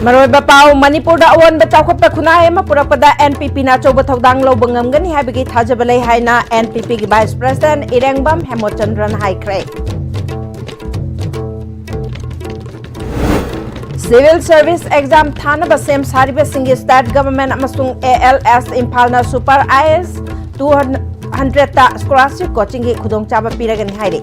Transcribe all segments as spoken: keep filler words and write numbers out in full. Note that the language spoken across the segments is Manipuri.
ꯃꯔꯨꯑꯣꯏꯕ ꯄꯥꯎ: ꯃꯅꯤꯄꯨꯔꯗ ꯑꯑꯣꯟꯕ ꯆꯥꯎꯈꯠꯄ ꯈꯨꯟꯅꯥꯏ ꯑꯃ ꯄꯨꯔꯛꯄꯗ NPPꯅ ꯑꯆꯧꯕ ꯊꯧꯗꯥꯡ ꯂꯧꯕ ꯉꯝꯒꯅꯤ ꯍꯥꯏꯕꯒꯤ ꯊꯥꯖꯕ ꯂꯩ ꯍꯥꯏꯅ NPPꯒꯤ Vice President ꯏꯔꯦꯡꯕꯝ ꯍꯦꯃꯣꯆꯟꯗ꯭ꯔꯟ ꯍꯥꯏꯈ꯭ꯔꯦ꯫ Civil Service Exam ꯊꯥꯅꯕ ꯁꯦꯝ ꯁꯥꯔꯤꯕꯁꯤꯡꯒꯤ State Government ꯑꯃꯁꯨꯡ ALS ꯏꯝꯐꯥꯜꯅ Super IAS two hundredꯇ scholarship coachingꯒꯤ ꯈꯨꯗꯣꯡꯆꯥꯕ ꯄꯤꯔꯒꯅꯤ ꯍꯥꯏꯔꯤ꯫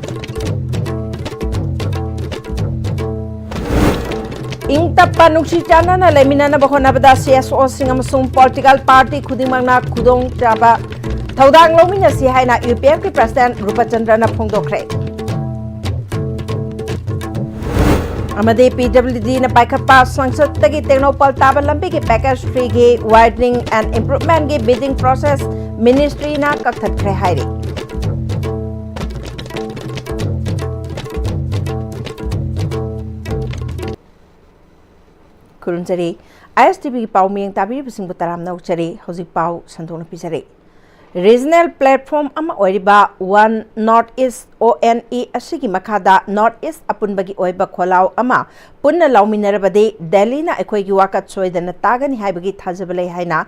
ꯏꯪ ꯇꯞꯄ, ꯅꯨꯡꯁꯤ ꯆꯥꯟꯅꯅ ꯂꯩꯃꯤꯟꯅꯅꯕ ꯍꯣꯠꯅꯕꯗ CSOꯁꯤꯡ ꯑꯃꯁꯨꯡ political party ꯈꯨꯗꯤꯡꯃꯛꯅ ꯈꯨꯗꯣꯡꯆꯥꯕ ꯊꯧꯗꯥꯡ ꯂꯧꯃꯤꯟꯅꯁꯤ ꯍꯥꯏꯅ UPFꯀꯤ President ꯔꯨꯄꯆꯟꯗ꯭ꯔꯅ ꯐꯣꯡꯗꯣꯛꯈ꯭ꯔꯦ꯫ ꯑꯃꯗꯤ PWDꯅ ꯄꯥꯏꯈꯠꯄ ꯁꯪꯁꯗꯇꯒꯤ ꯇꯦꯡꯅꯧꯄꯜ ꯇꯥꯕ ꯂꯝꯕꯤꯒꯤ package threeꯒꯤ widening and improvementꯒꯤ bidding process ministryꯅ ꯀꯛꯊꯠꯈ꯭ꯔꯦ ꯍꯥꯏꯔꯤ꯫ ꯈꯨꯔꯨꯝꯖꯔꯤ꯫ ISTVꯒꯤ ꯄꯥꯎ ꯃꯤꯠꯌꯦꯡ ꯇꯥꯕꯤꯔꯤꯕꯁꯤꯡꯕꯨ ꯇꯔꯥꯝꯅ ꯑꯣꯛꯆꯔꯤ꯫ ꯍꯧꯖꯤꯛ ꯄꯥꯎ ꯁꯟꯗꯣꯛꯅ ꯄꯤꯖꯔꯤ꯫ Regional platform ꯑꯃ ꯑꯣꯏꯔꯤꯕ One North East, ONE, ꯑꯁꯤꯒꯤ ꯃꯈꯥꯗ North East ꯑꯄꯨꯟꯕꯒꯤ ꯑꯣꯏꯕ ꯈꯣꯜꯂꯥꯎ ꯑꯃ ꯄꯨꯟꯅ ꯂꯥꯎꯃꯤꯟꯅꯔꯕꯗꯤ ꯗꯦꯜꯂꯤꯅ ꯑꯩꯈꯣꯏꯒꯤ ꯋꯥꯀꯠ ꯁꯣꯏꯗꯅ ꯇꯥꯒꯅꯤ ꯍꯥꯏꯕꯒꯤ ꯊꯥꯖꯕ ꯂꯩ ꯍꯥꯏꯅ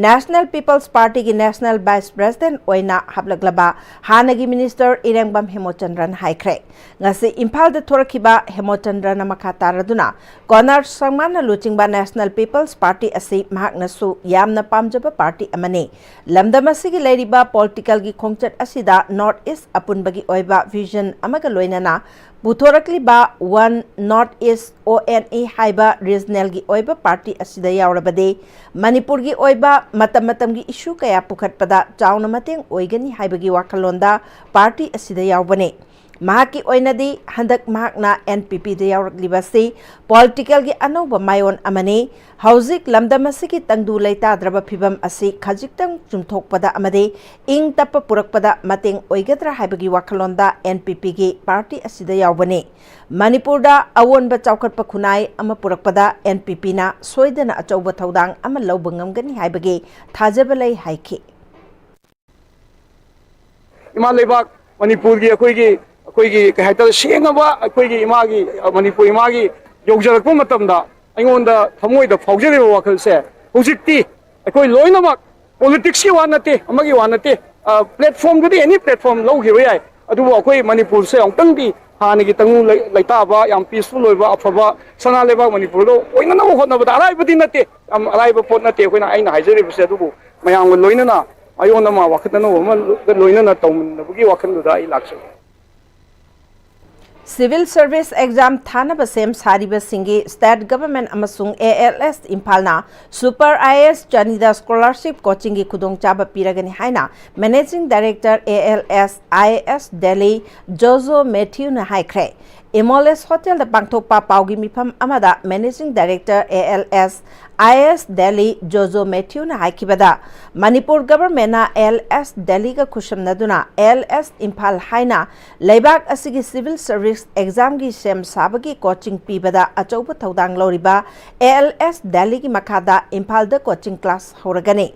National People's Partyꯒꯤ National Vice President ꯑꯣꯏꯅ ꯍꯥꯞꯂꯛꯂꯕ ꯍꯥꯟꯅꯒꯤ Minister ꯏꯔꯦꯡꯕꯝ ꯍꯦꯃꯣꯆꯟꯗ꯭ꯔꯟ ꯍꯥꯏꯈ꯭ꯔꯦ꯫ ꯉꯁꯤ ꯏꯝꯐꯥꯜꯗ ꯊꯣꯔꯛꯈꯤꯕ ꯍꯦꯃꯣꯆꯟꯗ꯭ꯔꯅ ꯃꯈꯥ ꯇꯥꯔꯗꯨꯅ ꯀꯣꯅꯔ ꯁꯪꯃꯥꯟꯅ ꯂꯨꯆꯤꯡꯕ National People's Party ꯑꯁꯤ ꯃꯍꯥꯛꯅꯁꯨ ꯌꯥꯝꯅ ꯄꯥꯝꯖꯕ party ꯑꯃꯅꯤ꯫ ꯂꯝꯗꯝ ꯑꯁꯤꯒꯤ ꯂꯩꯔꯤꯕ politicalꯒꯤ ꯈꯣꯡꯆꯠ ꯑꯁꯤꯗ North East ꯑꯄꯨꯟꯕꯒꯤ ꯑꯣꯏꯕ vision ꯑꯃꯒ ꯂꯣꯏꯅꯅ ꯄꯨꯊꯣꯔꯛꯂꯤꯕ One North East, ONE, ꯍꯥꯏꯕ regionalꯒꯤ ꯑꯣꯏꯕ party ꯑꯁꯤꯗ ꯌꯥꯎꯔꯕꯗꯤ ꯃꯅꯤꯄꯨꯔꯒꯤ ꯑꯣꯏꯕ ꯃꯇꯝ ꯃꯇꯝꯒꯤ issue ꯀꯌꯥ ꯄꯨꯈꯠꯄꯗ ꯆꯥꯎꯅ ꯃꯇꯦꯡ ꯑꯣꯏꯒꯅꯤ ꯍꯥꯏꯕꯒꯤ ꯋꯥꯈꯜꯂꯣꯟꯗ party ꯑꯁꯤꯗ ꯌꯥꯎꯕꯅꯤ꯫ ꯃꯍꯥꯛꯀꯤ ꯑꯣꯏꯅꯗꯤ ꯍꯟꯗꯛ ꯃꯍꯥꯛꯅ NPPꯗ ꯌꯥꯎꯔꯛꯂꯤꯕ ꯑꯁꯤ politicalꯒꯤ ꯑꯅꯧꯕ ꯃꯥꯏꯑꯣꯟ ꯑꯃꯅꯤ꯫ ꯍꯧꯖꯤꯛ ꯂꯝꯗꯝ ꯑꯁꯤꯒꯤ ꯇꯪꯗꯨ ꯂꯩꯇꯥꯗ꯭ꯔꯕ ꯐꯤꯚꯝ ꯑꯁꯤ ꯈꯖꯤꯛꯇꯪ ꯆꯨꯝꯊꯣꯛꯄꯗ ꯑꯃꯗꯤ ꯏꯪ ꯇꯞꯄ ꯄꯨꯔꯛꯄꯗ ꯃꯇꯦꯡ ꯑꯣꯏꯒꯗ꯭ꯔꯥ ꯍꯥꯏꯕꯒꯤ ꯋꯥꯈꯜꯂꯣꯟꯗ NPPꯒꯤ party ꯑꯁꯤꯗ ꯌꯥꯎꯕꯅꯤ꯫ ꯃꯅꯤꯄꯨꯔꯗ ꯑꯑꯣꯟꯕ ꯆꯥꯎꯈꯠꯄ ꯈꯨꯟꯅꯥꯏ ꯑꯃ ꯄꯨꯔꯛꯄꯗ NPPꯅ ꯁꯣꯏꯗꯅ ꯑꯆꯧꯕ ꯊꯧꯗꯥꯡ ꯑꯃ ꯂꯧꯕ ꯉꯝꯒꯅꯤ ꯍꯥꯏꯕꯒꯤ ꯊꯥꯖꯕ ꯂꯩ ꯍꯥꯏꯈꯤ꯫ ꯏꯃꯥ ꯂꯩꯕꯥꯛ ꯃꯅꯤꯄꯨꯔꯒꯤ ꯑꯩꯈꯣꯏꯒꯤ, ꯑꯩꯈꯣꯏꯒꯤ ꯀꯩ ꯍꯥꯏꯇꯥꯔꯦ, ꯁꯦꯡꯉꯕ ꯑꯩꯈꯣꯏꯒꯤ ꯏꯃꯥꯒꯤ, ꯃꯅꯤꯄꯨꯔ ꯏꯃꯥꯒꯤ ꯌꯧꯖꯔꯛꯄ ꯃꯇꯝꯗ ꯑꯩꯉꯣꯟꯗ ꯊꯃꯣꯏꯗ ꯐꯥꯎꯖꯔꯤꯕ ꯋꯥꯈꯜꯁꯦ, ꯍꯧꯖꯤꯛꯇꯤ ꯑꯩꯈꯣꯏ ꯂꯣꯏꯅꯃꯛ, ꯄꯣꯂꯤꯇꯤꯛꯁꯀꯤ ꯋꯥ ꯅꯠꯇꯦ, ꯑꯃꯒꯤ ꯋꯥ ꯅꯠꯇꯦ, ꯄ꯭ꯂꯦꯠꯐꯣꯝꯗꯨꯗꯤ ꯑꯦꯅꯤ ꯄ꯭ꯂꯦꯠꯐꯣꯝ ꯂꯧꯈꯤꯕ ꯌꯥꯏ, ꯑꯗꯨꯕꯨ ꯑꯩꯈꯣꯏ ꯃꯅꯤꯄꯨꯔꯁꯦ ꯑꯃꯨꯛꯇꯪꯗꯤ ꯍꯥꯟꯅꯒꯤ ꯇꯪꯗꯨ ꯂꯩ-, ꯂꯩꯇꯥꯕ, ꯌꯥꯝ ꯄꯤꯁꯐꯨꯜ ꯑꯣꯏꯕ, ꯑꯐꯕ ꯁꯅꯥ ꯂꯩꯕꯥꯛ ꯃꯅꯤꯄꯨꯔꯗ ꯑꯣꯏꯅꯅꯕ ꯍꯣꯠꯅꯕꯗ ꯑꯔꯥꯏꯕꯗꯤ ꯅꯠꯇꯦ, ꯌꯥꯝ ꯑꯔꯥꯏꯕ ꯄꯣꯠ ꯅꯠꯇꯦ꯫ ꯑꯩꯈꯣꯏꯅ, ꯑꯩꯅ ꯍꯥꯏꯖꯔꯤꯕꯁꯦ, ꯑꯗꯨꯕꯨ ꯃꯌꯥꯝꯒ ꯂꯣꯏꯅꯅ ꯑꯌꯣꯟ ꯑꯃ ꯋꯥꯈꯜ ꯑꯅꯧꯕ ꯑꯃꯒ ꯂꯣꯏꯅꯅ ꯇꯧꯃꯤꯟꯅꯕꯒꯤ ꯋꯥꯈꯜꯗꯨꯗ ꯑꯩ ꯂꯥꯛꯆꯩ꯫ Civil Service Exam ꯊꯥꯅꯕ ꯁꯦꯝ ꯁꯥꯔꯤꯕꯁꯤꯡꯒꯤ state government ꯑꯃꯁꯨꯡ A L S ꯏꯝꯐꯥꯜꯅ Super I A S Journey ꯗ scholarship coaching ꯒꯤ ꯈꯨꯗꯣꯡꯆꯥꯕ ꯄꯤꯔꯒꯅꯤ ꯍꯥꯏꯅ Managing Director A L S I A S Delhi Jozo Matthew ꯅ ꯍꯥꯏꯈ꯭ꯔꯦ꯫ ꯏꯃꯣꯂꯦꯁ ꯍꯣꯇꯦꯜꯗ ꯄꯥꯡꯊꯣꯛꯄ ꯄꯥꯎꯒꯤ ꯃꯤꯐꯝ ꯑꯃꯗ Managing Director A L S I A S Delhi Jozo Matthew ꯅ ꯍꯥꯏꯈꯤꯕꯗ, ꯃꯅꯤꯄꯨꯔ government ꯅ A L S Delhi ꯒ ꯈꯨꯠꯁꯝꯅꯗꯨꯅ A L S ꯏꯝꯐꯥꯜ ꯍꯥꯏꯅ ꯂꯩꯕꯥꯛ ꯑꯁꯤꯒꯤ civil service exam ꯒꯤ ꯁꯦꯝ ꯁꯥꯕꯒꯤ coaching ꯄꯤꯕꯗ ꯑꯆꯧꯕ ꯊꯧꯗꯥꯡ ꯂꯧꯔꯤꯕ A L S Delhi ꯒꯤ ꯃꯈꯥꯗ ꯏꯝꯐꯥꯜꯗ coaching class ꯍꯧꯔꯒꯅꯤ꯫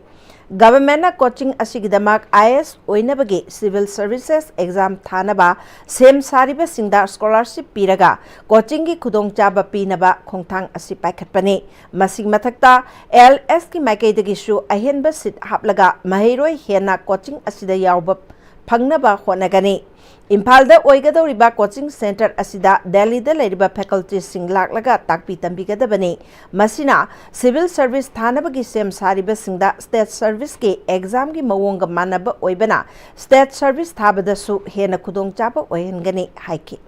Government ꯅ coaching ꯑꯁꯤꯒꯤꯗꯃꯛ I A S ꯑꯣꯏꯅꯕꯒꯤ civil services exam ꯊꯥꯅꯕ ꯁꯦꯝ ꯁꯥꯔꯤꯕꯁꯤꯡꯗ scholarship ꯄꯤꯔꯒ coaching ꯒꯤ ꯈꯨꯗꯣꯡꯆꯥꯕ ꯄꯤꯅꯕ ꯈꯣꯡꯊꯥꯡ ꯑꯁꯤ ꯄꯥꯏꯈꯠꯄꯅꯤ꯫ ꯃꯁꯤꯒꯤ ꯃꯊꯛꯇ A L S ꯀꯤ ꯃꯥꯏꯀꯩꯗꯒꯤꯁꯨ ꯑꯍꯦꯟꯕ seat ꯍꯥꯞꯂꯒ ꯃꯍꯩꯔꯣꯏ ꯍꯦꯟꯅ coaching ꯑꯁꯤꯗ ꯌꯥꯎꯕ ꯐꯪꯅꯕ ꯍꯣꯠꯅꯒꯅꯤ꯫ ꯏꯝꯐꯥꯜꯗ ꯑꯣꯏꯒꯗꯧꯔꯤꯕ coaching centre ꯑꯁꯤꯗ ꯗꯦꯜꯂꯤꯗ ꯂꯩꯔꯤꯕ faculty ꯁꯤꯡ ꯂꯥꯛꯂꯒ ꯇꯥꯛꯄꯤ ꯇꯝꯕꯤꯒꯗꯕꯅꯤ꯫ ꯃꯁꯤꯅ civil service ꯊꯥꯅꯕꯒꯤ ꯁꯦꯝ ꯁꯥꯔꯤꯕꯁꯤꯡꯗ state service ꯀꯤ exam ꯒꯤ ꯃꯑꯣꯡꯒ ꯃꯥꯟꯅꯕ ꯑꯣꯏꯕꯅ state service ꯊꯥꯕꯗꯁꯨ ꯍꯦꯟꯅ ꯈꯨꯗꯣꯡꯆꯥꯕ ꯑꯣꯏꯍꯟꯒꯅꯤ ꯍꯥꯏꯈꯤ꯫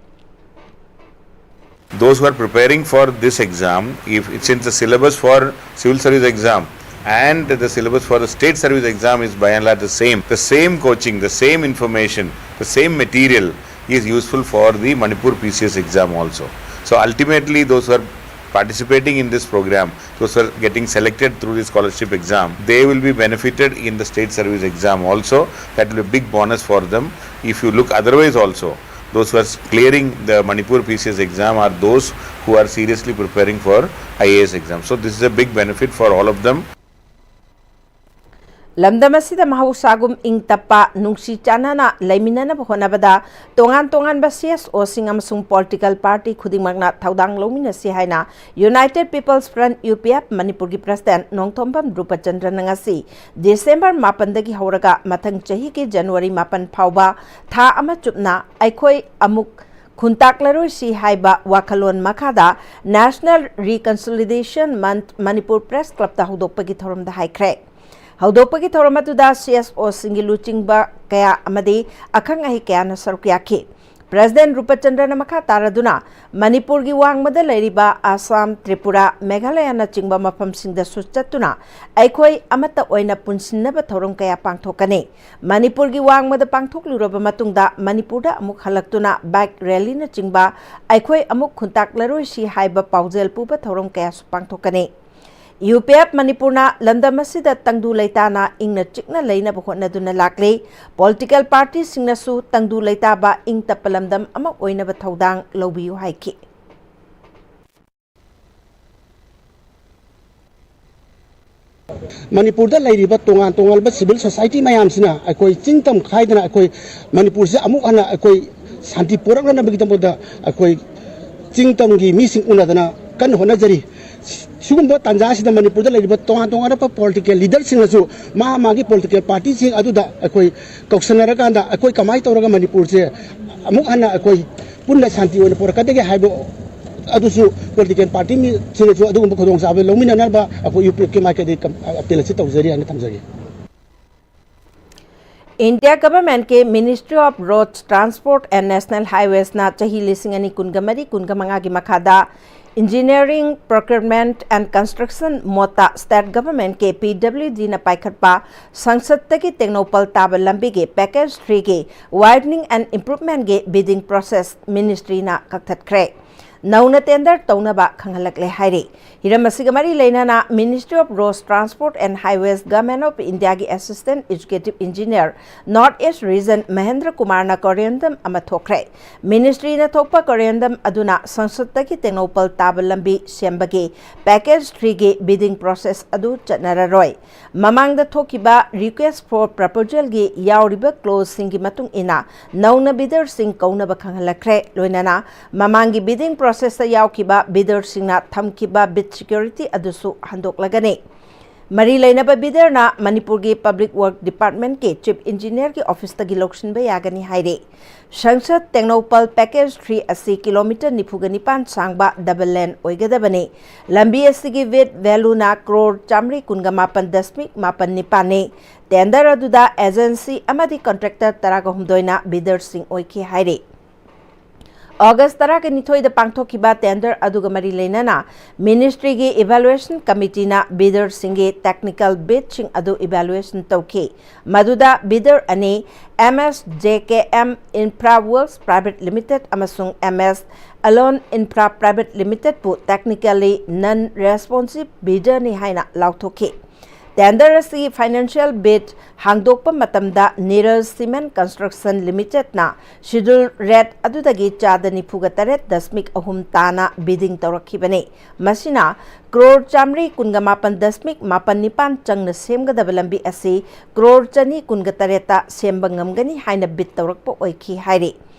Those who are preparing for this exam, if, since the syllabus for civil service exam and the syllabus for the state service exam is by and large the same, the same coaching, the same information, the same material is useful for the Manipur P C S exam also. So ultimately, those who are participating in this program, those who are getting selected through the scholarship exam, they will be benefited in the state service exam also. That will be a big bonus for them. If you look otherwise also, those who are clearing the Manipur P C S exam are those who are seriously preparing for I A S exam. So this is a big benefit for all of them. ꯂꯝꯗꯝ ꯑꯁꯤꯗ ꯃꯍꯧꯁꯥꯒꯨꯝ ꯏꯪ ꯇꯞꯄ, ꯅꯨꯡꯁꯤ ꯆꯥꯟꯅꯅ ꯂꯩꯃꯤꯟꯅꯅꯕ ꯍꯣꯠꯅꯕꯗ ꯇꯣꯉꯥꯟ ꯇꯣꯉꯥꯟꯕ ꯁꯤ ꯑꯦꯁ ꯑꯣꯁꯤꯡ ꯑꯃꯁꯨꯡ ꯄꯣꯂꯤꯇꯤꯀꯦꯜ ꯄꯥꯔꯇꯤ ꯈꯨꯗꯤꯡꯃꯛꯅ ꯊꯧꯗꯥꯡ ꯂꯧꯃꯤꯟꯅꯁꯤ ꯍꯥꯏꯅ United People's Front, U P F, ꯃꯅꯤꯄꯨꯔꯒꯤ ꯄ꯭ꯔꯁꯤꯗꯦꯟꯠ ꯅꯣꯡꯊꯣꯝꯕꯝ ꯔꯨꯄꯆꯟꯗ꯭ꯔꯅ ꯉꯁꯤ ꯗꯤꯁꯦꯝꯕꯔ ꯃꯥꯄꯟꯗꯒꯤ ꯍꯧꯔꯒ ꯃꯊꯪ ꯆꯍꯤꯒꯤ ꯖꯅꯋꯥꯔꯤ ꯃꯥꯄꯟ ꯐꯥꯎꯕ ꯊꯥ ꯑꯃ ꯆꯨꯞꯅ ꯑꯩꯈꯣꯏ ꯑꯃꯨꯛ ꯈꯨꯟꯇꯥꯛꯂꯔꯣꯏꯁꯤ ꯍꯥꯏꯕ ꯋꯥꯈꯜꯂꯣꯟ ꯃꯈꯥꯗ National Reconciliation Month Manipur press ꯀ꯭ꯂꯕꯇ ꯍꯧꯗꯣꯛꯄꯒꯤ ꯊꯧꯔꯝꯗ ꯍꯥꯏꯈ꯭ꯔꯦ꯫ ꯍꯧꯗꯣꯛꯄꯒꯤ ꯊꯧꯔꯝ ꯑꯗꯨꯗ ꯁꯤ ꯑꯦꯁ ꯑꯣꯁꯤꯡꯒꯤ ꯂꯨꯆꯤꯡꯕ ꯀꯌꯥ ꯑꯃꯗꯤ ꯑꯈꯪ ꯑꯍꯩ ꯀꯌꯥꯅ ꯁꯔꯨꯛ ꯌꯥꯈꯤ꯫ ꯄ꯭ꯔꯁꯤꯗꯦꯟꯠ ꯔꯨꯄꯆꯟꯗ꯭ꯔꯅ ꯃꯈꯥ ꯇꯥꯔꯗꯨꯅ ꯃꯅꯤꯄꯨꯔꯒꯤ ꯋꯥꯡꯃꯗ ꯂꯩꯔꯤꯕ ꯑꯁꯥꯝ, ꯇ꯭ꯔꯤꯄꯨꯔꯥ, ꯃꯦꯘꯥꯂꯌꯅꯆꯤꯡꯕ ꯃꯐꯝꯁꯤꯡꯗꯁꯨ ꯆꯠꯇꯨꯅ ꯑꯩꯈꯣꯏ ꯑꯃꯠꯇ ꯑꯣꯏꯅ ꯄꯨꯟꯁꯤꯟꯅꯕ ꯊꯧꯔꯝ ꯀꯌꯥ ꯄꯥꯡꯊꯣꯛꯀꯅꯤ꯫ ꯃꯅꯤꯄꯨꯔꯒꯤ ꯋꯥꯡꯃꯗ ꯄꯥꯡꯊꯣꯛꯂꯨꯔꯕ ꯃꯇꯨꯡꯗ ꯃꯅꯤꯄꯨꯔꯗ ꯑꯃꯨꯛ ꯍꯜꯂꯛꯇꯨꯅ ꯕꯥꯏꯛ ꯔꯦꯂꯤꯅꯆꯤꯡꯕ ꯑꯩꯈꯣꯏ ꯑꯃꯨꯛ ꯈꯨꯟꯇꯥꯛꯂꯔꯣꯏꯁꯤ ꯍꯥꯏꯕ ꯄꯥꯎꯖꯦꯜ ꯄꯨꯕ ꯊꯧꯔꯝ ꯀꯌꯥꯁꯨ ꯄꯥꯡꯊꯣꯛꯀꯅꯤ꯫ ꯌꯨ ꯄꯤ ꯑꯦꯐ ꯃꯅꯤꯄꯨꯔꯅ ꯂꯝꯗꯝ ꯑꯁꯤꯗ ꯇꯪꯗꯨ ꯂꯩꯇꯥꯅ ꯏꯪꯅ ꯆꯤꯛꯅ ꯂꯩꯅꯕ ꯍꯣꯠꯅꯗꯨꯅ ꯂꯥꯛꯂꯤ꯫ ꯄꯣꯂꯤꯇꯤꯀꯦꯜ ꯄꯥꯔꯇꯤꯁꯤꯡꯅꯁꯨ ꯇꯪꯗꯨ ꯂꯩꯇꯥꯕ ꯏꯪ ꯇꯞꯄ ꯂꯝꯗꯝ ꯑꯃ ꯑꯣꯏꯅꯕ ꯊꯧꯗꯥꯡ ꯂꯧꯕꯤꯌꯨ ꯍꯥꯏꯈꯤ꯫ ꯃꯅꯤꯄꯨꯔꯗ ꯂꯩꯔꯤꯕ ꯇꯣꯉꯥꯟ ꯇꯣꯉꯥꯟꯕ ꯁꯤꯚꯤꯜ ꯁꯣꯁꯥꯏꯇꯤ ꯃꯌꯥꯝꯁꯤꯅ ꯑꯩꯈꯣꯏ ꯆꯤꯡ ꯇꯝ ꯈꯥꯏꯗꯅ ꯑꯩꯈꯣꯏ ꯃꯅꯤꯄꯨꯔꯁꯦ ꯑꯃꯨꯛ ꯍꯟꯅ ꯑꯩꯈꯣꯏ ꯁꯥꯟꯇꯤ ꯄꯨꯔꯛꯅꯅꯕꯒꯤꯗꯃꯛꯇ ꯑꯩꯈꯣꯏ ꯆꯤꯡ ꯇꯝꯒꯤ ꯃꯤꯁꯤꯡ ꯎꯅꯗꯅ ꯀꯟꯅ ꯍꯣꯠꯅꯖꯔꯤ꯫ ꯁꯤꯒꯨꯝꯕ ꯇꯥꯟꯖꯥ ꯑꯁꯤꯗ ꯃꯅꯤꯄꯨꯔꯗ ꯂꯩꯔꯤꯕ ꯇꯣꯉꯥꯟ ꯇꯣꯉꯥꯟꯕ ꯄꯣꯂꯤꯇꯤꯀꯦꯜ ꯂꯤꯗꯔꯁꯤꯡꯅꯁꯨ ꯃꯥ ꯃꯥꯒꯤ ꯄꯣꯂꯤꯇꯤꯀꯦꯜ ꯄꯥꯔꯇꯤꯁꯤꯡ ꯑꯗꯨꯗ ꯑꯩꯈꯣꯏ ꯀꯧꯁꯟꯅꯔꯀꯥꯟꯗ ꯑꯩꯈꯣꯏ ꯀꯃꯥꯏꯅ ꯇꯧꯔꯒ ꯃꯅꯤꯄꯨꯔꯁꯦ ꯑꯃꯨꯛ ꯍꯟꯅ ꯑꯩꯈꯣꯏ ꯄꯨꯟꯅ ꯁꯥꯟꯇꯤ ꯑꯣꯏꯅ ꯄꯨꯔꯛꯀꯗꯒꯦ ꯍꯥꯏꯕ ꯑꯗꯨꯁꯨ ꯄꯣꯂꯤꯇꯤꯀꯦꯜ ꯄꯥꯔꯇꯤ ꯃꯤꯁꯤꯡꯅꯁꯨ ꯑꯗꯨꯒꯨꯝꯕ ꯈꯨꯗꯣꯡꯆꯥꯕ ꯂꯧꯃꯤꯟꯅꯅꯕ ꯑꯩꯈꯣꯏ ꯌꯨ ꯄꯤ ꯑꯦꯐꯀꯤ ꯃꯥꯏꯀꯩꯗꯒꯤ ꯀꯝ-, ꯑꯄꯤꯜ ꯑꯁꯤ ꯇꯧꯖꯔꯤ ꯍꯥꯏꯅ ꯊꯝꯖꯒꯦ꯫ India Government ꯀꯤ Ministry of Roads Transport and National Highways ꯅ ꯆꯍꯤ ꯂꯤꯁꯤꯡ ꯑꯅꯤ ꯀꯨꯟꯒ ꯃꯔꯤ ꯀꯨꯟꯒ ꯃꯉꯥꯒꯤ ꯃꯈꯥꯗ Engineering, Procurement and Construction ꯃꯣꯠꯇ State Government ꯀꯤ P W D ꯅ ꯄꯥꯏꯈꯠꯄ ꯁꯪꯁꯠꯇꯒꯤ ꯇꯦꯡꯅꯧꯄꯜ ꯇꯥꯕ ꯂꯝꯕꯤꯒꯤ Package three ꯒꯤ Widening and Improvement ꯒꯤ bidding process ministry ꯅ ꯀꯛꯊꯠꯈ꯭ꯔꯦ꯫ ꯅꯧꯅ ꯇꯦꯟꯗꯔ ꯇꯧꯅꯕ ꯈꯪꯍꯜꯂꯛꯂꯦ ꯍꯥꯏꯔꯤ꯫ ꯍꯤꯔꯝ ꯑꯁꯤꯒ ꯃꯔꯤ ꯂꯩꯅꯅ Ministry of Roads, Transport and Highways, Government of Indiaꯒꯤ Assistant Executive Engineer, North East Region, Mahendra ꯀꯨꯃꯥꯔꯅ ꯀꯣꯔꯤꯌꯟꯗꯝ ꯑꯃ ꯊꯣꯛꯈ꯭ꯔꯦ꯫ ꯃꯤꯅꯤꯁꯇ꯭ꯔꯤꯅ ꯊꯣꯛꯄ ꯀꯣꯔꯤꯌꯟꯗꯝ ꯑꯗꯨꯅ ꯁꯪꯁꯠꯇꯒꯤ ꯇꯦꯡꯅꯧꯄꯜ ꯇꯥꯕ ꯂꯝꯕꯤ ꯁꯦꯝꯕꯒꯤ ꯄꯦꯀꯦꯖ ꯊ꯭ꯔꯤꯒꯤ ꯕꯤꯗꯤꯡ ꯄ꯭ꯔꯣꯁꯦꯁ ꯑꯗꯨ ꯆꯠꯅꯔꯔꯣꯏ꯫ ꯃꯃꯥꯡꯗ ꯊꯣꯛꯈꯤꯕ request for proposalꯒꯤ ꯌꯥꯎꯔꯤꯕ ꯀ꯭ꯂꯣꯖꯁꯤꯡꯒꯤ ꯃꯇꯨꯡ ꯏꯟꯅ ꯅꯧꯅ ꯕꯤꯗꯔꯁꯤꯡ ꯀꯧꯅꯕ ꯈꯪꯍꯜꯂꯛꯈ꯭ꯔꯦ꯫ ꯂꯣꯏꯅꯅ ꯃꯃꯥꯡꯒꯤ ꯕꯤꯗꯤꯡ ꯄ꯭ꯔꯣꯁꯦꯁꯇ ꯌꯥꯎꯈꯤꯕ ꯕꯤꯗꯔꯁꯤꯡꯅ ꯊꯝꯈꯤꯕ ꯕꯤꯗ ꯁꯦꯀ꯭ꯌꯨꯔꯤꯇꯤ ꯑꯗꯨꯁꯨ ꯍꯟꯗꯣꯛꯂꯒꯅꯤ꯫ ꯃꯔꯤ ꯂꯩꯅꯕ ꯕꯤꯗꯔꯅ ꯃꯅꯤꯄꯨꯔꯒꯤ ꯄꯕ꯭ꯂꯤꯛ ꯋꯥꯔꯛ ꯗꯤꯄꯥꯔꯠꯃꯦꯟꯠꯀꯤ ꯆꯤꯐ ꯏꯟꯖꯤꯅꯤꯌꯔꯒꯤ ꯑꯣꯐꯤꯁꯇꯒꯤ ꯂꯧꯁꯤꯟꯕ ꯌꯥꯒꯅꯤ ꯍꯥꯏꯔꯤ꯫ ꯁꯪꯁꯠ ꯇꯦꯡꯅꯧꯄꯜ ꯄꯦꯀꯦꯖ ꯊ꯭ꯔꯤ ꯑꯁꯤ ꯀꯤꯂꯣꯃꯤꯇꯔ ꯅꯤꯐꯨꯒ ꯅꯤꯄꯥꯟ ꯁꯥꯡꯕ ꯗꯕꯜ ꯂꯦꯟ ꯑꯣꯏꯒꯗꯕꯅꯤ꯫ ꯂꯝꯕꯤ ꯑꯁꯤꯒꯤ ꯕꯤꯗ ꯚꯦꯂꯨꯅ ꯀ꯭ꯔꯣꯔ ꯆꯥꯃꯔꯤ ꯀꯨꯟꯒ ꯃꯥꯄꯟ ꯗꯁꯃꯤꯛ ꯃꯥꯄꯟ ꯅꯤꯄꯥꯟꯅꯤ꯫ ꯇꯦꯟꯗꯔ ꯑꯗꯨꯗ ꯑꯦꯖꯦꯟꯁꯤ ꯑꯃꯗꯤ ꯀꯟꯇ꯭ꯔꯦꯛꯇꯔ ꯇꯔꯥꯒ ꯍꯨꯝꯗꯣꯏꯅ ꯕꯤꯗꯔꯁꯤꯡ ꯑꯣꯏꯈꯤ ꯍꯥꯏꯔꯤ꯫ ꯑꯣꯒꯁ ꯇꯔꯥꯒ ꯅꯤꯊꯣꯏꯗ ꯄꯥꯡꯊꯣꯛꯈꯤꯕ ꯇꯦꯟꯗꯔ ꯑꯗꯨꯒ ꯃꯔꯤ ꯂꯩꯅꯅ ꯃꯤꯅꯤꯁꯇ꯭ꯔꯤꯒꯤ ꯏꯚꯥꯂꯨꯑꯦꯁꯟ ꯀꯃꯤꯇꯤꯅ ꯕꯤꯗꯔꯁꯤꯡꯒꯤ ꯇꯦꯛꯅꯤꯀꯦꯜ ꯕꯤꯗꯁꯤꯡ ꯑꯗꯨ ꯏꯚꯥꯂꯨꯑꯦꯁꯟ ꯇꯧꯈꯤ꯫ ꯃꯗꯨꯗ ꯕꯤꯗꯔ ꯑꯅꯤ, M S J K M Infra Works Private Limited ꯑꯃꯁꯨꯡ M S Alon Infra Private Limitedꯄꯨ technically non responsive bidderꯅꯤ ꯍꯥꯏꯅ ꯂꯥꯎꯊꯣꯛꯈꯤ꯫ ꯇꯦꯟꯗꯔ ꯑꯁꯤ ꯐꯥꯏꯅꯥꯟꯁꯤꯌꯦꯜ ꯕꯤꯗ ꯍꯥꯡꯗꯣꯛꯄ ꯃꯇꯝꯗ Neeraj cement construction ꯂꯤꯃꯤꯇꯦꯗꯅ schedule rate ꯑꯗꯨꯗꯒꯤ ꯆꯥꯗ ꯅꯤꯐꯨꯒ ꯇꯔꯦꯠ ꯗꯁꯃꯤꯛ ꯑꯍꯨꯝ ꯇꯥꯅ ꯕꯤꯗꯤꯡ ꯇꯧꯔꯛꯈꯤꯕꯅꯤ꯫ ꯃꯁꯤꯅ ꯀ꯭ꯔꯣꯔ ꯆꯥꯃꯔꯤ ꯀꯨꯟꯒ ꯃꯥꯄꯟ ꯗꯁꯃꯤꯛ ꯃꯥꯄꯟ ꯅꯤꯄꯥꯟ ꯆꯪꯅ ꯁꯦꯝꯒꯗꯕ ꯂꯝꯕꯤ ꯑꯁꯤ ꯀ꯭ꯔꯣꯔ ꯆꯅꯤ ꯀꯨꯟꯒ ꯇꯔꯦꯠꯇ ꯁꯦꯝꯕ ꯉꯝꯒꯅꯤ ꯍꯥꯏꯅ ꯕꯤꯗ ꯇꯧꯔꯛꯄ ꯑꯣꯏꯈꯤ ꯍꯥꯏꯔꯤ꯫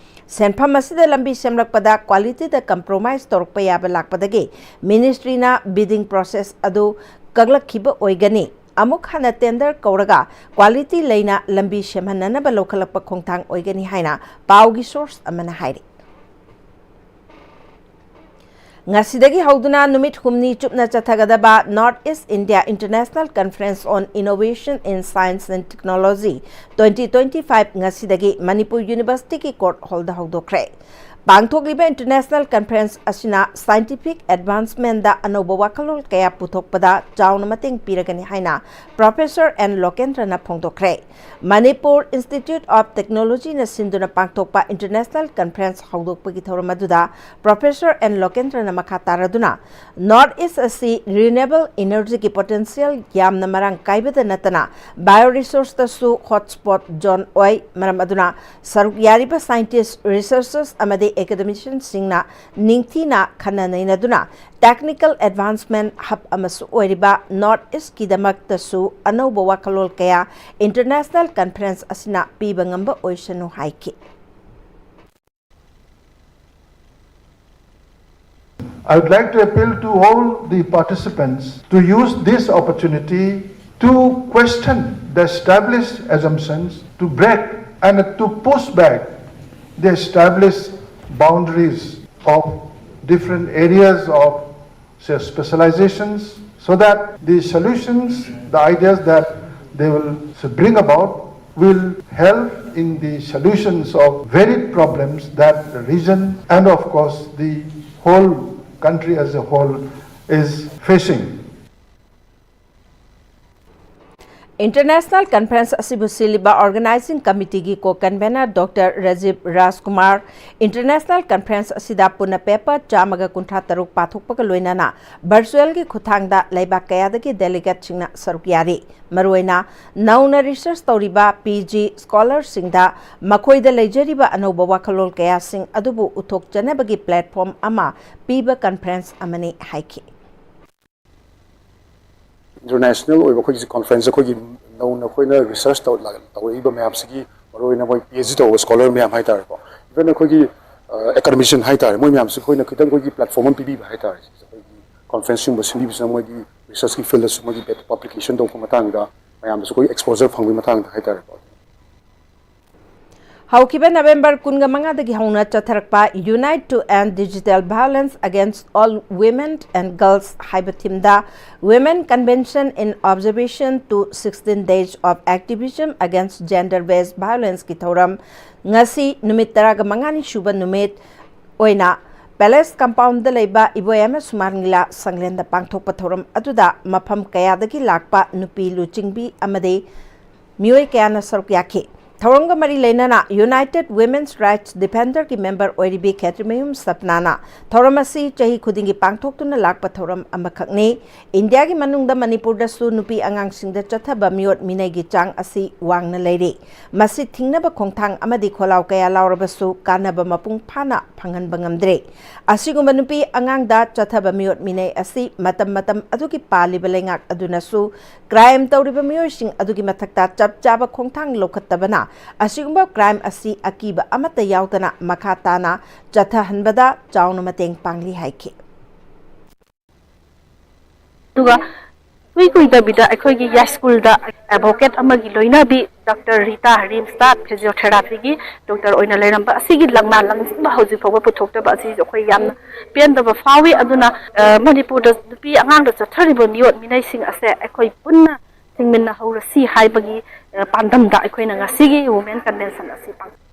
ꯁꯦꯟꯐꯝ ꯑꯁꯤꯗ ꯂꯝꯕꯤ ꯁꯦꯝꯂꯛꯄꯗ ꯀ꯭ꯋꯥꯂꯤꯇꯤꯗ ꯀꯝꯄ꯭ꯔꯣꯃꯥꯏꯖ ꯇꯧꯔꯛꯄ ꯌꯥꯕ ꯂꯥꯛꯄꯗꯒꯤ ꯃꯤꯅꯤꯁꯇ꯭ꯔꯤꯅ ꯕꯤꯗꯤꯡ ꯄ꯭ꯔꯣꯁꯦꯁ ꯑꯗꯨ ꯀꯛꯂꯛꯈꯤꯕ ꯑꯣꯏꯒꯅꯤ꯫ ꯑꯃꯨꯛ ꯍꯟꯅ ꯇꯦꯟꯗꯔ ꯀꯧꯔꯒ ꯀ꯭ꯋꯥꯂꯤꯇꯤ ꯂꯩꯅ ꯂꯝꯕꯤ ꯁꯦꯝꯍꯟꯅꯅꯕ ꯂꯧꯈꯠꯂꯛꯄ ꯈꯣꯡꯊꯥꯡ ꯑꯣꯏꯒꯅꯤ ꯍꯥꯏꯅ ꯄꯥꯎꯒꯤ ꯁꯣꯔꯁ ꯑꯃꯅ ꯍꯥꯏꯔꯤ꯫ ꯉꯁꯤꯗꯒꯤ ꯍꯧꯗꯨꯅ ꯅꯨꯃꯤꯠ ꯍꯨꯝꯅꯤ ꯆꯨꯞꯅ ꯆꯠꯊꯒꯗꯕ North East India International Conference on Innovation in Science and Technology twenty twenty-five ꯉꯁꯤꯗꯒꯤ ꯃꯅꯤꯄꯨꯔ ꯌꯨꯅꯤꯚꯔꯁꯤꯇꯤꯒꯤ ꯀꯣꯔꯠ ꯍꯣꯜꯗ ꯍꯧꯗꯣꯛꯈ꯭ꯔꯦ꯫ ꯄꯥꯡꯊꯣꯛꯂꯤꯕ international conference ꯑꯁꯤꯅ scientific advancement ꯗ ꯑꯅꯧꯕ ꯋꯥꯈꯜꯂꯣꯟ ꯀꯌꯥ ꯄꯨꯊꯣꯛꯄꯗ ꯆꯥꯎꯅ ꯃꯇꯦꯡ ꯄꯤꯔꯒꯅꯤ ꯍꯥꯏꯅ Professor N Lokendraꯅ ꯐꯣꯡꯗꯣꯛꯈ꯭ꯔꯦ꯫ Manipur Institute of Technologyꯅ ꯁꯤꯟꯗꯨꯅ ꯄꯥꯡꯊꯣꯛꯄ international conference ꯍꯧꯗꯣꯛꯄꯒꯤ ꯊꯧꯔꯝ ꯑꯗꯨꯗ Professor N Lokendraꯅ ꯃꯈꯥ ꯇꯥꯔꯗꯨꯅ, North East ꯑꯁꯤ renewable energyꯒꯤ potential ꯌꯥꯝꯅ ꯃꯔꯥꯡ ꯀꯥꯏꯕꯗ ꯅꯠꯇꯅ bioresourceꯇꯁꯨ hotspot zone ꯑꯣꯏ꯫ ꯃꯔꯝ ꯑꯗꯨꯅ ꯁꯔꯨꯛ ꯌꯥꯔꯤꯕ scientist, researchers ꯑꯃꯗꯤ academicianꯁꯤꯡꯅ ꯅꯤꯡꯊꯤꯅ ꯈꯟꯅ ꯅꯩꯅꯗꯨꯅ technical advancement hub ꯑꯃꯁꯨ ꯑꯣꯏꯔꯤꯕ North Eastꯀꯤꯗꯃꯛꯇꯁꯨ ꯑꯅꯧꯕ ꯋꯥꯈꯜꯂꯣꯟ ꯀꯌꯥ international conference ꯑꯁꯤꯅ ꯄꯤꯕ ꯉꯝꯕ ꯑꯣꯏꯁꯅꯨ ꯍꯥꯏꯈꯤ꯫ I would like to appeal to all the participants to use this opportunity to question the established assumptions, to break and to push back the established boundaries of different areas of specializations, so that the solutions, the ideas that they will bring about will help in the solutions of varied problems that the region and, of course, the whole country as a whole is facing. International conference ꯑꯁꯤꯕꯨ ꯁꯤꯜꯂꯤꯕ organizing committeeꯒꯤ co-convener Doctor Rajiv Rajkumar, international conference ꯑꯁꯤꯗ ꯄꯨꯟꯅ paper ꯆꯥꯝꯃꯒ ꯀꯨꯟꯊ꯭ꯔꯥ ꯇꯔꯨꯛ ꯄꯥꯊꯣꯛꯄꯒ ꯂꯣꯏꯅꯅ virtualꯒꯤ ꯈꯨꯠꯊꯥꯡꯗ ꯂꯩꯕꯥꯛ ꯀꯌꯥꯗꯒꯤ delegateꯁꯤꯡꯅ ꯁꯔꯨꯛ ꯌꯥꯔꯤ꯫ ꯃꯔꯨꯑꯣꯏꯅ ꯅꯧꯅ research ꯇꯧꯔꯤꯕ PG scholarꯁꯤꯡꯗ ꯃꯈꯣꯏꯗ ꯂꯩꯖꯔꯤꯕ ꯑꯅꯧꯕ ꯋꯥꯈꯜꯂꯣꯟ ꯀꯌꯥꯁꯤꯡ ꯑꯗꯨꯕꯨ ꯎꯠꯊꯣꯛꯆꯅꯕꯒꯤ platform ꯑꯃ ꯄꯤꯕ conference ꯑꯃꯅꯤ ꯍꯥꯏꯈꯤ꯫ International ꯑꯣꯏꯕ ꯑꯩꯈꯣꯏꯒꯤ conference, ꯑꯩꯈꯣꯏꯒꯤ ꯅꯧꯅ ꯑꯩꯈꯣꯏꯅ research ꯇꯧ-, ꯇꯧꯔꯛꯏꯕ ꯃꯌꯥꯝꯁꯤꯒꯤ, ꯃꯔꯨꯑꯣꯏꯅ ꯃꯣꯏ PhD ꯇꯧꯕ scholar ꯃꯌꯥꯝ ꯍꯥꯏꯇꯥꯔꯦꯀꯣ, even ꯑꯩꯈꯣꯏꯒꯤ academician ꯍꯥꯏꯇꯥꯔꯦ, ꯃꯣꯏ ꯃꯌꯥꯝꯁꯤ ꯑꯩꯈꯣꯏꯅ ꯈꯤꯇꯪ ꯑꯩꯈꯣꯏꯒꯤ platform ꯑꯃ ꯄꯤꯕꯤꯕ ꯍꯥꯏꯇꯥꯔꯦ꯫ ꯑꯩꯈꯣꯏꯒꯤ conferenceꯀꯨꯝꯕ ꯁꯤꯟꯕꯤꯕꯁꯤꯅ ꯃꯣꯏꯒꯤ researchꯀꯤ fieldꯗꯁꯨ ꯃꯣꯏꯒꯤ publicationꯗ ꯊꯣꯛꯄ ꯃꯇꯥꯡꯗ ꯃꯌꯥꯝꯗꯁꯨ ꯑꯩꯈꯣꯏ exposure ꯐꯪꯕꯒꯤ ꯃꯇꯥꯡꯗ ꯍꯥꯏꯇꯥꯔꯦꯀꯣ꯫ ꯍꯧꯈꯤꯕ ꯅꯕꯦꯝꯕꯔ ꯀꯨꯟꯃꯉꯥꯗꯒꯤ ꯍꯧꯅ ꯆꯠꯊꯔꯛꯄ Unite to End Digital Violence Against All Women and Girls ꯍꯥꯏꯕ ꯊꯤꯝꯗ Women Convention in Observation to sixteen Days of Activism Against Gender Based Violence ꯀꯤ ꯊꯧꯔꯝ ꯉꯁꯤ ꯅꯨꯃꯤꯠ ꯇꯔꯥꯃꯉꯥꯅꯤ ꯁꯨꯕ ꯅꯨꯃꯤꯠ ꯑꯣꯏꯅ ꯄꯦꯂꯦꯁ ꯀꯝꯄꯥꯎꯟꯗ ꯂꯩꯕ ꯏꯕꯣꯌꯥꯏꯃ ꯁꯨꯃꯥꯡ ꯂꯤꯂꯥ ꯁꯪꯂꯦꯟꯗ ꯄꯥꯡꯊꯣꯛꯄ ꯊꯧꯔꯝ ꯑꯗꯨꯗ ꯃꯐꯝ ꯀꯌꯥꯗꯒꯤ ꯂꯥꯛꯄ ꯅꯨꯄꯤ ꯂꯨꯆꯤꯡꯕꯤ ꯑꯃꯗꯤ ꯃꯤꯑꯣꯏ ꯀꯌꯥꯅ ꯁꯔꯨꯛ ꯌꯥꯈꯤ꯫ ꯊꯧꯔꯝꯒ ꯃꯔꯤ ꯂꯩꯅꯅ United Women's Rights Defender ꯀꯤ ꯃꯦꯝꯕꯔ ꯑꯣꯏꯔꯤꯕꯤ ꯈꯦꯇ꯭ꯔꯤꯃꯌꯨꯝ ꯁꯞꯅꯥꯅ ꯊꯧꯔꯝ ꯑꯁꯤ ꯆꯍꯤ ꯈꯨꯗꯤꯡꯒꯤ ꯄꯥꯡꯊꯣꯛꯇꯨꯅ ꯂꯥꯛꯄ ꯊꯧꯔꯝ ꯑꯃꯈꯛꯅꯤ꯫ ꯏꯟꯗꯤꯌꯥꯒꯤ ꯃꯅꯨꯡꯗ ꯃꯅꯤꯄꯨꯔꯗꯁꯨ ꯅꯨꯄꯤ ꯑꯉꯥꯡꯁꯤꯡꯗ ꯆꯠꯊꯕ ꯃꯤꯑꯣꯠ ꯃꯤꯅꯩꯒꯤ ꯆꯥꯡ ꯑꯁꯤ ꯋꯥꯡꯅ ꯂꯩꯔꯤ꯫ ꯃꯁꯤ ꯊꯤꯡꯅꯕ ꯈꯣꯡꯊꯥꯡ ꯑꯃꯗꯤ ꯈꯣꯜꯂꯥꯎ ꯀꯌꯥ ꯂꯥꯎꯔꯕꯁꯨ ꯀꯥꯟꯅꯕ ꯃꯄꯨꯡ ꯐꯥꯅ ꯐꯪꯍꯟꯕ ꯉꯝꯗ꯭ꯔꯦ꯫ ꯑꯁꯤꯒꯨꯝꯕ ꯅꯨꯄꯤ ꯑꯉꯥꯡꯗ ꯆꯠꯊꯕ ꯃꯤꯑꯣꯠ ꯃꯤꯅꯩ ꯑꯁꯤ ꯃꯇꯝ ꯃꯇꯝ ꯑꯗꯨꯒꯤ ꯄꯥꯜꯂꯤꯕ ꯂꯩꯉꯥꯛ ꯑꯗꯨꯅꯁꯨ ꯀ꯭ꯔꯥꯏꯝ ꯇꯧꯔꯤꯕ ꯃꯤꯑꯣꯏꯁꯤꯡ ꯑꯗꯨꯒꯤ ꯃꯊꯛꯇ ꯆꯞ ꯆꯥꯕ ꯈꯣꯡꯊꯥꯡ ꯂꯧꯈꯠꯇꯕꯅ ꯑꯁꯤꯒꯨꯝꯕ ꯀ꯭ꯔꯥꯏꯝ ꯑꯁꯤ ꯑꯀꯤꯕ ꯑꯃꯠꯇ ꯌꯥꯎꯗꯅ ꯃꯈꯥ ꯇꯥꯅ ꯆꯠꯊꯍꯟꯕꯗ ꯆꯥꯎꯅ ꯃꯇꯦꯡ ꯄꯥꯡꯂꯤ ꯍꯥꯏꯈꯤ꯫ ꯑꯗꯨꯒ ꯀꯨꯏ ꯀꯨꯏꯗꯕꯤꯗ ꯑꯩꯈꯣꯏꯒꯤ ꯌꯥꯏꯁ꯭ꯀꯨꯜꯗ ꯑꯦꯗꯚꯣꯀꯦꯠ ꯑꯃꯒꯤ ꯂꯣꯏꯅꯕꯤ ꯗꯣꯛꯇꯔ ꯔꯤꯇꯥ ꯔꯤꯝꯁꯇ ꯐꯤꯖꯤꯑꯣꯊꯦꯔꯥꯄꯤꯒꯤ ꯗꯣꯛꯇꯔ ꯑꯣꯏꯅ ꯂꯩꯔꯝꯕ ꯑꯁꯤꯒꯤ ꯂꯪꯅꯥ ꯂꯪꯖꯤꯡꯕ ꯍꯧꯖꯤꯛ ꯐꯥꯎꯕ ꯄꯨꯊꯣꯛꯇꯕ ꯑꯁꯤꯁꯨ ꯑꯩꯈꯣꯏ ꯌꯥꯝꯅ ꯄꯦꯟꯗꯕ ꯐꯥꯎꯏ꯫ ꯑꯗꯨꯅ ꯃꯅꯤꯄꯨꯔꯗ ꯅꯨꯄꯤ ꯑꯉꯥꯡꯗ ꯆꯠꯊꯔꯤꯕ ꯃꯤꯑꯣꯠ ꯃꯤꯅꯩꯁꯤꯡ ꯑꯁꯦ ꯑꯩꯈꯣꯏ ꯄꯨꯟꯅ ꯊꯤꯡꯃꯤꯟꯅꯍꯧꯔꯁꯤ ꯍꯥꯏꯕꯒꯤ ꯄꯥꯟꯗꯝꯗ ꯑꯩꯈꯣꯏꯅ ꯉꯁꯤꯒꯤ ꯋꯨꯃꯦꯟ ꯀꯟꯚꯦꯟꯁꯟ ꯑꯁꯤ ꯄꯥꯡꯊꯣꯛꯏ꯫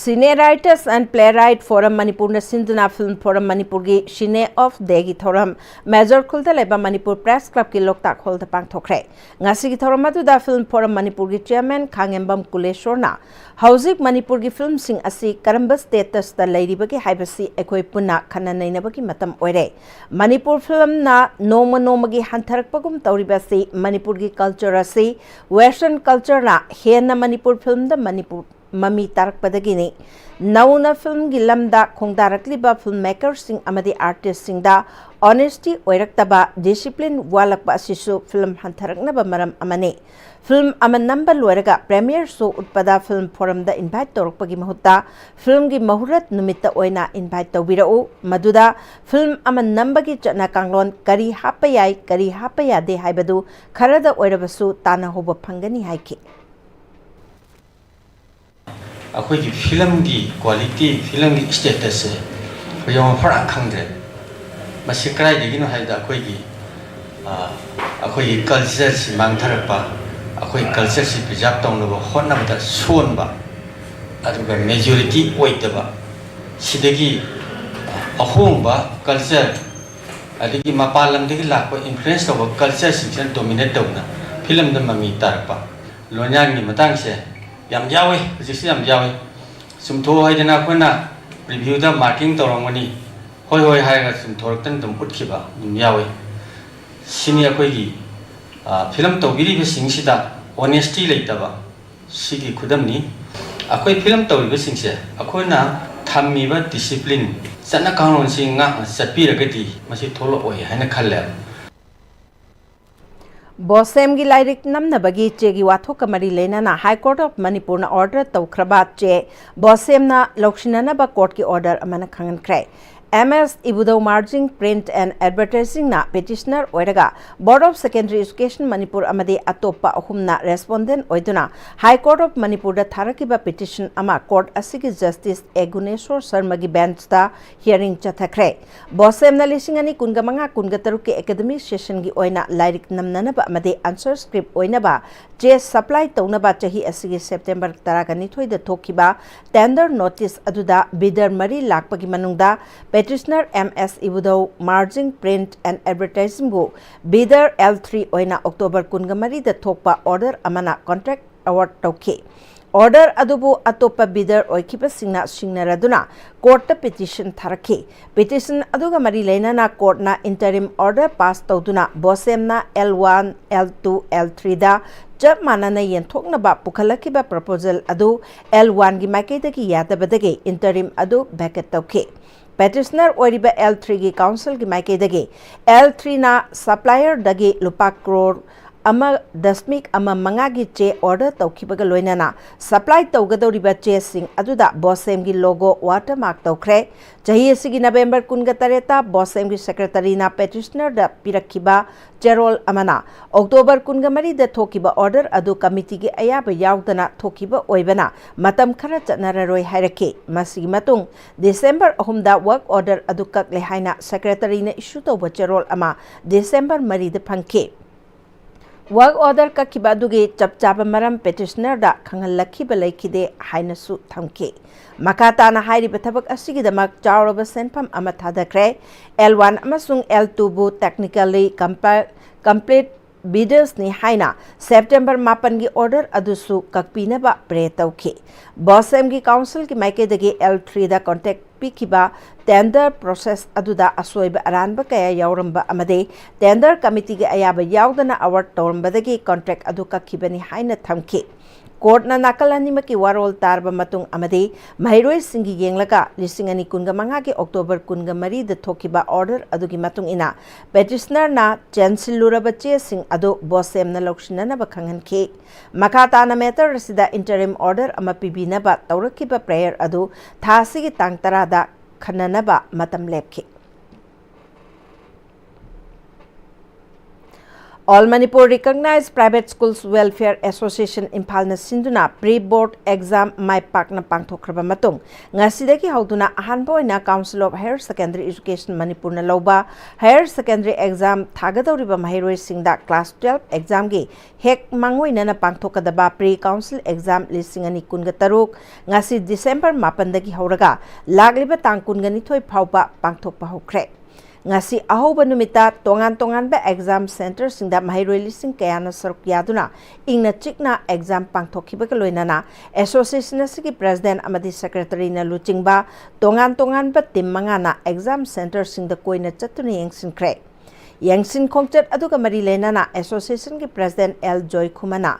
Screenwriters and Playwright Forum ꯃꯅꯤꯄꯨꯔꯅ ꯁꯤꯟꯗꯨꯅ ꯐꯤꯜꯝ ꯐꯣꯔꯝ ꯃꯅꯤꯄꯨꯔꯒꯤ ꯁꯤꯅꯦ ꯑꯣꯐ ꯗꯦꯒꯤ ꯊꯧꯔꯝ ꯃꯦꯖꯣꯔ ꯈꯨꯜꯗ ꯂꯩꯕ ꯃꯅꯤꯄꯨꯔ ꯄ꯭ꯔꯦꯁ ꯀ꯭ꯂꯕꯀꯤ ꯂꯣꯛꯇꯥꯛ ꯍꯣꯜꯗ ꯄꯥꯡꯊꯣꯛꯈ꯭ꯔꯦ꯫ ꯉꯁꯤꯒꯤ ꯊꯧꯔꯝ ꯑꯗꯨꯗ ꯐꯤꯜꯝ ꯐꯣꯔꯝ ꯃꯅꯤꯄꯨꯔꯒꯤ ꯆꯤꯌꯔꯃꯦꯟ ꯈꯥꯉꯦꯝꯕꯝ ꯀꯨꯂꯦꯁꯣꯔꯅ ꯍꯧꯖꯤꯛ ꯃꯅꯤꯄꯨꯔꯒꯤ ꯐꯤꯜꯝꯁꯤꯡ ꯑꯁꯤ ꯀꯔꯝꯕ ꯁ꯭ꯇꯦꯇꯁꯇ ꯂꯩꯔꯤꯕꯒꯦ ꯍꯥꯏꯕꯁꯤ ꯑꯩꯈꯣꯏ ꯄꯨꯟꯅ ꯈꯟꯅ ꯅꯩꯅꯕꯒꯤ ꯃꯇꯝ ꯑꯣꯏꯔꯦ꯫ ꯃꯅꯤꯄꯨꯔ ꯐꯤꯜꯝꯅ ꯅꯣꯡꯃ ꯅꯣꯡꯃꯒꯤ ꯍꯟꯊꯔꯛꯄꯒꯨꯝ ꯇꯧꯔꯤꯕ ꯑꯁꯤ ꯃꯅꯤꯄꯨꯔꯒꯤ ꯀꯜꯆꯔ ꯑꯁꯤ ꯋꯦꯁꯇꯔꯟ ꯀꯜꯆꯔꯅ ꯍꯦꯟꯅ ꯃꯅꯤꯄꯨꯔ ꯐꯤꯜꯝꯗ ꯃꯅꯤꯄꯨꯔ ꯃꯃꯤ ꯇꯥꯔꯛꯄꯗꯒꯤꯅꯤ꯫ ꯅꯧꯅ ꯐꯤꯜꯝꯒꯤ ꯂꯝꯗ ꯈꯣꯡꯗꯥꯔꯛꯂꯤꯕ ꯐꯤꯜꯝ ꯃꯦꯀꯔꯁꯤꯡ ꯑꯃꯗꯤ ꯑꯥꯔꯇꯤꯁꯁꯤꯡꯗ ꯑꯣꯅꯦꯁꯇꯤ ꯑꯣꯏꯔꯛꯇꯕ, ꯗꯤꯁꯤꯄ꯭ꯂꯤꯟ ꯋꯥꯠꯂꯛꯄ ꯑꯁꯤꯁꯨ ꯐꯤꯜꯝ ꯍꯟꯊꯔꯛꯅꯕ ꯃꯔꯝ ꯑꯃꯅꯤ꯫ ꯐꯤꯜꯝ ꯑꯃ ꯅꯝꯕ ꯂꯣꯏꯔꯒ ꯄ꯭ꯔꯦꯃꯤꯌꯔ ꯁꯣ ꯎꯠꯄꯗ ꯐꯤꯜꯝ ꯐꯣꯔꯝꯗ ꯏꯟꯚꯥꯏꯠ ꯇꯧꯔꯛꯄꯒꯤ ꯃꯍꯨꯠꯇ ꯐꯤꯜꯝꯒꯤ ꯃꯍꯨꯔꯠ ꯅꯨꯃꯤꯠꯇ ꯑꯣꯏꯅ ꯏꯟꯚꯥꯏꯠ ꯇꯧꯕꯤꯔꯛꯎ, ꯃꯗꯨꯗ ꯐꯤꯜꯝ ꯑꯃ ꯅꯝꯕꯒꯤ ꯆꯠꯅ ꯀꯥꯡꯂꯣꯟ ꯀꯔꯤ ꯍꯥꯞꯄ ꯌꯥꯏ, ꯀꯔꯤ ꯍꯥꯞꯄ ꯌꯥꯗꯦ ꯍꯥꯏꯕꯗꯨ ꯈꯔꯗ ꯑꯣꯏꯔꯕꯁꯨ ꯇꯥꯟꯅꯍꯧꯕ ꯐꯪꯒꯅꯤ ꯍꯥꯏꯈꯤ꯫ ꯑꯩꯈꯣꯏꯒꯤ ꯐꯤꯂꯝꯒꯤ ꯀ꯭ꯋꯥꯂꯤꯇꯤ, ꯐꯤꯂꯝꯒꯤ ꯁ꯭ꯇꯦꯇꯁꯁꯦ ꯑꯩꯈꯣꯏ ꯌꯥꯝ ꯐꯔꯛ ꯈꯪꯗ꯭ꯔꯦ꯫ ꯃꯁꯤ ꯀꯗꯥꯏꯗꯒꯤꯅꯣ ꯍꯥꯏꯕꯗ ꯑꯩꯈꯣꯏꯒꯤ, ꯑ, ꯑꯩꯈꯣꯏꯒꯤ ꯀꯜꯆꯔꯁꯤ ꯃꯥꯡꯊꯔꯛꯄ, ꯑꯩꯈꯣꯏ ꯀꯜꯆꯔꯁꯤ ꯄ꯭ꯔꯤꯖꯥꯔꯕ ꯇꯧꯅꯕ ꯍꯣꯠꯅꯕꯗ ꯁꯣꯟꯕ, ꯑꯗꯨꯒ ꯃꯦꯖꯣꯔꯤꯇꯤ ꯑꯣꯏꯗꯕ, ꯁꯤꯗꯒꯤ ꯑꯍꯣꯡꯕ ꯀꯜꯆꯔ, ꯑꯗꯒꯤ ꯃꯄꯥꯟ ꯂꯝꯗꯒꯤ ꯂꯥꯛꯄ ꯏꯟꯐ꯭ꯂꯨꯌꯦꯟꯁ ꯇꯧꯕ ꯀꯜꯆꯔꯁꯤꯡꯁꯤꯅ ꯗꯣꯃꯤꯅꯦꯠ ꯇꯧꯗꯅ ꯐꯤꯂꯝꯗ ꯃꯃꯤ ꯇꯥꯔꯛꯄ, ꯂꯣꯟꯌꯥꯟꯒꯤ ꯃꯇꯥꯡꯁꯦ ꯌꯥꯝ ꯌꯥꯎꯋꯦ, ꯍꯧꯖꯤꯛꯁꯨ ꯌꯥꯝ ꯌꯥꯎꯋꯦ꯫ ꯆꯨꯝꯊꯣꯛꯑꯣ ꯍꯥꯏꯗꯅ ꯑꯩꯈꯣꯏꯅ ꯔꯤꯚ꯭ꯌꯨꯗ ꯃꯥꯔꯀꯤꯡ ꯇꯧꯔꯝꯒꯅꯤ, ꯍꯣꯏ ꯍꯣꯏ ꯍꯥꯏꯔꯒ ꯆꯨꯝꯊꯣꯔꯛꯇꯅ ꯑꯗꯨꯝ ꯎꯠꯈꯤꯕ ꯑꯗꯨꯝ ꯌꯥꯎꯋꯦ꯫ ꯁꯤꯅꯤ ꯑꯩꯈꯣꯏꯒꯤ, ꯑ, ꯐꯤꯂꯝ ꯇꯧꯕꯤꯔꯤꯕꯁꯤꯡꯁꯤꯗ ꯑꯣꯅꯦꯁꯇꯤ ꯂꯩꯇꯕ, ꯁꯤꯒꯤ ꯈꯨꯗꯝꯅꯤ꯫ ꯑꯩꯈꯣꯏ ꯐꯤꯂꯝ ꯇꯧꯔꯤꯕꯁꯤꯡꯁꯦ ꯑꯩꯈꯣꯏꯅ ꯊꯝꯃꯤꯕ ꯗꯤꯁꯤꯄ꯭ꯂꯤꯟ, ꯆꯠꯅ ꯀꯥꯡꯂꯣꯟꯁꯤ ꯉꯥꯛꯅ ꯆꯠꯄꯤꯔꯒꯗꯤ ꯃꯁꯤ ꯊꯣꯛꯂꯛꯑꯣꯏ ꯍꯥꯏꯅ ꯈꯜꯂꯦ꯫ ꯕꯣꯁꯦꯝꯒꯤ ꯂꯥꯏꯔꯤꯛ ꯅꯝꯅꯕꯒꯤ ꯆꯦꯒꯤ ꯋꯥꯊꯣꯛꯀ ꯃꯔꯤ ꯂꯩꯅꯅ High Court of Manipurꯅ order ꯇꯧꯈ꯭ꯔꯕ ꯆꯦ ꯕꯣꯁꯦꯝꯅ ꯂꯧꯁꯤꯟꯅꯅꯕ ꯀꯣꯔꯠꯀꯤ order ꯑꯃꯅ ꯈꯪꯍꯟꯈ꯭ꯔꯦ꯫ ꯑꯦꯝ ꯑꯦꯁ ꯏꯕꯨꯙꯧ Marging Print and Advertisingꯅ petitioner ꯑꯣꯏꯔꯒ Board of Secondary Education Manipur ꯑꯃꯗꯤ ꯑꯇꯣꯞꯄ ꯑꯍꯨꯝꯅ respondent ꯑꯣꯏꯗꯨꯅ High Court of ꯃꯅꯤꯄꯨꯔꯗ ꯊꯥꯔꯛꯈꯤꯕ petition ꯑꯃ ꯀꯣꯔꯠ ꯑꯁꯤꯒꯤ ꯖꯁꯇꯤꯁ ꯑꯦ ꯒꯨꯅꯦꯁꯣꯔ ꯁꯔꯃꯒꯤ ꯕꯦꯟꯆꯇ hearing ꯆꯠꯊꯈ꯭ꯔꯦ꯫ ꯕꯣꯁꯦꯝꯅ ꯂꯤꯁꯤꯡ ꯑꯅꯤ ꯀꯨꯟꯒ ꯃꯉꯥ ꯀꯨꯟꯒ ꯇꯔꯨꯛꯀꯤ academic sessionꯒꯤ ꯑꯣꯏꯅ ꯂꯥꯏꯔꯤꯛ ꯅꯝꯅꯅꯕ ꯑꯃꯗꯤ answer script ꯑꯣꯏꯅꯕ ꯆꯦ supply ꯇꯧꯅꯕ ꯆꯍꯤ ꯑꯁꯤꯒꯤ September ꯇꯔꯥꯒ ꯅꯤꯊꯣꯏꯗ ꯊꯣꯛꯈꯤꯕ tender notice ꯑꯗꯨꯗ bidder ꯃꯔꯤ ꯂꯥꯛꯄꯒꯤ ꯃꯅꯨꯡꯗ petitioner ꯑꯦꯝ ꯑꯦꯁ ꯏꯕꯨꯙꯧ Marging Print and Advertisingꯕꯨ bidder L three ꯑꯣꯏꯅ October ꯀꯨꯟꯒ ꯃꯔꯤꯗ ꯊꯣꯛꯄ order ꯑꯃꯅ contract award ꯇꯧꯈꯤ꯫ Order ꯑꯗꯨꯕꯨ ꯑꯇꯣꯞꯄ bidder ꯑꯣꯏꯈꯤꯕꯁꯤꯡꯅ ꯁꯤꯡꯅꯔꯗꯨꯅ ꯀꯣꯔꯠꯇ petition ꯊꯥꯔꯛꯈꯤ꯫ Petition ꯑꯗꯨꯒ ꯃꯔꯤ ꯂꯩꯅꯅ ꯀꯣꯔꯠꯅ interim order pass ꯇꯧꯗꯨꯅ ꯕꯣꯁꯦꯝꯅ L one, L two, L threeꯗ ꯆꯞ ꯃꯥꯟꯅꯅ ꯌꯦꯟꯊꯣꯛꯅꯕ ꯄꯨꯈꯠꯂꯛꯈꯤꯕ proposal ꯑꯗꯨ L oneꯒꯤ ꯃꯥꯏꯀꯩꯗꯒꯤ ꯌꯥꯗꯕꯗꯒꯤ interim ꯑꯗꯨ vacate ꯇꯧꯈꯤ꯫ Petitioner ꯑꯣꯏꯔꯤꯕ L threeꯒꯤ councilꯒꯤ ꯃꯥꯏꯀꯩꯗꯒꯤ L threeꯅ supplierꯗꯒꯤ ꯂꯨꯄꯥ ꯀ꯭ꯔꯣꯔ ꯑꯃ ꯗꯁꯃꯤꯛ ꯑꯃ ꯃꯉꯥꯒꯤ ꯆꯦ ꯑꯣꯔꯗꯔ ꯇꯧꯈꯤꯕꯒ ꯂꯣꯏꯅꯅ ꯁꯄ꯭ꯂꯥꯏ ꯇꯧꯒꯗꯧꯔꯤꯕ ꯆꯦꯁꯤꯡ ꯑꯗꯨꯗ ꯕꯣꯁꯦꯝꯒꯤ ꯂꯣꯒꯣ ꯋꯥꯇꯔꯃꯥꯔꯛ ꯇꯧꯈ꯭ꯔꯦ꯫ ꯆꯍꯤ ꯑꯁꯤꯒꯤ ꯅꯕꯦꯝꯕꯔ ꯀꯨꯟꯒ ꯇꯔꯦꯠꯇ ꯕꯣꯁꯦꯝꯒꯤ ꯁꯦꯀ꯭ꯔꯦꯇꯔꯤꯅ ꯄꯦꯇꯤꯁꯅꯔꯗ ꯄꯤꯔꯛꯈꯤꯕ ꯆꯦꯔꯣꯜ ꯑꯃꯅ ꯑꯣꯛꯇꯣꯕꯔ ꯀꯨꯟꯒ ꯃꯔꯤꯗ ꯊꯣꯛꯈꯤꯕ ꯑꯣꯔꯗꯔ ꯑꯗꯨ ꯀꯃꯤꯇꯤꯒꯤ ꯑꯌꯥꯕ ꯌꯥꯎꯗꯅ ꯊꯣꯛꯈꯤꯕ ꯑꯣꯏꯕꯅ ꯃꯇꯝ ꯈꯔ ꯆꯠꯅꯔꯔꯣꯏ ꯍꯥꯏꯔꯛꯈꯤ꯫ ꯃꯁꯤꯒꯤ ꯃꯇꯨꯡ ꯗꯤꯁꯦꯝꯕꯔ ꯑꯍꯨꯝꯗ ꯋꯥꯔꯛ ꯑꯣꯔꯗꯔ ꯑꯗꯨ ꯀꯛꯂꯦ ꯍꯥꯏꯅ ꯁꯦꯀ꯭ꯔꯦꯇꯔꯤꯅ ꯏꯁꯨ ꯇꯧꯕ ꯆꯦꯔꯣꯜ ꯑꯃ ꯗꯤꯁꯦꯝꯕꯔ ꯃꯔꯤꯗ ꯐꯪꯈꯤ꯫ ꯋꯥꯔꯛ ꯑꯣꯔꯗꯔ ꯀꯛꯈꯤꯕ ꯑꯗꯨꯒꯤ ꯆꯞ ꯆꯥꯕ ꯃꯔꯝ ꯄꯦꯇꯤꯁꯅꯔꯗ ꯈꯪꯍꯜꯂꯛꯈꯤꯕ ꯂꯩꯈꯤꯗꯦ ꯍꯥꯏꯅꯁꯨ ꯊꯝꯈꯤ꯫ ꯃꯈꯥ ꯇꯥꯅ ꯍꯥꯏꯔꯤꯕ ꯊꯕꯛ ꯑꯁꯤꯒꯤꯗꯃꯛ ꯆꯥꯎꯔꯕ ꯁꯦꯟꯐꯝ ꯑꯃ ꯊꯥꯗꯈ꯭ꯔꯦ꯫ ꯑꯦꯜ ꯋꯥꯟ ꯑꯃꯁꯨꯡ ꯑꯦꯜ ꯇꯨꯕꯨ technically complete bidders ꯅꯤ ꯍꯥꯏꯅ ꯁꯦꯞꯇꯦꯝꯕꯔ ꯃꯥꯄꯟꯒꯤ ꯑꯣꯔꯗꯔ ꯑꯗꯨꯁꯨ ꯀꯛꯄꯤꯅꯕ ꯄ꯭ꯔꯦ ꯇꯧꯈꯤ꯫ ꯕꯣꯁꯦꯝꯒꯤ ꯀꯥꯎꯟꯁꯤꯜꯒꯤ ꯃꯥꯏꯀꯩꯗꯒꯤ ꯑꯦꯜ ꯊ꯭ꯔꯤꯗ ꯀꯣꯟꯇ꯭ꯔꯦꯛ ꯄꯤꯈꯤꯕ ꯇꯦꯟꯗꯔ ꯄ꯭ꯔꯣꯁꯦꯁ ꯑꯗꯨꯗ ꯑꯁꯣꯏꯕ ꯑꯔꯥꯟꯕ ꯀꯌꯥ ꯌꯥꯎꯔꯝꯕ ꯑꯃꯗꯤ ꯇꯦꯟꯗꯔ ꯀꯃꯤꯇꯤꯒꯤ ꯑꯌꯥꯕ ꯌꯥꯎꯗꯅ ꯑꯦꯋꯥꯔꯗ ꯇꯧꯔꯝꯕꯗꯒꯤ ꯀꯣꯟꯇ꯭ꯔꯦꯛ ꯑꯗꯨ ꯀꯛꯈꯤꯕꯅꯤ ꯍꯥꯏꯅ ꯊꯝꯈꯤ꯫ ꯀꯣꯔꯠꯅ ꯅꯥꯀꯜ ꯑꯅꯤꯃꯛꯀꯤ ꯋꯥꯔꯣꯜ ꯇꯥꯔꯕ ꯃꯇꯨꯡ ꯑꯃꯗꯤ ꯃꯍꯩꯔꯣꯏꯁꯤꯡꯒꯤ ꯌꯦꯡꯂꯒ ꯂꯤꯁꯤꯡ ꯑꯅꯤ ꯀꯨꯟꯒ ꯃꯉꯥꯒꯤ ꯑꯣꯛꯇꯣꯕꯔ ꯀꯨꯟꯒ ꯃꯔꯤꯗ ꯊꯣꯛꯈꯤꯕ ꯑꯣꯔꯗꯔ ꯑꯗꯨꯒꯤ ꯃꯇꯨꯡ ꯏꯟꯅ ꯄꯦꯇꯤꯁꯅꯔꯅ ꯆꯦꯟꯁꯤꯜꯂꯨꯔꯕ ꯆꯦꯁꯤꯡ ꯑꯗꯨ ꯕꯣꯁꯦꯝꯅ ꯂꯧꯁꯤꯟꯅꯅꯕ ꯈꯪꯍꯟꯈꯤ꯫ ꯃꯈꯥ ꯇꯥꯅ ꯃꯦꯇꯔ ꯑꯁꯤꯗ ꯏꯟꯇꯔꯤꯝ ꯑꯣꯔꯗꯔ ꯑꯃ ꯄꯤꯕꯤꯅꯕ ꯇꯧꯔꯛꯈꯤꯕ ꯄ꯭ꯔꯦꯌꯔ ꯑꯗꯨ ꯊꯥ ꯑꯁꯤꯒꯤ ꯇꯥꯡ ꯇꯔꯥꯗ ꯈꯟꯅꯅꯕ ꯃꯇꯝ ꯂꯦꯞꯈꯤ꯫ All Manipur Recognized Private Schools Welfare Association ꯏꯝꯐꯥꯜꯅ ꯁꯤꯟꯗꯨꯅ ꯄ꯭ꯔꯤ ꯕꯣꯔꯗ ꯑꯦꯛꯖꯥꯝ ꯃꯥꯏ ꯄꯥꯛꯅ ꯄꯥꯡꯊꯣꯛꯈ꯭ꯔꯕ ꯃꯇꯨꯡ, ꯉꯁꯤꯗꯒꯤ ꯍꯧꯗꯨꯅ ꯑꯍꯥꯟꯕ ꯑꯣꯏꯅ Council of Higher Secondary Education ꯃꯅꯤꯄꯨꯔꯅ ꯂꯧꯕ ꯍꯥꯌꯔ ꯁꯦꯀꯦꯟꯗꯔꯤ ꯑꯦꯛꯖꯥꯝ ꯊꯥꯒꯗꯧꯔꯤꯕ ꯃꯍꯩꯔꯣꯏꯁꯤꯡꯗ ꯀ꯭ꯂꯥꯁ ꯇꯨꯌꯦꯜꯐ ꯑꯦꯛꯖꯥꯝꯒꯤ ꯍꯦꯛ ꯃꯥꯡꯑꯣꯏꯅꯅ ꯄꯥꯡꯊꯣꯛꯀꯗꯕ ꯄ꯭ꯔꯤ ꯀꯥꯎꯟꯁꯤꯜ ꯑꯦꯛꯖꯥꯝ ꯂꯤꯁꯤꯡ ꯑꯅꯤ ꯀꯨꯟꯒ ꯇꯔꯨꯛ ꯉꯁꯤ ꯗꯤꯁꯦꯝꯕꯔ ꯃꯥꯄꯟꯗꯒꯤ ꯍꯧꯔꯒ ꯂꯥꯛꯂꯤꯕ ꯇꯥꯡ ꯀꯨꯟꯒ ꯅꯤꯊꯣꯏ ꯐꯥꯎꯕ ꯄꯥꯡꯊꯣꯛꯄ ꯍꯧꯈ꯭ꯔꯦ꯫ ꯉꯁꯤ ꯑꯍꯧꯕ ꯅꯨꯃꯤꯠꯇ ꯇꯣꯉꯥꯟ ꯇꯣꯉꯥꯟꯕ ꯑꯦꯛꯖꯥꯝ ꯁꯦꯟꯇꯔꯁꯤꯡꯗ ꯃꯍꯩꯔꯣꯏ ꯂꯤꯁꯤꯡ ꯀꯌꯥꯅ ꯁꯔꯨꯛ ꯌꯥꯗꯨꯅ ꯏꯪꯅ ꯆꯤꯛꯅ ꯑꯦꯛꯖꯥꯝ ꯄꯥꯡꯊꯣꯛꯈꯤꯕꯒ ꯂꯣꯏꯅꯅ ꯑꯦꯁꯣꯁꯤꯌꯦꯁꯟ ꯑꯁꯤꯒꯤ ꯄ꯭ꯔꯦꯁꯤꯗꯦꯟꯠ ꯑꯃꯗꯤ ꯁꯦꯀ꯭ꯔꯦꯇꯔꯤꯅ ꯂꯨꯆꯤꯡꯕ ꯇꯣꯉꯥꯟ ꯇꯣꯉꯥꯟꯕ ꯇꯤꯝ ꯃꯉꯥꯅ ꯑꯦꯛꯖꯥꯝ ꯁꯦꯟꯇꯔꯁꯤꯡꯗ ꯀꯣꯏꯅ ꯆꯠꯇꯨꯅ ꯌꯦꯡꯁꯤꯟꯈ꯭ꯔꯦ꯫ ꯌꯦꯡꯁꯤꯟ ꯈꯣꯡꯆꯠ ꯑꯗꯨꯒ ꯃꯔꯤ ꯂꯩꯅꯅ ꯑꯦꯁꯣꯁꯤꯌꯦꯁꯟꯒꯤ ꯄ꯭ꯔꯦꯁꯤꯗꯦꯟꯠ ꯑꯦꯜ ꯖꯣꯏꯈꯨꯃꯅ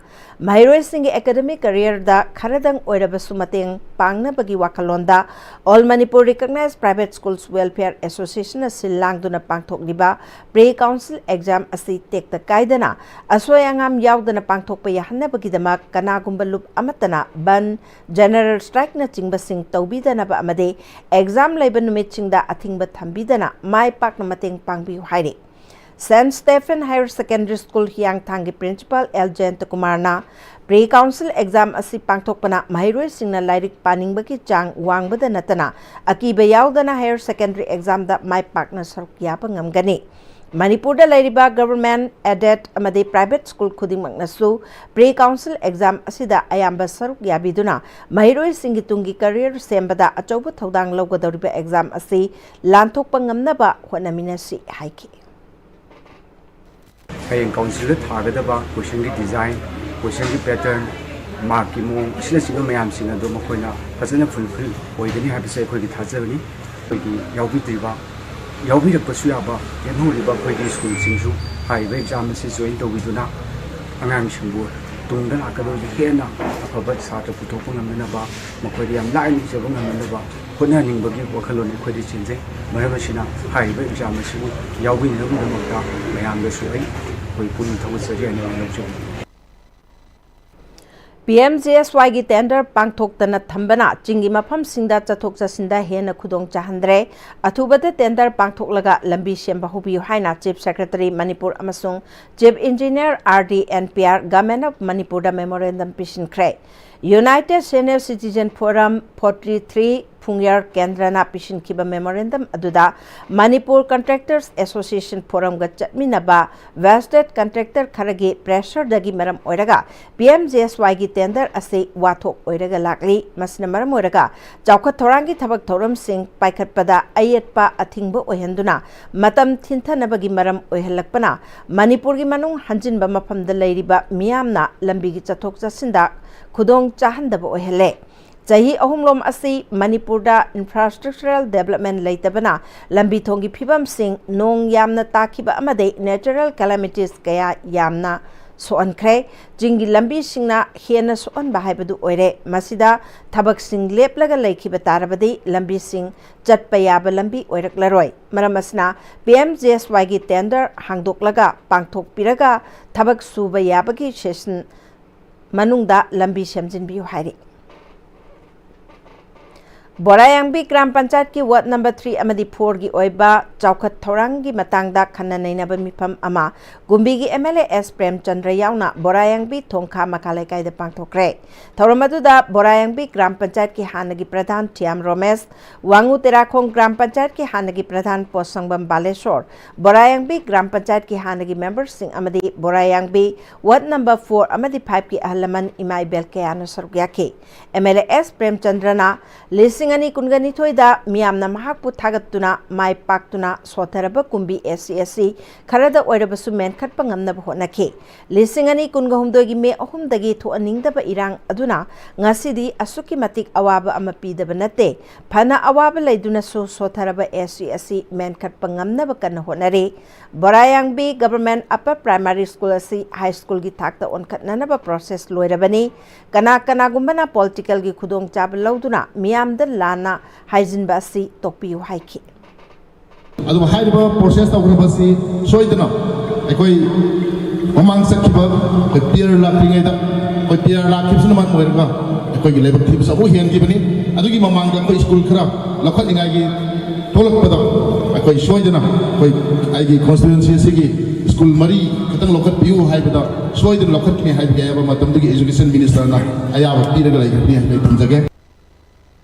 ꯃꯍꯩꯔꯣꯏꯁꯤꯡꯒꯤ ꯑꯦꯀꯥꯗꯃꯤꯛ ꯀꯦꯔꯤꯌꯔꯗ ꯈꯔꯗꯪ ꯑꯣꯏꯔꯕꯁꯨ ꯃꯇꯦꯡ ꯄꯥꯡꯅꯕꯒꯤ ꯋꯥꯈꯜꯂꯣꯟꯗ All Manipur Recognized Private Schools Welfare Association ꯅ ꯁꯤꯜ ꯂꯥꯡꯗꯨꯅ ꯄꯥꯡꯊꯣꯛꯂꯤꯕ ꯄ꯭ꯔꯤ ꯀꯥꯎꯟꯁꯤꯜ ꯑꯦꯛꯖꯥꯝ ꯑꯁꯤ ꯇꯦꯛꯇ ꯀꯥꯏꯗꯅ ꯑꯁꯣꯏ ꯑꯉꯥꯝ ꯌꯥꯎꯗꯅ ꯄꯥꯡꯊꯣꯛꯄ ꯌꯥꯍꯟꯅꯕꯒꯤꯗꯃꯛ ꯀꯅꯥꯒꯨꯝꯕ ꯂꯨꯞ ꯑꯃꯠꯇꯅ ꯕꯟ, ꯖꯦꯅꯔꯦꯜ ꯁ꯭ꯇ꯭ꯔꯥꯏꯛꯅꯆꯤꯡꯕꯁꯤꯡ ꯇꯧꯕꯤꯗꯅꯕ ꯑꯃꯗꯤ ꯑꯦꯛꯖꯥꯝ ꯂꯩꯕ ꯅꯨꯃꯤꯠꯁꯤꯡꯗ ꯑꯊꯤꯡꯕ ꯊꯝꯕꯤꯗꯅ ꯃꯥꯏ ꯄꯥꯛꯅ ꯃꯇꯦꯡ ꯄꯥꯡꯕꯤꯌꯨ ꯍꯥꯏꯔꯤ꯫ Saint Stephen higher secondary school ꯍꯤꯌꯥꯡꯊꯥꯡꯒꯤ ꯄ꯭ꯔꯤꯟꯁꯤꯄꯥꯜ ꯑꯦꯜ ꯖꯌꯟꯇꯀꯨꯃꯥꯔꯅ ꯄ꯭ꯔꯤ ꯀꯥꯎꯟꯁꯤꯜ ꯑꯦꯛꯖꯥꯝ ꯑꯁꯤ ꯄꯥꯡꯊꯣꯛꯄꯅ ꯃꯍꯩꯔꯣꯏꯁꯤꯡꯅ ꯂꯥꯏꯔꯤꯛ ꯄꯥꯅꯤꯡꯕꯒꯤ ꯆꯥꯡ ꯋꯥꯡꯕꯗ ꯅꯠꯇꯅ ꯑꯀꯤꯕ ꯌꯥꯎꯗꯅ ꯍꯥꯌꯔ ꯁꯦꯀꯦꯟꯗꯔꯤ ꯑꯦꯛꯖꯥꯝꯗ ꯃꯥꯏ ꯄꯥꯛꯅ ꯁꯔꯨꯛ ꯌꯥꯕ ꯉꯝꯒꯅꯤ꯫ ꯃꯅꯤꯄꯨꯔꯗ ꯂꯩꯔꯤꯕ ꯒꯚꯔꯟꯃꯦꯟꯠ ꯑꯦꯗꯦꯗ ꯑꯃꯗꯤ ꯄ꯭ꯔꯥꯏꯚꯦꯠ ꯁ꯭ꯀꯨꯜ ꯈꯨꯗꯤꯡꯃꯛꯅꯁꯨ ꯄ꯭ꯔꯤ ꯀꯥꯎꯟꯁꯤꯜ ꯑꯦꯛꯖꯥꯝ ꯑꯁꯤꯗ ꯑꯌꯥꯝꯕ ꯁꯔꯨꯛ ꯌꯥꯕꯤꯗꯨꯅ ꯃꯍꯩꯔꯣꯏꯁꯤꯡꯒꯤ ꯇꯨꯡꯒꯤ ꯀꯦꯔꯤꯌꯔ ꯁꯦꯝꯕꯗ ꯑꯆꯧꯕ ꯊꯧꯗꯥꯡ ꯂꯧꯒꯗꯧꯔꯤꯕ ꯑꯦꯛꯖꯥꯝ ꯑꯁꯤ ꯂꯥꯟꯊꯣꯛꯄ ꯉꯝꯅꯕ ꯍꯣꯠꯅꯃꯤꯟꯅꯁꯤ ꯍꯥꯏꯈꯤ꯫ ꯍꯌꯦꯡ ꯀꯥꯎꯟꯁꯤꯜꯗ ꯊꯥꯒꯗꯕ ꯀꯣꯏꯁꯟꯒꯤ ꯗꯤꯖꯥꯏꯟ, ꯀꯣꯏꯁꯟꯒꯤ ꯄꯦꯇꯔꯟ, ꯃꯥꯔꯛꯀꯤ ꯃꯑꯣꯡ ꯑꯁꯤꯅꯆꯤꯡꯕ ꯃꯌꯥꯝꯁꯤꯡ ꯑꯗꯨ ꯃꯈꯣꯏꯅ ꯐꯖꯅ ꯐꯨꯜꯐꯤꯜ ꯑꯣꯏꯒꯅꯤ ꯍꯥꯏꯕꯁꯦ ꯑꯩꯈꯣꯏꯒꯤ ꯊꯥꯖꯕꯅꯤ꯫ ꯑꯩꯈꯣꯏꯒꯤ ꯌꯥꯎꯕꯤꯗ꯭ꯔꯤꯕ, ꯌꯥꯎꯕꯤꯔꯛꯄꯁꯨ ꯌꯥꯕ ꯂꯦꯝꯍꯧꯔꯤꯕ ꯑꯩꯈꯣꯏꯒꯤ ꯁ꯭ꯀꯨꯜꯁꯤꯡꯁꯨ ꯍꯥꯏꯔꯤꯕ ꯑꯦꯛꯖꯥꯝ ꯑꯁꯤ ꯖꯣꯏꯟ ꯇꯧꯕꯤꯗꯨꯅ ꯑꯉꯥꯡꯁꯤꯡꯕꯨ ꯇꯨꯡꯗ ꯂꯥꯛꯀꯗꯧꯔꯤꯕ ꯍꯦꯟꯅ ꯑꯐꯕ ꯁꯥꯇ꯭ꯔ ꯄꯨꯊꯣꯛꯄ ꯉꯝꯅꯅꯕ, ꯃꯈꯣꯏꯗ ꯌꯥꯝ ꯂꯥꯏꯅ ꯏꯖꯕ ꯉꯝꯅꯅꯕ ꯍꯣꯠꯅꯍꯟꯅꯤꯡꯕꯒꯤ ꯋꯥꯈꯜꯂꯣꯟ ꯑꯩꯈꯣꯏꯗ ꯆꯦꯟꯖꯩ꯫ ꯃꯔꯝ ꯑꯁꯤꯅ ꯍꯥꯏꯔꯤꯕ ꯑꯦꯛꯖꯥꯝ ꯑꯁꯤꯕꯨ ꯌꯥꯎꯕꯤꯅꯅꯕꯒꯤꯗꯃꯛꯇ ꯃꯌꯥꯝꯗꯁꯨ ꯑꯩ ꯑꯩꯈꯣꯏ ꯄꯨꯛꯅꯤꯡ ꯊꯧꯒꯠꯆꯔꯤ ꯍꯥꯏꯅ ꯑꯩ ꯂꯧꯖꯩ꯫ ꯄꯤ ꯑꯦꯝ ꯖꯤ ꯑꯦꯁ ꯋꯥꯏꯒꯤ ꯇꯦꯟꯗꯔ ꯄꯥꯡꯊꯣꯛꯇꯅ ꯊꯝꯕꯅ ꯆꯤꯡꯒꯤ ꯃꯐꯝꯁꯤꯡꯗ ꯆꯠꯊꯣꯛ ꯆꯠꯁꯤꯟꯗ ꯍꯦꯟꯅ ꯈꯨꯗꯣꯡ ꯆꯥꯍꯟꯗ꯭ꯔꯦ꯫ ꯑꯊꯨꯕꯗ ꯇꯦꯟꯗꯔ ꯄꯥꯡꯊꯣꯛꯂꯒ ꯂꯝꯕꯤ ꯁꯦꯝꯕ ꯍꯧꯕꯤꯌꯨ ꯍꯥꯏꯅ ꯆꯤꯐ ꯁꯦꯀ꯭ꯔꯦꯇꯔꯤ ꯃꯅꯤꯄꯨꯔ ꯑꯃꯁꯨꯡ chief engineer, R D and P R, government of ꯃꯅꯤꯄꯨꯔꯗ ꯃꯦꯃꯣꯔꯦꯟꯗꯝ ꯄꯤꯁꯤꯟꯈ꯭ꯔꯦ꯫ United senior citizen forum forty three Phungyar ꯀꯦꯟꯗ꯭ꯔꯅ ꯄꯤꯁꯤꯟꯈꯤꯕ ꯃꯦꯃꯣꯔꯦꯟꯗꯝ ꯑꯗꯨꯗ ꯃꯅꯤꯄꯨꯔ ꯀꯟꯇ꯭ꯔꯦꯛꯇꯔꯁ ꯑꯦꯁꯣꯁꯤꯌꯦꯁꯟ ꯐꯣꯔꯝꯒ ꯆꯠꯃꯤꯟꯅꯕ ꯚꯦꯁꯇꯦꯗ ꯀꯟꯇ꯭ꯔꯦꯛꯇꯔ ꯈꯔꯒꯤ ꯄ꯭ꯔꯦꯁꯔꯗꯒꯤ ꯃꯔꯝ ꯑꯣꯏꯔꯒ ꯄꯤ ꯑꯦꯝ ꯖꯤ ꯑꯦꯁ ꯋꯥꯏꯒꯤ ꯇꯦꯟꯗꯔ ꯑꯁꯤ ꯋꯥꯊꯣꯛ ꯑꯣꯏꯔꯒ ꯂꯥꯛꯂꯤ꯫ ꯃꯁꯤꯅ ꯃꯔꯝ ꯑꯣꯏꯔꯒ ꯆꯥꯎꯈꯠ ꯊꯧꯔꯥꯡꯒꯤ ꯊꯕꯛ ꯊꯧꯔꯝꯁꯤꯡ ꯄꯥꯏꯈꯠꯄꯗ ꯑꯌꯦꯠꯄ ꯑꯊꯤꯡꯕ ꯑꯣꯏꯍꯟꯗꯨꯅ ꯃꯇꯝ ꯊꯤꯟꯊꯅꯕꯒꯤ ꯃꯔꯝ ꯑꯣꯏꯍꯜꯂꯛꯄꯅ ꯃꯅꯤꯄꯨꯔꯒꯤ ꯃꯅꯨꯡ ꯍꯟꯖꯤꯟꯕ ꯃꯐꯝꯗ ꯂꯩꯔꯤꯕ ꯃꯤꯌꯥꯝꯅ ꯂꯝꯕꯤꯒꯤ ꯆꯠꯊꯣꯛ ꯆꯠꯁꯤꯟꯗ ꯈꯨꯗꯣꯡ ꯆꯥꯍꯟꯗꯕ ꯑꯣꯏꯍꯜꯂꯦ꯫ ꯆꯍꯤ ꯑꯍꯨꯝꯂꯣꯝ ꯑꯁꯤ ꯃꯅꯤꯄꯨꯔꯗ infrastructural development ꯂꯩꯇꯕꯅ ꯂꯝꯕꯤ ꯊꯣꯡꯒꯤ ꯐꯤꯕꯝꯁꯤꯡ, ꯅꯣꯡ ꯌꯥꯝꯅ ꯇꯥꯈꯤꯕ ꯑꯃꯗꯤ natural calamities ꯀꯌꯥ ꯌꯥꯝꯅ ꯁꯣꯛꯍꯟꯈ꯭ꯔꯦ꯫ ꯆꯤꯡꯒꯤ ꯂꯝꯕꯤꯁꯤꯡꯅ ꯍꯦꯟꯅ ꯁꯣꯛꯍꯟꯕ ꯍꯥꯏꯕꯗꯨ ꯑꯣꯏꯔꯦ꯫ ꯃꯁꯤꯗ ꯊꯕꯛꯁꯤꯡ ꯂꯦꯞꯂꯒ ꯂꯩꯈꯤꯕ ꯇꯥꯔꯕꯗꯤ ꯂꯝꯕꯤꯁꯤꯡ ꯆꯠꯄ ꯌꯥꯕ ꯂꯝꯕꯤ ꯑꯣꯏꯔꯛꯂꯔꯣꯏ꯫ ꯃꯔꯝ ꯑꯁꯤꯅ P M G S Yꯒꯤ tender ꯍꯥꯡꯗꯣꯛꯂꯒ ꯄꯥꯡꯊꯣꯛꯄꯤꯔꯒ ꯊꯕꯛ ꯁꯨꯕ ꯌꯥꯕꯒꯤ session ꯃꯅꯨꯡꯗ ꯂꯝꯕꯤ ꯁꯦꯝꯖꯤꯟꯕꯤꯌꯨ ꯍꯥꯏꯔꯤ꯫ ꯕꯣꯔꯥꯌꯥꯡꯕꯤ ꯒ꯭ꯔꯥꯝ ꯄꯟꯆꯥꯌꯠꯀꯤ ward number three ꯑꯃꯗꯤ fourꯒꯤ ꯑꯣꯏꯕ ꯆꯥꯎꯈꯠ ꯊꯧꯔꯥꯡꯒꯤ ꯃꯇꯥꯡꯗ ꯈꯟꯅ ꯅꯩꯅꯕ ꯃꯤꯐꯝ ꯑꯃ ꯀꯨꯝꯕꯤꯒꯤ M L A S Premchandra ꯌꯥꯎꯅ ꯕꯣꯔꯥꯌꯥꯡꯕꯤ ꯊꯣꯡꯈꯥ ꯃꯈꯥ ꯂꯩꯀꯥꯏꯗ ꯄꯥꯡꯊꯣꯛꯈ꯭ꯔꯦ꯫ ꯊꯧꯔꯝ ꯑꯗꯨꯗ ꯕꯣꯔꯥꯌꯥꯡꯕꯤ ꯒ꯭ꯔꯥꯝ ꯄꯟꯆꯥꯌꯠꯀꯤ ꯍꯥꯟꯅꯒꯤ ꯄ꯭ꯔꯙꯥꯟ ꯊꯤꯌꯥꯝ ꯔꯣꯃꯦꯁ, ꯋꯥꯡꯉꯨ ꯇꯦꯔꯥꯈꯣꯡ ꯒ꯭ꯔꯥꯝ ꯄꯟꯆꯥꯌꯠꯀꯤ ꯍꯥꯟꯅꯒꯤ ꯄ꯭ꯔꯙꯥꯟ ꯄꯣꯠꯁꯪꯕꯝ ꯕꯥꯂꯦꯁꯣꯔ, ꯕꯣꯔꯥꯌꯥꯡꯕꯤ ꯒ꯭ꯔꯥꯝ ꯄꯟꯆꯥꯌꯠꯀꯤ ꯍꯥꯟꯅꯒꯤ memberꯁꯤꯡ ꯑꯃꯗꯤ ꯕꯣꯔꯥꯌꯥꯡꯕꯤ ward number four ꯑꯃꯗꯤ fiveꯀꯤ ꯑꯍꯜ ꯂꯃꯟ ꯏꯃꯥ ꯏꯕꯦꯜ ꯀꯌꯥꯅ ꯁꯔꯨꯛ ꯌꯥꯈꯤ꯫ M L A S ꯄ꯭ꯔꯦꯝꯆꯟꯗ꯭ꯔꯅ ꯂꯤꯁꯤꯡ ꯑꯅꯤ ꯀꯨꯟꯒ ꯅꯤꯊꯣꯏꯗ ꯃꯤꯌꯥꯝꯅ ꯃꯍꯥꯛꯄꯨ ꯊꯥꯒꯠꯇꯨꯅ ꯃꯥꯏ ꯄꯥꯛꯇꯨꯅ ꯁꯣꯠꯊꯔꯕ ꯀꯨꯝꯕꯤ S C S C ꯈꯔꯗ ꯑꯣꯏꯔꯕꯁꯨ ꯃꯦꯟꯈꯠꯄ ꯉꯝꯅꯕ ꯍꯣꯠꯅꯈꯤ꯫ ꯂꯤꯁꯤꯡ ꯑꯅꯤ ꯀꯨꯟꯒ ꯍꯨꯝꯗꯣꯏꯒꯤ ꯃꯦ ꯑꯍꯨꯝꯗꯒꯤ ꯊꯣꯛꯍꯟꯅꯤꯡꯗꯕ ꯏꯔꯥꯡ ꯑꯗꯨꯅ ꯉꯁꯤꯗꯤ ꯑꯁꯨꯛꯀꯤ ꯃꯇꯤꯛ ꯑꯋꯥꯕ ꯑꯃ ꯄꯤꯗꯕ ꯅꯠꯇꯦ꯫ ꯐꯅ ꯑꯋꯥꯕ ꯂꯩꯗꯨꯅꯁꯨ ꯁꯣꯠꯊꯔꯕ S C S C ꯃꯦꯟꯈꯠꯄ ꯉꯝꯅꯕ ꯀꯟꯅ ꯍꯣꯠꯅꯔꯤ꯫ ꯕꯣꯔꯥꯌꯥꯡꯕꯤ Government Upper Primary School ꯑꯁꯤ high schoolꯒꯤ ꯊꯥꯛꯇ ꯑꯣꯟꯈꯠꯅꯅꯕ process ꯂꯣꯏꯔꯕꯅꯤ꯫ ꯀꯅꯥ ꯀꯅꯥꯒꯨꯝꯕꯅ politicalꯒꯤ ꯈꯨꯗꯣꯡꯆꯥꯕ ꯂꯧꯗꯨꯅ ꯃꯤꯌꯥꯝꯗ ꯂꯥꯟꯅ ꯍꯥꯏꯖꯤꯟꯕ ꯑꯁꯤ ꯇꯣꯛꯄꯤꯌꯨ ꯍꯥꯏꯈꯤ꯫ ꯑꯗꯨꯕꯨ ꯍꯥꯏꯔꯤꯕ process ꯇꯧꯈ꯭ꯔꯕꯁꯤ ꯁꯣꯏꯗꯅ ꯑꯩꯈꯣꯏ ꯃꯃꯥꯡ ꯆꯠꯈꯤꯕ ꯑꯩꯈꯣꯏ P R ꯂꯥꯛꯇ꯭ꯔꯤꯉꯩꯗ, ꯑꯩꯈꯣꯏ P R ꯂꯥꯛꯈꯤꯕꯁꯤꯅ ꯃꯔꯝ ꯑꯣꯏꯔꯒ ꯑꯩꯈꯣꯏꯒꯤ ꯂꯥꯏꯕꯛ ꯊꯤꯕꯁꯨ ꯑꯃꯨꯛ ꯍꯦꯟꯈꯤꯕꯅꯤ꯫ ꯑꯗꯨꯒꯤ ꯃꯃꯥꯡꯗ ꯑꯩꯈꯣꯏ school ꯈꯔ ꯂꯧꯈꯠꯅꯤꯡꯉꯥꯏꯒꯤ ꯊꯣꯛꯂꯛꯄꯗ ꯑꯩꯈꯣꯏ ꯁꯣꯏꯗꯅ ꯑꯩꯈꯣꯏ ꯑꯩꯒꯤ constituency ꯑꯁꯤꯒꯤ school ꯃꯔꯤ ꯈꯛꯇꯪ ꯂꯧꯈꯠꯄꯤꯌꯨ ꯍꯥꯏꯕꯗ ꯁꯣꯏꯗꯅ ꯂꯧꯈꯠꯀꯅꯤ ꯍꯥꯏꯕꯒꯤ ꯑꯌꯥꯕ ꯃꯇꯝꯗꯨꯒꯤ Education Ministerꯅ ꯑꯌꯥꯕ ꯄꯤꯔꯒ ꯂꯩꯈꯤꯕꯅꯤ ꯍꯥꯏꯕ ꯑꯩ ꯊꯝꯖꯒꯦ꯫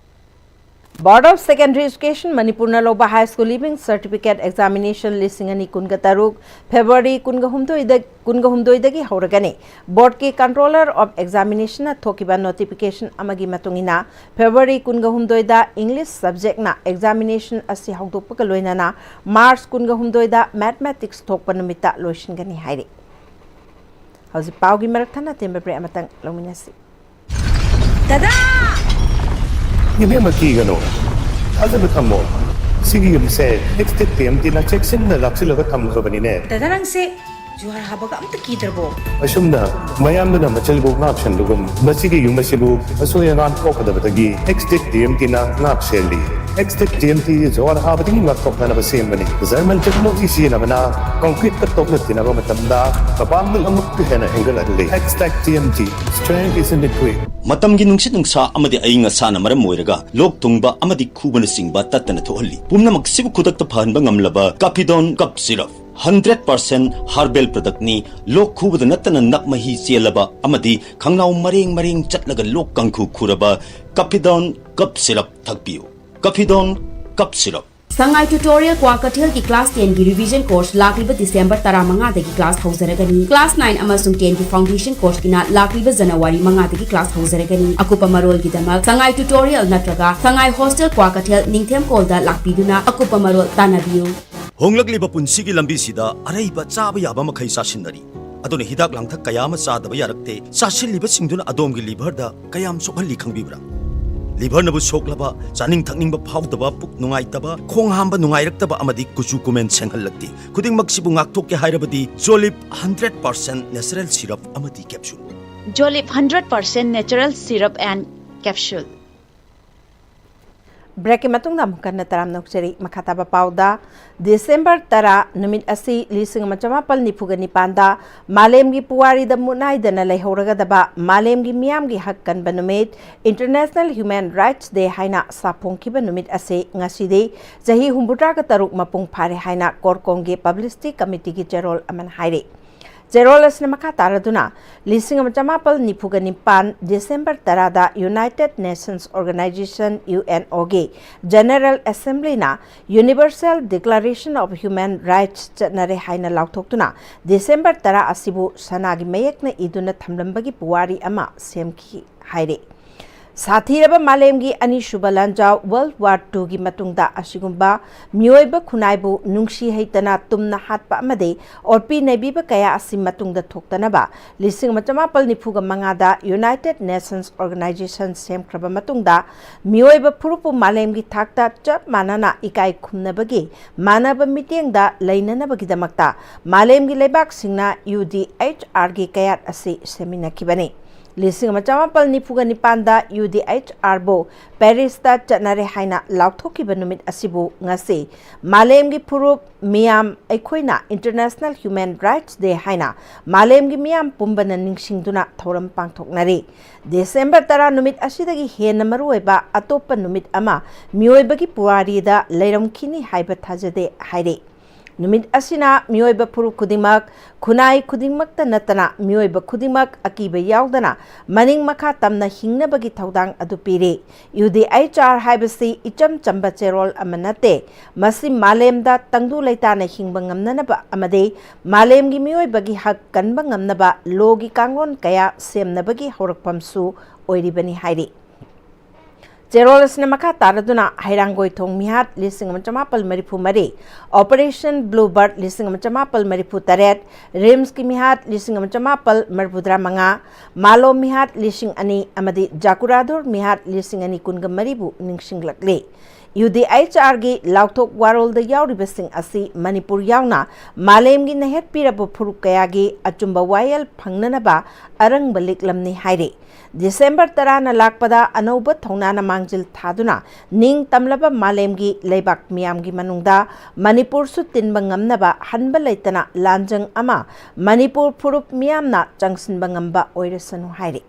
Board of Secondary Education ꯃꯅꯤꯄꯨꯔꯅ ꯂꯧꯕ High School Leaving Certificate Examination ꯂꯤꯁꯤꯡ ꯑꯅꯤ ꯀꯨꯟꯒ ꯇꯔꯨꯛ February ꯀꯨꯟꯒ ꯍꯨꯝꯗꯣꯏꯗ, ꯀꯨꯟꯒ ꯍꯨꯝꯗꯣꯏꯗꯒꯤ ꯍꯧꯔꯒꯅꯤ꯫ Boardꯀꯤ Controller of Examinationꯅ ꯊꯣꯛꯈꯤꯕ notification ꯑꯃꯒꯤ ꯃꯇꯨꯡ ꯏꯟꯅ, February ꯀꯨꯟꯒ ꯍꯨꯝꯗꯣꯏꯗ English subjectꯅ examination ꯑꯁꯤ ꯍꯧꯗꯣꯛꯄꯒ ꯂꯣꯏꯅꯅ March ꯀꯨꯟꯒ ꯍꯨꯝꯗꯣꯏꯗ Mathematics ꯊꯣꯛꯄ ꯅꯨꯃꯤꯠꯇ ꯂꯣꯏꯁꯤꯟꯒꯅꯤ ꯍꯥꯏꯔꯤ꯫ ꯍꯧꯖꯤꯛ ꯄꯥꯎꯒꯤ ꯃꯔꯛ ꯊꯠꯅ ꯑꯇꯦꯟꯕ break ꯑꯃꯇꯪ ꯂꯧꯃꯤꯟꯅꯁꯤ꯫ ꯗꯗꯥ! ꯏꯕꯦꯝꯃ, ꯀꯤꯒꯅꯨ, ꯊꯥꯖꯕ ꯊꯝꯃꯣ꯫ ꯁꯤꯒꯤ ꯌꯨꯝꯁꯦ ꯑꯦꯛꯁꯇꯦꯛ ꯇꯤ ꯑꯦꯝ ꯇꯤꯅ ꯆꯦꯛꯁꯤꯟꯅ ꯂꯥꯛꯁꯤꯜꯂꯒ ꯊꯝꯈ꯭ꯔꯕꯅꯤꯅꯦ꯫ ꯗꯗꯥ, ꯅꯪꯁꯦ ꯖꯨꯍꯥꯔ ꯍꯥꯕꯒ ꯑꯝꯇ ꯀꯤꯗ꯭ꯔꯕꯣ? ꯑꯁꯨꯝꯅ ꯃꯌꯥꯝꯗꯨꯅ ꯃꯆꯜꯕꯨ ꯉꯥꯛꯁꯦꯟꯕꯒꯨꯝ, ꯃꯁꯤꯒꯤ ꯌꯨꯝ ꯑꯁꯤꯕꯨ ꯑꯁꯣꯏ ꯑꯉꯥꯝ ꯊꯣꯛꯀꯗꯕꯗꯒꯤ ꯑꯦꯛꯁꯇꯦꯛ ꯇꯤ ꯑꯦꯝ ꯇꯤꯅ ꯉꯥꯛ ꯁꯦꯜꯂꯤ꯫ ꯑꯦꯛꯁꯇꯦꯛ ꯇꯤ ꯑꯦꯝ ꯇꯤ ꯖꯨꯍꯥꯔ ꯍꯥꯕꯗꯒꯤ ꯉꯥꯛꯊꯣꯛꯅꯅꯕ ꯁꯦꯝꯕꯅꯤ꯫ ꯖꯔꯃꯟ ꯇꯦꯛꯅꯣꯂꯣꯖꯤ ꯁꯤꯖꯤꯟꯅꯕꯅ ꯀꯪꯀ꯭ꯔꯤꯠꯀ ꯇꯣꯛꯅ ꯇꯤꯟꯅꯕ ꯃꯇꯝꯗ ꯃꯄꯥꯡꯒꯜ ꯑꯃꯨꯛꯀ ꯍꯦꯟꯅ ꯍꯦꯟꯒꯠꯍꯜꯂꯤ꯫ ꯑꯦꯛꯁꯇꯦꯛ T M T, strength is in the grit. ꯃꯇꯝꯒꯤ ꯅꯨꯡꯁꯤꯠ ꯅꯨꯡꯁꯥ ꯑꯃꯗꯤ ꯑꯏꯪ ꯑꯁꯥꯅ ꯃꯔꯝ ꯑꯣꯏꯔꯒ ꯂꯣꯛ ꯊꯨꯡꯕ ꯑꯃꯗꯤ ꯈꯨꯕꯅꯆꯤꯡꯕ ꯇꯠꯇꯅ ꯊꯣꯛꯍꯜꯂꯤ꯫ ꯄꯨꯝꯅꯃꯛꯁꯤꯕꯨ ꯈꯨꯗꯛꯇ ꯐꯍꯟꯕ ꯉꯝꯂꯕ ꯀꯥꯐꯤꯗꯣꯟ cough syrup. Hundred percent herbal ꯄ꯭ꯔꯗꯛꯅꯤ꯫ ꯂꯣꯛ ꯈꯨꯕꯗ ꯅꯠꯇꯅ ꯅꯞ ꯃꯍꯤ ꯆꯦꯜꯂꯕ ꯑꯃꯗꯤ ꯈꯪꯅꯥꯎ ꯃꯔꯦꯡ ꯃꯔꯦꯡ ꯆꯠꯂꯒ ꯂꯣꯛ ꯀꯥꯡꯈꯨ ꯈꯨꯔꯕ ꯀꯥꯐꯤꯗꯣꯟ ꯀꯞ ꯁꯤꯔꯞ ꯊꯛꯄꯤꯌꯨ꯫ ꯀꯥꯐꯤꯗꯣꯟ ꯀꯞ ꯁꯤꯔꯞ꯫ ꯁꯉꯥꯏ ꯇ꯭ꯌꯨꯇꯣꯔꯤꯌꯦꯜ ꯀ꯭ꯋꯥꯀꯩꯊꯦꯜꯒꯤ ꯀ꯭ꯂꯥꯁ ꯇꯦꯟꯒꯤ ꯔꯤꯚꯤꯖꯟ ꯀꯣꯔꯁ ꯂꯥꯛꯂꯤꯕ ꯗꯤꯁꯦꯝꯕꯔ ꯇꯔꯥꯃꯉꯥꯗꯒꯤ ꯀ꯭ꯂꯥꯁ ꯍꯧꯖꯔꯒꯅꯤ꯫ ꯀ꯭ꯂꯥꯁ ꯅꯥꯏꯟ ꯑꯃꯁꯨꯡ ꯇꯦꯟꯒꯤ ꯐꯥꯎꯟꯗꯦꯁꯟ ꯀꯣꯔꯁꯀꯤꯅ ꯂꯥꯛꯂꯤꯕ ꯖꯅꯋꯥꯔꯤ ꯃꯉꯥꯗꯒꯤ ꯀ꯭ꯂꯥꯁ ꯍꯧꯖꯔꯒꯅꯤ꯫ ꯑꯀꯨꯞꯄ ꯃꯔꯣꯜꯒꯤꯗꯃꯛ ꯁꯉꯥꯏ ꯇ꯭ꯌꯨꯇꯣꯔꯤꯌꯦꯜ ꯅꯠꯇ꯭ꯔꯒ ꯁꯉꯥꯏ ꯍꯣꯁꯇꯦꯜ ꯀ꯭ꯋꯥꯀꯩꯊꯦꯜ ꯅꯤꯡꯊꯦꯝ ꯀꯣꯜꯗ ꯂꯥꯛꯄꯤꯗꯨꯅ ꯑꯀꯨꯞꯄ ꯃꯔꯣꯜ ꯇꯥꯟꯅꯕꯤꯌꯨ꯫ ꯍꯣꯡꯂꯛꯂꯤꯕ ꯄꯨꯟꯁꯤꯒꯤ ꯂꯝꯕꯤꯁꯤꯗ ꯑꯔꯩꯕ ꯆꯥꯕ ꯌꯥꯕ ꯃꯈꯩ ꯆꯥꯁꯤꯟꯅꯔꯤ꯫ ꯑꯗꯨꯅ ꯍꯤꯗꯥꯛ ꯂꯥꯡꯊꯛ ꯀꯌꯥ ꯑꯃ ꯆꯥꯗꯕ ꯌꯥꯔꯛꯇꯦ꯫ ꯆꯥꯁꯤꯜꯂꯤꯕꯁꯤꯡꯗꯨꯅ ꯑꯗꯣꯝꯒꯤ ꯂꯤꯚꯔꯗ ꯀꯌꯥꯝ ꯁꯣꯛꯍꯜꯂꯤ ꯈꯪꯕꯤꯕ꯭ꯔꯥ? ꯂꯤꯚꯔꯅꯕꯨ ꯁꯣꯛꯂꯕ, ꯆꯥꯅꯤꯡ ꯊꯛꯅꯤꯡꯕ ꯐꯥꯎꯗꯕ, ꯄꯨꯛ ꯅꯨꯡꯉꯥꯏꯇꯕ, ꯈꯣꯡ ꯍꯥꯝꯕ ꯅꯨꯡꯉꯥꯏꯔꯛꯇꯕ ꯑꯃꯗꯤ ꯀꯨꯆꯨ ꯀꯨꯃꯦꯟ ꯁꯦꯡꯍꯜꯂꯛꯇꯦ꯫ ꯈꯨꯗꯤꯡꯃꯛꯁꯤꯕꯨ ꯉꯥꯛꯊꯣꯛꯀꯦ ꯍꯥꯏꯔꯕꯗꯤ ꯖꯣꯂꯤꯞ ꯍꯟꯗ꯭ꯔꯦꯠ ꯄꯥꯔꯁꯦꯟ ꯅꯦꯆꯔꯦꯜ ꯁꯤꯔꯞ ꯑꯃꯗꯤ capsule. Jolip hundred percent natural syrup and capsule. ꯕ꯭ꯔꯦꯛꯀꯤ ꯃꯇꯨꯡꯗ ꯑꯃꯨꯛ ꯍꯟꯅ ꯇꯔꯥꯝꯅ ꯑꯣꯛꯆꯔꯤ꯫ ꯃꯈꯥ ꯇꯥꯕ ꯄꯥꯎꯗ, ꯗꯤꯁꯦꯝꯕꯔ ꯇꯔꯥ ꯅꯨꯃꯤꯠ ꯑꯁꯤ ꯂꯤꯁꯤꯡ ꯑꯃ ꯆꯃꯥꯄꯜ ꯅꯤꯐꯨꯒ ꯅꯤꯄꯥꯟꯗ ꯃꯥꯂꯦꯝꯒꯤ ꯄꯨꯋꯥꯔꯤꯗ ꯃꯨꯠꯅꯥꯏꯗꯅ ꯂꯩꯍꯧꯔꯒꯗꯕ ꯃꯥꯂꯦꯝꯒꯤ ꯃꯤꯌꯥꯝꯒꯤ ꯍꯛ ꯀꯟꯕ ꯅꯨꯃꯤꯠ, International Human Rights Day ꯍꯥꯏꯅ ꯁꯥꯐꯣꯡꯈꯤꯕ ꯅꯨꯃꯤꯠ ꯑꯁꯤ ꯉꯁꯤꯗꯤ ꯆꯍꯤ ꯍꯨꯝꯐꯨꯇꯔꯥꯒ ꯇꯔꯨꯛ ꯃꯄꯨꯡ ꯐꯥꯔꯦ ꯍꯥꯏꯅ ꯀꯣꯔꯀꯣꯡꯒꯤ ꯄꯕ꯭ꯂꯤꯁꯤꯇꯤ ꯀꯃꯤꯇꯤꯒꯤ ꯆꯦꯔꯣꯜ ꯑꯃꯅ ꯍꯥꯏꯔꯤ꯫ ꯆꯦꯔꯣꯜ ꯑꯁꯤꯅ ꯃꯈꯥ ꯇꯥꯔꯗꯨꯅ, ꯂꯤꯁꯤꯡ ꯑꯃ ꯆꯃꯥꯄꯜ ꯅꯤꯐꯨꯒ ꯅꯤꯄꯥꯟ ꯗꯤꯁꯦꯝꯕꯔ ꯇꯔꯥꯗ United Nations Organization, U N ꯑꯣꯒꯤ General Assemblyꯅ Universal Declaration of Human Rights ꯆꯠꯅꯔꯦ ꯍꯥꯏꯅ ꯂꯥꯎꯊꯣꯛꯇꯨꯅ, ꯗꯤꯁꯦꯝꯕꯔ ꯇꯔꯥ ꯑꯁꯤꯕꯨ ꯁꯅꯥꯒꯤ ꯃꯌꯦꯛꯅ ꯏꯗꯨꯅ ꯊꯝꯂꯝꯕꯒꯤ ꯄꯨꯋꯥꯔꯤ ꯑꯃ ꯁꯦꯝꯈꯤ ꯍꯥꯏꯔꯤ꯫ ꯁꯥꯊꯤꯔꯕ ꯃꯥꯂꯦꯝꯒꯤ ꯑꯅꯤꯁꯨꯕ ꯂꯥꯟꯖꯥꯎ, World War Two ꯒꯤ ꯃꯇꯨꯡꯗ ꯑꯁꯤꯒꯨꯝꯕ ꯃꯤꯑꯣꯏꯕ ꯈꯨꯟꯅꯥꯏꯕꯨ ꯅꯨꯡꯁꯤ ꯍꯩꯇꯅ ꯇꯨꯝꯅ ꯍꯥꯠꯄ ꯑꯃꯗꯤ ꯑꯣꯠꯄꯤ ꯅꯩꯕꯤꯕ ꯀꯌꯥ ꯑꯁꯤ ꯃꯇꯨꯡꯗ ꯊꯣꯛꯇꯅꯕ ꯂꯤꯁꯤꯡ ꯑꯃ ꯆꯃꯥꯄꯜ ꯅꯤꯐꯨꯒ ꯃꯉꯥꯗ United Nations Organization ꯁꯦꯝꯈ꯭ꯔꯕ ꯃꯇꯨꯡꯗ, ꯃꯤꯑꯣꯏꯕ ꯐꯨꯔꯨꯞꯄꯨ ꯃꯥꯂꯦꯝꯒꯤ ꯊꯥꯛꯇ ꯆꯞ ꯃꯥꯟꯅꯅ ꯏꯀꯥꯏ ꯈꯨꯝꯅꯕꯒꯤ ꯃꯥꯟꯅꯕ ꯃꯤꯠꯌꯦꯡꯗ ꯂꯩꯅꯅꯕꯒꯤꯗꯃꯛꯇ ꯃꯥꯂꯦꯝꯒꯤ ꯂꯩꯕꯥꯛꯁꯤꯡꯅ UDHR ꯒꯤ ꯀꯌꯥꯠ ꯑꯁꯤ ꯁꯦꯝꯃꯤꯟꯅꯈꯤꯕꯅꯤ꯫ ꯂꯤꯁꯤꯡ ꯑꯃ ꯆꯃꯥꯄꯜ ꯅꯤꯐꯨꯒ ꯅꯤꯄꯥꯟꯗ UDHR ꯕꯨ ꯄꯦꯔꯤꯁꯇ ꯆꯠꯅꯔꯦ ꯍꯥꯏꯅ ꯂꯥꯎꯊꯣꯛꯈꯤꯕ ꯅꯨꯃꯤꯠ ꯑꯁꯤꯕꯨ ꯉꯁꯤ ꯃꯥꯂꯦꯝꯒꯤ ꯐꯨꯔꯨꯞ ꯃꯤꯌꯥꯝ ꯑꯩꯈꯣꯏꯅ International Human Rights Day ꯍꯥꯏꯅ ꯃꯥꯂꯦꯝꯒꯤ ꯃꯤꯌꯥꯝ ꯄꯨꯝꯕꯅ ꯅꯤꯡꯁꯤꯡꯗꯨꯅ ꯊꯧꯔꯝ ꯄꯥꯡꯊꯣꯛꯅꯔꯤ꯫ ꯗꯤꯁꯦꯝꯕꯔ ꯇꯔꯥ ꯅꯨꯃꯤꯠ ꯑꯁꯤꯗꯒꯤ ꯍꯦꯟꯅ ꯃꯔꯨꯑꯣꯏꯕ ꯑꯇꯣꯞꯄ ꯅꯨꯃꯤꯠ ꯑꯃ ꯃꯤꯑꯣꯏꯕꯒꯤ ꯄꯨꯋꯥꯔꯤꯗ ꯂꯩꯔꯝꯈꯤꯅꯤ ꯍꯥꯏꯕ ꯊꯥꯖꯗꯦ ꯍꯥꯏꯔꯤ꯫ ꯅꯨꯃꯤꯠ ꯑꯁꯤꯅ ꯃꯤꯑꯣꯏꯕ ꯐꯨꯔꯨꯞ ꯈꯨꯗꯤꯡꯃꯛ, ꯈꯨꯟꯅꯥꯏ ꯈꯨꯗꯤꯡꯃꯛꯇ ꯅꯠꯇꯅ ꯃꯤꯑꯣꯏꯕ ꯈꯨꯗꯤꯡꯃꯛ ꯑꯀꯤꯕ ꯌꯥꯎꯗꯅ ꯃꯅꯤꯡ ꯃꯈꯥ ꯇꯝꯅ ꯍꯤꯡꯅꯕꯒꯤ ꯊꯧꯗꯥꯡ ꯑꯗꯨ ꯄꯤꯔꯤ꯫ UDHR ꯍꯥꯏꯕꯁꯤ ꯏꯆꯝ ꯆꯝꯕ ꯆꯦꯔꯣꯜ ꯑꯃ ꯅꯠꯇꯦ꯫ ꯃꯁꯤ ꯃꯥꯂꯦꯝꯗ ꯇꯪꯗꯨ ꯂꯩꯇꯥꯅ ꯍꯤꯡꯕ ꯉꯝꯅꯅꯕ ꯑꯃꯗꯤ ꯃꯥꯂꯦꯝꯒꯤ ꯃꯤꯑꯣꯏꯕꯒꯤ ꯍꯛ ꯀꯟꯕ ꯉꯝꯅꯕ ꯂꯣꯒꯤ ꯀꯥꯡꯂꯣꯟ ꯀꯌꯥ ꯁꯦꯝꯅꯕꯒꯤ ꯍꯧꯔꯛꯐꯝꯁꯨ ꯑꯣꯏꯔꯤꯕꯅꯤ ꯍꯥꯏꯔꯤ꯫ ꯆꯦꯔꯣꯜ ꯑꯁꯤꯅ ꯃꯈꯥ ꯇꯥꯔꯗꯨꯅ ꯍꯩꯔꯥꯡꯒꯣꯏꯊꯣꯡ ꯃꯤꯍꯥꯠ ꯂꯤꯁꯤꯡ ꯑꯃ ꯆꯃꯥꯄꯜ ꯃꯔꯤꯐꯨ ꯃꯔꯤ, Operation Bluebird ꯂꯤꯁꯤꯡ ꯑꯃ ꯆꯃꯥꯄꯜ ꯃꯔꯤꯐꯨ ꯇꯔꯦꯠ, RIMSꯀꯤ ꯃꯤꯍꯥꯠ ꯂꯤꯁꯤꯡ ꯑꯃ ꯆꯃꯥꯄꯜ ꯃꯔꯤꯐꯨ ꯇꯔꯥ ꯃꯉꯥ, ꯃꯥꯂꯣꯝ ꯃꯤꯍꯥꯠ ꯂꯤꯁꯤꯡ ꯑꯅꯤ ꯑꯃꯗꯤ ꯖꯥꯀꯨꯔꯥꯙꯣꯔ ꯃꯤꯍꯥꯠ ꯂꯤꯁꯤꯡ ꯑꯅꯤ ꯀꯨꯟꯒ ꯃꯔꯤꯕꯨ ꯅꯤꯡꯁꯤꯡꯂꯛꯂꯤ꯫ UDHRꯒꯤ ꯂꯥꯎꯊꯣꯛ ꯋꯥꯔꯣꯜꯗ ꯌꯥꯎꯔꯤꯕꯁꯤꯡ ꯑꯁꯤ ꯃꯅꯤꯄꯨꯔ ꯌꯥꯎꯅ ꯃꯥꯂꯦꯝꯒꯤ ꯅꯩꯍꯠꯄꯤꯔꯕ ꯐꯨꯔꯨꯞ ꯀꯌꯥꯒꯤ ꯑꯆꯨꯝꯕ ꯋꯥꯌꯦꯜ ꯐꯪꯅꯅꯕ ꯑꯔꯪꯕ ꯂꯤꯛꯂꯝꯅꯤ ꯍꯥꯏꯔꯤ꯫ ꯗꯤꯁꯦꯝꯕꯔ ꯇꯔꯥꯅ ꯂꯥꯛꯄꯗ ꯑꯅꯧꯕ ꯊꯧꯅꯥꯅ ꯃꯥꯡꯖꯤꯜ ꯊꯥꯗꯨꯅ ꯅꯤꯡ ꯇꯝꯂꯕ ꯃꯥꯂꯦꯝꯒꯤ ꯂꯩꯕꯥꯛ ꯃꯤꯌꯥꯝꯒꯤ ꯃꯅꯨꯡꯗ ꯃꯅꯤꯄꯨꯔꯁꯨ ꯇꯤꯟꯕ ꯉꯝꯅꯕ ꯍꯟꯕ ꯂꯩꯇꯅ ꯂꯥꯟꯖꯪ ꯑꯃ ꯃꯅꯤꯄꯨꯔ ꯐꯨꯔꯨꯞ ꯃꯤꯌꯥꯝꯅ ꯆꯪꯁꯤꯟꯕ ꯉꯝꯕ ꯑꯣꯏꯔꯁꯅꯨ ꯍꯥꯏꯔꯤ꯫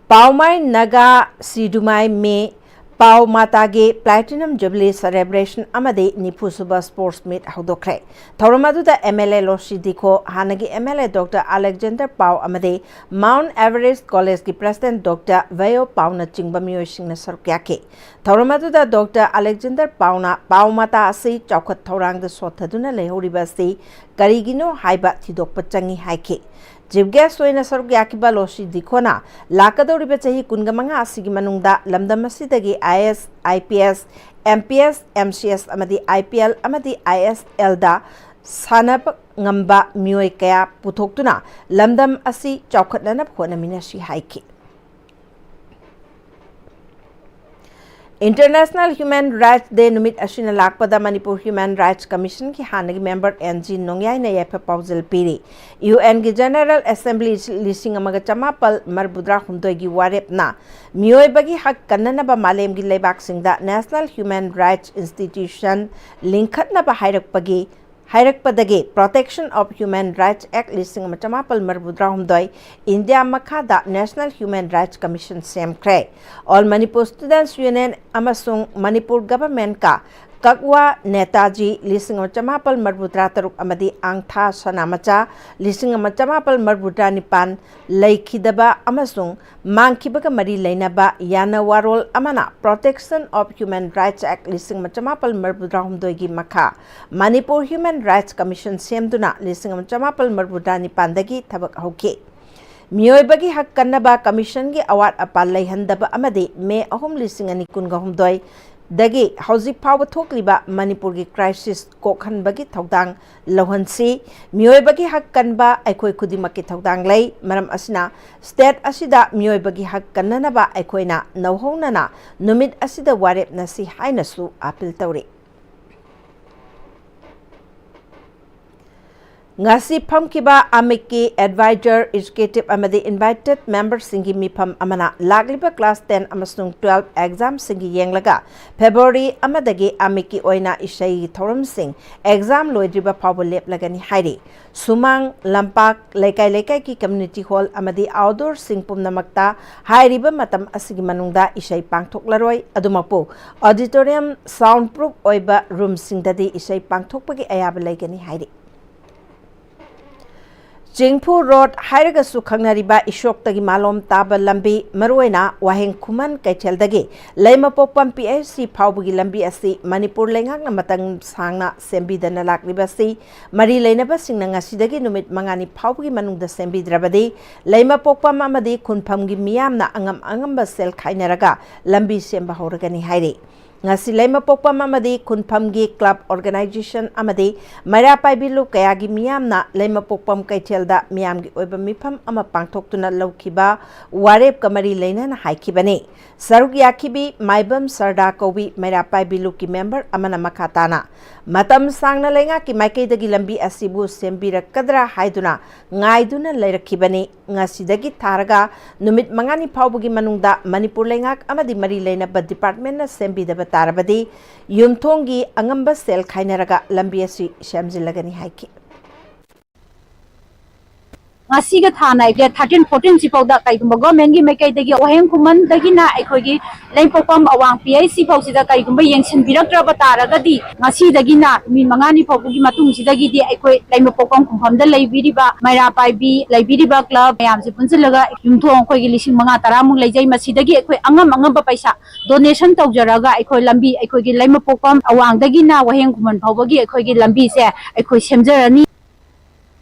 ꯄꯥꯎꯃꯥꯏ ꯅꯥꯒꯥ ꯁꯤꯗꯨꯃꯥꯏ ꯃꯦ ꯄꯥꯎ ꯃꯥꯇꯥꯒꯤ Platinum Jubilee Celebration ꯑꯃꯗꯤ ꯅꯤꯐꯨ ꯁꯨꯕ Sports Meet ꯍꯧꯗꯣꯛꯈ꯭ꯔꯦ꯫ ꯊꯧꯔꯝ ꯑꯗꯨꯗ M L A ꯂꯣꯁꯤ ꯗꯤꯈꯣ, ꯍꯥꯟꯅꯒꯤ M L A Doctor Alexander ꯄꯥꯎ ꯑꯃꯗꯤ Mount Everest College ꯀꯤ President Doctor ꯚꯌꯣ ꯄꯥꯎꯅꯆꯤꯡꯕ ꯃꯤꯑꯣꯏꯁꯤꯡꯅ ꯁꯔꯨꯛ ꯌꯥꯈꯤ꯫ ꯊꯧꯔꯝ ꯑꯗꯨꯗ Doctor Alexander ꯄꯥꯎꯅ ꯄꯥꯎ ꯃꯥꯇꯥ ꯑꯁꯤ ꯆꯥꯎꯈꯠ ꯊꯧꯔꯥꯡꯗ ꯁꯣꯠꯊꯗꯨꯅ ꯂꯩꯍꯧꯔꯤꯕ ꯑꯁꯤ ꯀꯔꯤꯒꯤꯅꯣ ꯍꯥꯏꯕ ꯊꯤꯗꯣꯛꯄ ꯆꯪꯏ ꯍꯥꯏꯈꯤ꯫ Chief Guest ꯑꯣꯏꯅ ꯁꯔꯨꯛ ꯌꯥꯈꯤꯕ ꯂꯣꯁꯤ ꯗꯤꯈꯣꯅ ꯂꯥꯛꯀꯗꯧꯔꯤꯕ ꯆꯍꯤ ꯀꯨꯟꯃꯉꯥ ꯑꯁꯤꯒꯤ ꯃꯅꯨꯡꯗ ꯂꯝꯗꯝ ꯑꯁꯤꯗꯒꯤ I A S, I P S, M P S, M C S ꯑꯃꯗꯤ I P L ꯑꯃꯗꯤ I S L ꯗ ꯁꯥꯟꯅꯕ ꯉꯝꯕ ꯃꯤꯑꯣꯏ ꯀꯌꯥ ꯄꯨꯊꯣꯛꯇꯨꯅ ꯂꯝꯗꯝ ꯑꯁꯤ ꯆꯥꯎꯈꯠꯅꯅꯕ ꯍꯣꯠꯅꯃꯤꯟꯅꯁꯤ ꯍꯥꯏꯈꯤ꯫ International Human Rights Day ꯅꯨꯃꯤꯠ ꯑꯁꯤꯅ ꯂꯥꯛꯄꯗ ꯃꯅꯤꯄꯨꯔ Human Rights Commission ꯒꯤ ꯍꯥꯟꯅꯒꯤ member N G ꯅꯣꯡꯌꯥꯏꯅ ꯌꯥꯏꯐ ꯄꯥꯎꯖꯦꯜ ꯄꯤꯔꯤ꯫ U N ꯒꯤ General Assembly ꯂꯤꯁꯤꯡ ꯑꯃꯒ ꯆꯃꯥꯄꯜ ꯃꯔꯤꯐꯨꯇꯔꯥ ꯍꯨꯝꯗꯣꯏꯒꯤ ꯋꯥꯔꯦꯞꯅ ꯃꯤꯑꯣꯏꯕꯒꯤ ꯍꯛ ꯀꯟꯅꯅꯕ ꯃꯥꯂꯦꯝꯒꯤ ꯂꯩꯕꯥꯛꯁꯤꯡꯗ National Human Rights Institution ꯂꯤꯡꯈꯠꯅꯕ ꯍꯥꯏꯔꯛꯄꯒꯤ ꯍꯥꯏꯔꯛꯄꯗꯒꯤ Protection of Human Rights Act ꯂꯤꯁꯤꯡ ꯑꯃ ꯆꯃꯥꯄꯜ ꯃꯔꯤꯐꯨꯇꯔꯥ ꯍꯨꯝꯗꯣꯏ ꯏꯟꯗꯤꯌꯥ ꯃꯈꯥꯗ National Human Rights Commission ꯁꯦꯝꯈ꯭ꯔꯦ꯫ All Manipur Students Union ꯑꯃꯁꯨꯡ ꯃꯅꯤꯄꯨꯔ Government ꯀ ꯀꯛꯋꯥ ꯅꯦꯇꯥꯖꯤ ꯂꯤꯁꯤꯡ ꯑꯃ ꯆꯃꯥꯄꯜ ꯃꯔꯤꯐꯨꯇꯔꯥ ꯇꯔꯨꯛ ꯑꯃꯗꯤ ꯑꯥꯡꯊꯥ ꯁꯅꯥꯃꯆꯥ ꯂꯤꯁꯤꯡ ꯑꯃ ꯆꯃꯥꯄꯜ ꯃꯔꯤꯐꯨꯇꯔꯥ ꯅꯤꯄꯥꯟ ꯂꯩꯈꯤꯗꯕ ꯑꯃꯁꯨꯡ ꯃꯥꯡꯈꯤꯕꯒ ꯃꯔꯤ ꯂꯩꯅꯕ ꯌꯥꯅꯋꯥꯔꯣꯜ ꯑꯃꯅ Protection of Human Rights Act ꯂꯤꯁꯤꯡ ꯑꯃ ꯆꯃꯥꯄꯜ ꯃꯔꯤꯐꯨꯇꯔꯥ ꯍꯨꯝꯗꯣꯏꯒꯤ ꯃꯈꯥ ꯃꯅꯤꯄꯨꯔ Human Rights Commission ꯁꯦꯝꯗꯨꯅ ꯂꯤꯁꯤꯡ ꯑꯃ ꯆꯃꯥꯄꯜ ꯃꯔꯤꯐꯨꯇꯔꯥ ꯅꯤꯄꯥꯟꯗꯒꯤ ꯊꯕꯛ ꯍꯧꯈꯤ꯫ ꯃꯤꯑꯣꯏꯕꯒꯤ ꯍꯛ ꯀꯟꯅꯕ Commission ꯒꯤ ꯑꯋꯥꯠ ꯑꯄꯥ ꯂꯩꯍꯟꯗꯕ ꯑꯃꯗꯤ ꯃꯦ ꯑꯍꯨꯝ, ꯂꯤꯁꯤꯡ ꯑꯅꯤ ꯀꯨꯟꯒ ꯍꯨꯝꯗꯣꯏ ꯗꯒꯤ ꯍꯧꯖꯤꯛ ꯐꯥꯎꯕ ꯊꯣꯛꯂꯤꯕ ꯃꯅꯤꯄꯨꯔꯒꯤ crisis ꯀꯣꯛꯍꯟꯕꯒꯤ ꯊꯧꯗꯥꯡ ꯂꯧꯍꯟꯁꯤ꯫ ꯃꯤꯑꯣꯏꯕꯒꯤ ꯍꯛ ꯀꯟꯕ ꯑꯩꯈꯣꯏ ꯈꯨꯗꯤꯡꯃꯛꯀꯤ ꯊꯧꯗꯥꯡ ꯂꯩ꯫ ꯃꯔꯝ ꯑꯁꯤꯅ state ꯑꯁꯤꯗ ꯃꯤꯑꯣꯏꯕꯒꯤ ꯍꯛ ꯀꯟꯅꯅꯕ ꯑꯩꯈꯣꯏꯅ ꯅꯧꯍꯧꯅꯅ ꯅꯨꯃꯤꯠ ꯑꯁꯤꯗ ꯋꯥꯔꯦꯞꯅꯁꯤ ꯍꯥꯏꯅꯁꯨ appeal ꯇꯧꯔꯤ꯫ ꯉꯁꯤ ꯐꯝꯈꯤꯕ ꯑꯃꯤꯛꯀꯤ ꯑꯦꯗꯚꯥꯏꯖꯔ, ꯑꯦꯛꯖꯤꯀ꯭ꯌꯨꯇꯤꯚ ꯑꯃꯗꯤ ꯏꯟꯚꯥꯏꯇꯦꯗ ꯃꯦꯝꯕꯔꯁꯤꯡꯒꯤ ꯃꯤꯐꯝ ꯑꯃꯅ ꯂꯥꯛꯂꯤꯕ ꯀ꯭ꯂꯥꯁ ꯇꯦꯟ ꯑꯃꯁꯨꯡ ꯇꯨꯋꯦꯜꯐ ꯑꯦꯛꯖꯥꯝꯁꯤꯡꯒꯤ ꯌꯦꯡꯂꯒ ꯐꯦꯕ꯭ꯔꯨꯋꯥꯔꯤ ꯑꯃꯗꯒꯤ ꯑꯃꯤꯛꯀꯤ ꯑꯣꯏꯅ ꯏꯁꯩꯒꯤ ꯊꯧꯔꯝꯁꯤꯡ ꯑꯦꯛꯖꯥꯝ ꯂꯣꯏꯗ꯭ꯔꯤꯕ ꯐꯥꯎꯕ ꯂꯦꯞꯂꯒꯅꯤ ꯍꯥꯏꯔꯤ꯫ ꯁꯨꯃꯥꯡ, ꯂꯝꯄꯥꯛ, ꯂꯩꯀꯥꯏ ꯂꯩꯀꯥꯏꯒꯤ ꯀꯝꯃ꯭ꯌꯨꯅꯤꯇꯤ ꯍꯣꯜ ꯑꯃꯗꯤ ꯑꯥꯎꯠꯗꯣꯔꯁꯤꯡ ꯄꯨꯝꯅꯃꯛꯇ ꯍꯥꯏꯔꯤꯕ ꯃꯇꯝ ꯑꯁꯤꯒꯤ ꯃꯅꯨꯡꯗ ꯏꯁꯩ ꯄꯥꯡꯊꯣꯛꯂꯔꯣꯏ꯫ ꯑꯗꯨꯃꯛꯄꯨ ꯑꯣꯗꯤꯇꯣꯔꯤꯌꯝ, ꯁꯥꯎꯟ ꯄ꯭ꯔꯨꯐ ꯑꯣꯏꯕ ꯔꯨꯝꯁꯤꯡꯗꯗꯤ ꯏꯁꯩ ꯄꯥꯡꯊꯣꯛꯄꯒꯤ ꯑꯌꯥꯕ ꯂꯩꯒꯅꯤ ꯍꯥꯏꯔꯤ꯫ ꯆꯤꯡꯐꯨ ꯔꯣꯗ ꯍꯥꯏꯔꯒꯁꯨ ꯈꯪꯅꯔꯤꯕ ꯏꯁꯣꯛꯇꯒꯤ ꯃꯥꯂꯣꯝ ꯇꯥꯕ ꯂꯝꯕꯤ, ꯃꯔꯨꯑꯣꯏꯅ ꯋꯥꯍꯦꯡ ꯈꯨꯃꯟ ꯀꯩꯊꯦꯜꯗꯒꯤ ꯂꯩꯃꯄꯣꯛꯄꯝ ꯄꯤ ꯑꯩꯆ ꯁꯤ ꯐꯥꯎꯕꯒꯤ ꯂꯝꯕꯤ ꯑꯁꯤ ꯃꯅꯤꯄꯨꯔ ꯂꯩꯉꯥꯛꯅ ꯃꯇꯝ ꯁꯥꯡꯅ ꯁꯦꯝꯕꯤꯗꯅ ꯂꯥꯛꯂꯤꯕ ꯑꯁꯤ ꯃꯔꯤ ꯂꯩꯅꯕꯁꯤꯡꯅ ꯉꯁꯤꯗꯒꯤ ꯅꯨꯃꯤꯠ ꯃꯉꯥꯅꯤ ꯐꯥꯎꯕꯒꯤ ꯃꯅꯨꯡꯗ ꯁꯦꯝꯕꯤꯗ꯭ꯔꯕꯗꯤ ꯂꯩꯃꯄꯣꯛꯄꯝ ꯑꯃꯗꯤ ꯈꯨꯟꯐꯝꯒꯤ ꯃꯤꯌꯥꯝꯅ ꯑꯉꯝ ꯑꯉꯝꯕ ꯁꯦꯜ ꯈꯥꯏꯅꯔꯒ ꯂꯝꯕꯤ ꯁꯦꯝꯕ ꯍꯧꯔꯒꯅꯤ ꯍꯥꯏꯔꯤ꯫ ꯉꯁꯤ ꯂꯩꯃꯄꯣꯛꯄꯝ ꯑꯃꯗꯤ ꯈꯨꯟꯐꯝꯒꯤ ꯀ꯭ꯂꯕ ꯑꯣꯔꯒꯅꯥꯏꯖꯦꯁꯟ ꯑꯃꯗꯤ ꯃꯩꯔꯥ ꯄꯥꯏꯕꯤ ꯂꯨꯞ ꯀꯌꯥꯒꯤ ꯃꯤꯌꯥꯝꯅ ꯂꯩꯃꯄꯣꯛꯄꯝ ꯀꯩꯊꯦꯜꯗ ꯃꯤꯌꯥꯝꯒꯤ ꯑꯣꯏꯕ ꯃꯤꯐꯝ ꯑꯃ ꯄꯥꯡꯊꯣꯛꯇꯨꯅ ꯂꯧꯈꯤꯕ ꯋꯥꯔꯦꯞꯀ ꯃꯔꯤ ꯂꯩꯅꯅ ꯍꯥꯏꯈꯤꯕꯅꯤ꯫ ꯁꯔꯨꯛ ꯌꯥꯈꯤꯕꯤ ꯃꯥꯏꯕꯝ ꯁꯔꯗꯥ ꯀꯧꯕꯤ ꯃꯩꯔꯥ ꯄꯥꯏꯕꯤ ꯂꯨꯞꯀꯤ ꯃꯦꯝꯕꯔ ꯑꯃꯅ ꯃꯈꯥ ꯇꯥꯅ ꯃꯇꯝ ꯁꯥꯡꯅ ꯂꯩꯉꯥꯛꯀꯤ ꯃꯥꯏꯀꯩꯗꯒꯤ ꯂꯝꯕꯤ ꯑꯁꯤꯕꯨ ꯁꯦꯝꯕꯤꯔꯛꯀꯗ꯭ꯔꯥ ꯍꯥꯏꯗꯨꯅ ꯉꯥꯏꯗꯨꯅ ꯂꯩꯔꯛꯈꯤꯕꯅꯤ꯫ ꯉꯁꯤꯗꯒꯤ ꯊꯥꯔꯒ ꯅꯨꯃꯤꯠ ꯃꯉꯥꯅꯤ ꯐꯥꯎꯕꯒꯤ ꯃꯅꯨꯡꯗ ꯃꯅꯤꯄꯨꯔ ꯂꯩꯉꯥꯛ ꯑꯃꯗꯤ ꯃꯔꯤ ꯂꯩꯅꯕ ꯗꯤꯄꯥꯔꯠꯃꯦꯟꯅ ꯁꯦꯝꯕꯤꯗꯕ ꯇꯥꯔꯕꯗꯤ ꯌꯨꯝꯊꯣꯡꯒꯤ ꯑꯉꯝꯕ ꯁꯦꯜ ꯈꯥꯏꯅꯔꯒ ꯂꯝꯕꯤ ꯑꯁꯤ ꯁꯦꯝꯖꯤꯜꯂꯒꯅꯤ ꯍꯥꯏꯈꯤ꯫ ꯉꯁꯤꯒ ꯊꯥꯅ ꯑꯩꯈꯣꯏ ꯊꯥꯔꯇꯤꯟ ꯐꯣꯔꯇꯤꯟ ꯁꯤꯐꯥꯎꯗ ꯀꯩꯒꯨꯝꯕ ꯒꯣꯔꯃꯦꯟꯒꯤ ꯃꯥꯏꯀꯩꯗꯒꯤ ꯋꯥꯍꯦꯡ ꯈꯨꯃꯟꯗꯒꯤꯅ ꯑꯩꯈꯣꯏꯒꯤ ꯂꯩꯄꯣꯛꯄꯝ ꯑꯋꯥꯡ ꯄꯤ ꯑꯩꯆ ꯁꯤ ꯐꯥꯎꯁꯤꯗ ꯀꯩꯒꯨꯝꯕ ꯌꯦꯡꯁꯤꯟꯕꯤꯔꯛꯇ꯭ꯔꯕ ꯇꯥꯔꯒꯗꯤ ꯉꯁꯤꯗꯒꯤꯅ ꯅꯨꯃꯤꯠ ꯃꯉꯥꯅꯤ ꯐꯥꯎꯕꯒꯤ ꯃꯇꯨꯡꯁꯤꯗꯒꯤꯗꯤ ꯑꯩꯈꯣꯏ ꯂꯩꯃꯄꯣꯛꯄꯝ ꯈꯨꯟꯐꯝꯗ ꯂꯩꯕꯤꯔꯤꯕ ꯃꯩꯔꯥ ꯄꯥꯏꯕꯤ ꯂꯩꯕꯤꯔꯤꯕ ꯀ꯭ꯂꯕ ꯃꯌꯥꯝꯁꯦ ꯄꯨꯟꯁꯤꯜꯂꯒ ꯌꯨꯝꯊꯣꯡ ꯑꯩꯈꯣꯏꯒꯤ ꯂꯤꯁꯤꯡ ꯃꯉꯥ ꯇꯔꯥꯃꯨꯛ ꯂꯩꯖꯩ꯫ ꯃꯁꯤꯗꯒꯤ ꯑꯩꯈꯣꯏ ꯑꯉꯝ ꯑꯉꯝꯕ ꯄꯩꯁꯥ ꯗꯣꯅꯦꯁꯟ ꯇꯧꯖꯔꯒ ꯑꯩꯈꯣꯏ ꯂꯝꯕꯤ, ꯑꯩꯈꯣꯏꯒꯤ ꯂꯩꯃꯄꯣꯛꯄꯝ ꯑꯋꯥꯡꯗꯒꯤꯅ ꯋꯥꯍꯦꯡ ꯈꯨꯃꯟ ꯐꯥꯎꯕꯒꯤ ꯑꯩꯈꯣꯏꯒꯤ ꯂꯝꯕꯤꯁꯦ ꯑꯩꯈꯣꯏ ꯁꯦꯝꯖꯔꯅꯤ꯫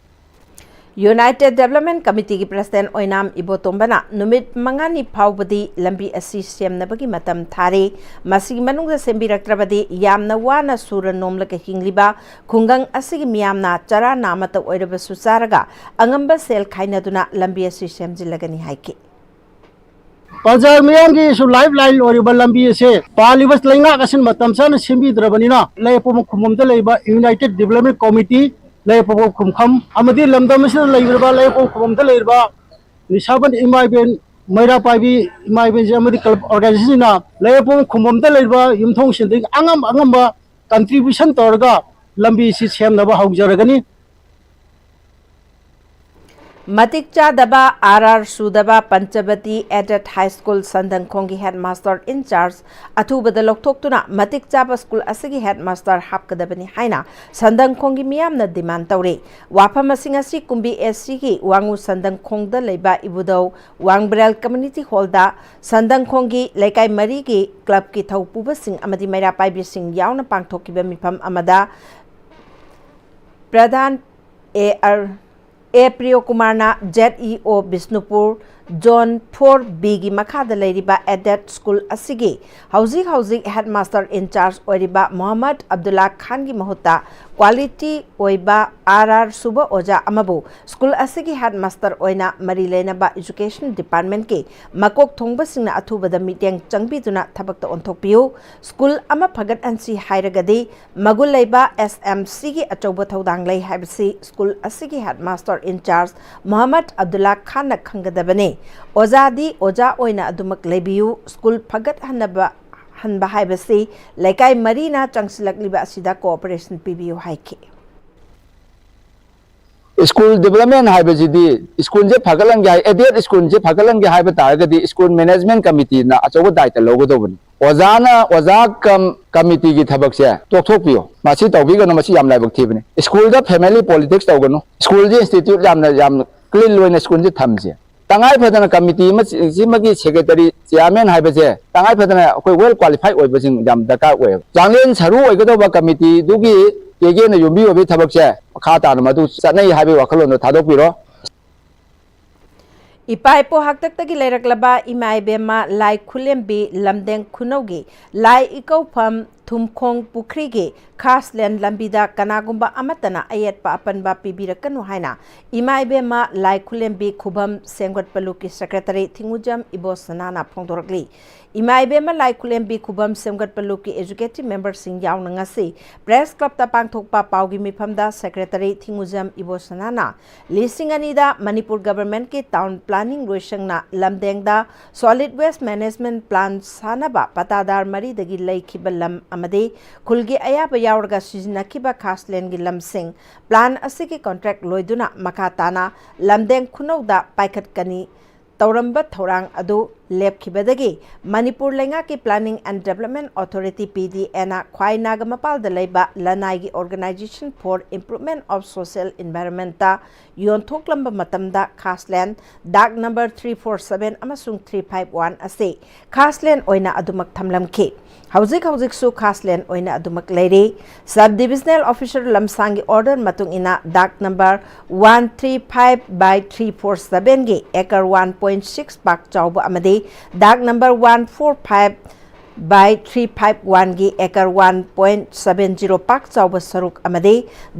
ꯌꯨꯅꯥꯏꯇꯦꯗ ꯗꯦꯕꯂꯞꯃꯦꯟ ꯀꯃꯤꯇꯤꯒꯤ ꯄ꯭ꯔꯁꯤꯗꯦꯟ ꯑꯣꯏꯅꯥꯝ ꯏꯕꯣꯇꯣꯝꯕꯅ ꯅꯨꯃꯤꯠ ꯃꯉꯥꯅꯤ ꯐꯥꯎꯕꯗꯤ ꯂꯝꯕꯤ ꯑꯁꯤ ꯁꯦꯝꯅꯕꯒꯤ ꯃꯇꯝ ꯊꯥꯔꯤ꯫ ꯃꯁꯤꯒꯤ ꯃꯅꯨꯡꯗ ꯁꯦꯝꯕꯤꯔꯛꯇ꯭ꯔꯕꯗꯤ ꯌꯥꯝꯅ ꯋꯥꯅ ꯁꯨꯔ ꯅꯣꯝꯂꯒ ꯍꯤꯡꯂꯤꯕ ꯈꯨꯡꯒꯪ ꯑꯁꯤꯒꯤ ꯃꯤꯌꯥꯝꯅ ꯆꯔꯥ ꯅꯥꯃꯠꯇ ꯑꯣꯏꯔꯕꯁꯨ ꯆꯥꯔꯒ ꯑꯉꯝꯕ ꯁꯦꯜ ꯈꯥꯏꯅꯗꯨꯅ ꯂꯝꯕꯤ ꯑꯁꯤ ꯁꯦꯝꯖꯤꯜꯂꯒꯅꯤ ꯍꯥꯏꯈꯤ꯫ ꯄ꯭ꯔꯖꯥ ꯃꯤꯌꯥꯝꯒꯤꯁꯨ ꯂꯥꯏꯐ ꯂꯥꯏꯟ ꯑꯣꯏꯔꯤꯕ ꯂꯝꯕꯤ ꯑꯁꯦ ꯄꯥꯜꯂꯤꯕ ꯂꯩꯉꯥꯛ ꯑꯁꯤꯅ ꯃꯇꯝ ꯆꯥꯅ ꯁꯦꯝꯕꯤꯗ꯭ꯔꯕꯅꯤꯅ, ꯂꯩꯄꯣꯛꯄꯝ ꯈꯨꯟꯐꯝꯗ ꯂꯩꯕ ꯌꯨꯅꯥꯏꯇꯦꯗ ꯗꯦꯕꯂꯞꯃꯦꯟ ꯀꯃꯤꯇꯤ ꯂꯩꯔꯛꯄ ꯈꯨꯝꯐꯝ ꯑꯃꯗꯤ ꯂꯝꯗꯝ ꯑꯁꯤꯗ ꯂꯩꯔꯤꯕ ꯂꯩꯔꯛꯄ ꯈꯨꯝꯐꯝꯗ ꯂꯩꯔꯤꯕ ꯅꯤꯁꯥꯕꯟ ꯏꯃꯥ ꯏꯕꯦꯟ, ꯃꯩꯔꯥ ꯄꯥꯏꯕꯤ ꯏꯃꯥ ꯏꯕꯦꯟꯁꯤꯡ ꯑꯃꯗꯤ ꯀ꯭ꯂꯕ ꯑꯣꯔꯒꯅꯥꯏꯖꯦꯁꯟꯁꯤꯡꯅ ꯂꯩꯔꯛꯄ ꯈꯨꯝꯐꯝꯗ ꯂꯩꯔꯤꯕ ꯌꯨꯝꯊꯣꯡꯁꯤꯡꯗꯒꯤ ꯑꯉꯝ ꯑꯉꯝꯕ ꯀꯟꯇ꯭ꯔꯤꯕ꯭ꯌꯨꯁꯟ ꯇꯧꯔꯒ ꯂꯝꯕꯤꯁꯤ ꯁꯦꯝꯅꯕ ꯍꯧꯖꯔꯒꯅꯤ꯫ ꯃꯇꯤꯛ ꯆꯥꯗꯕ, ꯑꯥꯔ ꯑꯥꯔ ꯁꯨꯗꯕ ꯄꯟꯆꯕꯇꯤ ꯑꯦꯗꯦꯗ ꯍꯥꯏ ꯁ꯭ꯀꯨꯜ ꯁꯟꯗꯪꯈꯣꯡꯒꯤ ꯍꯦꯗ ꯃꯥꯁꯇꯔ ꯏꯟꯆꯥꯔꯖ ꯑꯊꯨꯕꯗ ꯂꯧꯊꯣꯛꯇꯨꯅ ꯃꯇꯤꯛ ꯆꯥꯕ ꯁ꯭ꯀꯨꯜ ꯑꯁꯤꯒꯤ ꯍꯦꯗ ꯃꯥꯁꯇꯔ ꯍꯥꯞꯀꯗꯕꯅꯤ ꯍꯥꯏꯅ ꯁꯟꯗꯪꯈꯣꯡꯒꯤ ꯃꯤꯌꯥꯝꯅ ꯗꯤꯃꯥꯟ ꯇꯧꯔꯤ꯫ ꯋꯥꯐꯝ ꯑꯁꯤꯡ ꯑꯁꯤ ꯀꯨꯝꯕꯤ ꯑꯦ ꯁꯤꯒꯤ ꯋꯥꯉꯨ ꯁꯟꯗꯪꯈꯣꯡꯗ ꯂꯩꯕ ꯏꯕꯨꯙꯧ ꯋꯥꯡꯕ꯭ꯔꯦꯜ ꯀꯝꯃ꯭ꯌꯨꯅꯤꯇꯤ ꯍꯣꯜꯗ ꯁꯟꯗꯪꯈꯣꯡꯒꯤ ꯂꯩꯀꯥꯏ ꯃꯔꯤꯒꯤ ꯀ꯭ꯂꯕꯀꯤ ꯊꯧꯄꯨꯕꯁꯤꯡ ꯑꯃꯗꯤ ꯃꯩꯔꯥ ꯄꯥꯏꯕꯤꯁꯤꯡ ꯌꯥꯎꯅ ꯄꯥꯡꯊꯣꯛꯈꯤꯕ ꯃꯤꯐꯝ ꯑꯃꯗ ꯄ꯭ꯔꯙꯥꯟ A R A ꯄ꯭ꯔꯤꯌꯣꯀꯨꯃꯥꯔꯅ, Z E ꯑꯣ ꯕꯤꯁꯅꯨꯄꯨꯔ, ꯖꯣꯟ ꯐꯣꯔ ꯕꯤꯒꯤ ꯃꯈꯥꯗ ꯂꯩꯔꯤꯕ ꯑꯦꯗꯦꯗ ꯁ꯭ꯀꯨꯜ ꯑꯁꯤꯒꯤ ꯍꯧꯖꯤꯛ ꯍꯧꯖꯤꯛ ꯍꯦꯗ ꯃꯥꯁꯇꯔ ꯏꯟꯆꯥꯔꯖ ꯑꯣꯏꯔꯤꯕ ꯃꯣꯍꯝꯃꯗ ꯑꯕꯗꯨꯜꯂꯥ ꯈꯥꯟꯒꯤ ꯃꯍꯨꯠꯇ ꯀ꯭ꯋꯥꯂꯤꯇꯤ ꯑꯣꯏꯕ ꯑꯥꯔ ꯑꯥꯔ ꯁꯨꯕ ꯑꯣꯖꯥ ꯑꯃꯕꯨ ꯁ꯭ꯀꯨꯜ ꯑꯁꯤꯒꯤ ꯍꯦꯗ ꯃꯥꯁꯇꯔ ꯑꯣꯏꯅ ꯃꯔꯤ ꯂꯩꯅꯕ ꯏꯖꯨꯀꯦꯁꯟ ꯗꯤꯄꯥꯔꯠꯃꯦꯟꯠꯀꯤ ꯃꯀꯣꯛ ꯊꯣꯡꯕꯁꯤꯡꯅ ꯑꯊꯨꯕꯗ ꯃꯤꯠꯌꯦꯡ ꯆꯪꯕꯤꯗꯨꯅ ꯊꯕꯛꯇ ꯑꯣꯟꯊꯣꯛꯄꯤꯌꯨ꯫ ꯁ꯭ꯀꯨꯜ ꯑꯃ ꯐꯒꯠꯍꯟꯁꯤ ꯍꯥꯏꯔꯒꯗꯤ ꯃꯒꯨꯟ ꯂꯩꯕ ꯑꯦꯁ ꯑꯦꯝ ꯁꯤꯒꯤ ꯑꯆꯧꯕ ꯊꯧꯗꯥꯡ ꯂꯩ ꯍꯥꯏꯕꯁꯤ ꯁ꯭ꯀꯨꯜ ꯑꯁꯤꯒꯤ head master in-charge Mohammad Abdulla ꯈꯥꯟꯅ ꯈꯪꯒꯗꯕꯅꯤ꯫ ꯑꯣꯖꯥꯗꯤ ꯑꯣꯖꯥ ꯑꯣꯏꯅ ꯑꯗꯨꯃꯛ ꯂꯩꯕꯤꯌꯨ꯫ ꯁ꯭ꯀꯨꯜ ꯐꯒꯠꯍꯟꯅꯕ ꯍꯟꯕ ꯍꯥꯏꯕꯁꯤ ꯂꯩꯀꯥꯏ ꯃꯔꯤꯅ ꯆꯪꯁꯤꯜꯂꯛꯂꯤꯕ ꯑꯁꯤꯗ ꯀꯣꯑꯣꯄꯔꯦꯁꯟ ꯄꯤꯕꯤꯌꯨ ꯍꯥꯏꯈꯤ꯫ ꯁ꯭ꯀꯨꯜ ꯗꯤꯕꯂꯞꯃꯦꯟ ꯍꯥꯏꯕꯁꯤꯗꯤ ꯁ꯭ꯀꯨꯜꯁꯦ ꯐꯒꯠꯍꯟꯒꯦ ꯍꯥꯏ, ꯑꯦꯗꯦꯗ ꯁ꯭ꯀꯨꯜꯁꯦ ꯐꯒꯠꯍꯟꯒꯦ ꯍꯥꯏꯕ ꯇꯥꯔꯒꯗꯤ ꯁ꯭ꯀꯨꯜ ꯃꯦꯅꯦꯖꯃꯦꯟ ꯀꯃꯤꯇꯤꯅ ꯑꯆꯧꯕ ꯗꯥꯏꯇ ꯂꯧꯒꯗꯧꯕꯅꯤ꯫ ꯑꯣꯖꯥꯅ, ꯑꯣꯖꯥ ꯀꯝ ꯀꯃꯤꯇꯤꯒꯤ ꯊꯕꯛꯁꯦ ꯇꯣꯛꯊꯣꯛꯄꯤꯌꯨ꯫ ꯃꯁꯤ ꯇꯧꯕꯤꯒꯅꯨ, ꯃꯁꯤ ꯌꯥꯝ ꯂꯥꯏꯕꯛ ꯊꯤꯕꯅꯤ꯫ ꯁ꯭ꯀꯨꯜꯗ ꯐꯦꯃꯤꯂꯤ ꯄꯣꯂꯤꯇꯤꯛꯁ ꯇꯧꯒꯅꯨ꯫ ꯁ꯭ꯀꯨꯜꯁꯦ ꯏꯟꯁꯇꯤꯇ꯭ꯌꯨꯠ ꯌꯥꯝꯅ, ꯌꯥꯝꯅ ꯀ꯭ꯂꯤꯟ ꯑꯣꯏꯅ ꯁ꯭ꯀꯨꯜꯁꯦ ꯊꯝꯁꯦ꯫ ꯇꯉꯥꯏ ꯐꯗꯅ ꯀꯃꯤꯇꯤ ꯑꯃ, ꯁꯤꯃꯒꯤ ꯁꯦꯀ꯭ꯔꯦꯇꯔꯤ, ꯆꯤꯌꯥꯔꯃꯦꯟ ꯍꯥꯏꯕꯁꯦ ꯇꯉꯥꯏ ꯐꯗꯅ ꯑꯩꯈꯣꯏ ꯋꯦꯜ ꯀ꯭ꯋꯥꯂꯤꯐꯥꯏ ꯑꯣꯏꯕꯁꯤꯡ ꯌꯥꯝ ꯗꯔꯀꯥꯔ ꯑꯣꯏꯌꯦꯕ꯫ ꯆꯥꯡꯂꯦꯟ ꯁꯔꯨ ꯑꯣꯏꯒꯗꯧꯕ ꯀꯃꯤꯇꯤꯗꯨꯒꯤ ꯀꯦꯒꯦꯅ ꯌꯨꯝꯕꯤ ꯑꯣꯏꯕꯒꯤ ꯊꯕꯛꯁꯦ ꯃꯈꯥ ꯇꯥꯅ ꯃꯗꯨ ꯆꯠꯅꯩ ꯍꯥꯏꯕꯒꯤ ꯋꯥꯈꯜꯂꯣꯟꯗꯣ ꯊꯥꯗꯣꯛꯄꯤꯔꯣ꯫ ꯏꯄꯥ ꯏꯄꯨ ꯍꯥꯛꯇꯛꯇꯒꯤ ꯂꯩꯔꯛꯂꯕ ꯏꯃꯥ ꯏꯕꯦꯝꯃ ꯂꯥꯏ ꯈꯨꯂꯦꯝꯕꯤ ꯂꯝꯗꯦꯡ ꯈꯨꯅꯧꯒꯤ ꯂꯥꯏ ꯏꯀꯧꯐꯝ ꯊꯨꯝꯈꯣꯡ ꯄꯨꯈ꯭ꯔꯤꯒꯤ ꯈꯥꯁ ꯂꯦꯟ ꯂꯝꯕꯤꯗ ꯀꯅꯥꯒꯨꯝꯕ ꯑꯃꯠꯇꯅ ꯑꯌꯦꯠꯄ ꯑꯄꯟꯕ ꯄꯤꯕꯤꯔꯛꯀꯅꯨ ꯍꯥꯏꯅ ꯏꯃꯥ ꯏꯕꯦꯝꯃ ꯂꯥꯏ ꯈꯨꯂꯦꯝꯕꯤ ꯈꯨꯕꯝ ꯁꯦꯝꯒꯠꯄ ꯂꯨꯞꯀꯤ ꯁꯦꯀ꯭ꯔꯦꯇꯔꯤ ꯊꯤꯡꯉꯨꯖꯝ ꯏꯕꯣꯁꯅꯥꯅ ꯐꯣꯡꯗꯣꯔꯛꯂꯤ꯫ ꯏꯃꯥ ꯏꯕꯦꯝꯃ ꯂꯥꯏ ꯈꯨꯂꯦꯝꯕꯤ ꯈꯨꯕꯝ ꯁꯦꯝꯒꯠꯄ ꯂꯨꯞꯀꯤ ꯑꯦꯖꯨꯀꯦꯇꯤꯚ ꯃꯦꯝꯕꯔꯁꯤꯡ ꯌꯥꯎꯅ ꯉꯁꯤ ꯄ꯭ꯔꯦꯁ ꯀ꯭ꯂꯕꯇ ꯄꯥꯡꯊꯣꯛꯄ ꯄꯥꯎꯒꯤ ꯃꯤꯐꯝꯗ ꯁꯦꯀ꯭ꯔꯦꯇꯔꯤ ꯊꯤꯡꯉꯨꯖꯝ ꯏꯕꯣꯁꯅꯥꯅ ꯂꯤꯁꯤꯡ ꯑꯅꯤꯗ ꯃꯅꯤꯄꯨꯔ ꯒꯚꯔꯟꯃꯦꯟꯠꯀꯤ ꯇꯥꯎꯟ ꯄ꯭ꯂꯥꯅꯤꯡ ꯂꯣꯏꯁꯪꯅ ꯂꯝꯗꯦꯡꯗ ꯁꯣꯂꯤꯗ ꯋꯦꯁ ꯃꯦꯅꯦꯖꯃꯦꯟꯠ ꯄ꯭ꯂꯥꯟ ꯁꯥꯅꯕ ꯄꯇꯥꯗꯥꯔ ꯃꯔꯤꯗꯒꯤ ꯂꯩꯈꯤꯕ ꯂꯝ ꯑꯃꯗꯤ ꯈꯨꯜꯒꯤ ꯑꯌꯥꯕ ꯌꯥꯎꯔꯒ ꯁꯤꯖꯤꯟꯅꯈꯤꯕ ꯈꯥꯁ ꯂꯦꯟꯒꯤ ꯂꯝꯁꯤꯡ ꯄ꯭ꯂꯥꯟ ꯑꯁꯤꯒꯤ ꯀꯣꯟꯇ꯭ꯔꯦꯛ ꯂꯣꯏꯗꯨꯅ ꯃꯈꯥ ꯇꯥꯅ ꯂꯝꯗꯦꯡ ꯈꯨꯅꯧꯗ ꯄꯥꯏꯈꯠꯀꯅꯤ ꯇꯧꯔꯝꯕ ꯊꯧꯔꯥꯡ ꯑꯗꯨ ꯂꯦꯞꯈꯤꯕꯗꯒꯤ ꯃꯅꯤꯄꯨꯔ ꯂꯩꯉꯥꯛꯀꯤ Planning and Development Authority, P D A, ꯅ ꯈ꯭ꯋꯥꯏ ꯅꯥꯒꯥ ꯃꯄꯥꯜꯗ ꯂꯩꯕ ꯂꯅꯥꯏꯒꯤ Organisation for Improvement of Social Environment ꯇ ꯌꯣꯟꯊꯣꯛꯂꯝꯕ ꯃꯇꯝꯗ ꯈꯥꯁ ꯂꯦꯟ ꯗꯥꯛ ꯅꯝꯕꯔ three four seven ꯑꯃꯁꯨꯡ three five one ꯑꯁꯤ ꯈꯥꯁ ꯂꯦꯟ ꯑꯣꯏꯅ ꯑꯗꯨꯃꯛ ꯊꯝꯂꯝꯈꯤ꯫ ꯍꯧꯖꯤꯛ ꯍꯧꯖꯤꯛꯁꯨ ꯈꯥꯁ ꯂꯦꯟ ꯑꯣꯏꯅ ꯑꯗꯨꯃꯛ ꯂꯩꯔꯤ꯫ Sub Divisional Officer ꯂꯝꯁꯥꯡꯒꯤ order ꯃꯇꯨꯡ ꯏꯟꯅ ꯗꯥꯛ number one three five by three four seven ꯒꯤ acre one point six ꯄꯥꯛ ꯆꯥꯎꯕ ꯑꯃꯗꯤ ꯗꯥꯛ number one four five by three five one ꯒꯤ acre one point seven zero ꯄꯥꯛ ꯆꯥꯎꯕ ꯁꯔꯨꯛ ꯑꯃꯗꯤ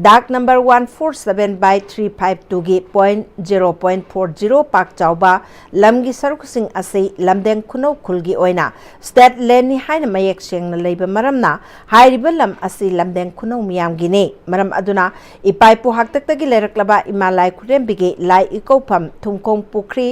ꯗꯥꯛ number one four seven by three five two ꯒꯤ point zero point four zero ꯄꯥꯛ ꯆꯥꯎꯕ ꯂꯝꯒꯤ ꯁꯔꯨꯛꯁꯤꯡ ꯑꯁꯤ ꯂꯝꯗꯦꯡ ꯈꯨꯅꯧ ꯈꯨꯜꯒꯤ ꯑꯣꯏꯅ state land ꯅꯤ ꯍꯥꯏꯅ ꯃꯌꯦꯛ ꯁꯦꯡꯅ ꯂꯩꯕ ꯃꯔꯝꯅ ꯍꯥꯏꯔꯤꯕ ꯂꯝ ꯑꯁꯤ ꯂꯝꯗꯦꯡ ꯈꯨꯅꯧ ꯃꯤꯌꯥꯝꯒꯤꯅꯤ꯫ ꯃꯔꯝ ꯑꯗꯨꯅ ꯏꯄꯥ ꯏꯄꯨ ꯍꯥꯛꯇꯛꯇꯒꯤ ꯂꯩꯔꯛꯂꯕ ꯏꯃꯥ ꯂꯥꯏ ꯈꯨꯔꯦꯝꯕꯤꯒꯤ ꯂꯥꯏ ꯏꯀꯧꯐꯝ ꯊꯨꯝꯈꯣꯡ ꯄꯨꯈ꯭ꯔꯤ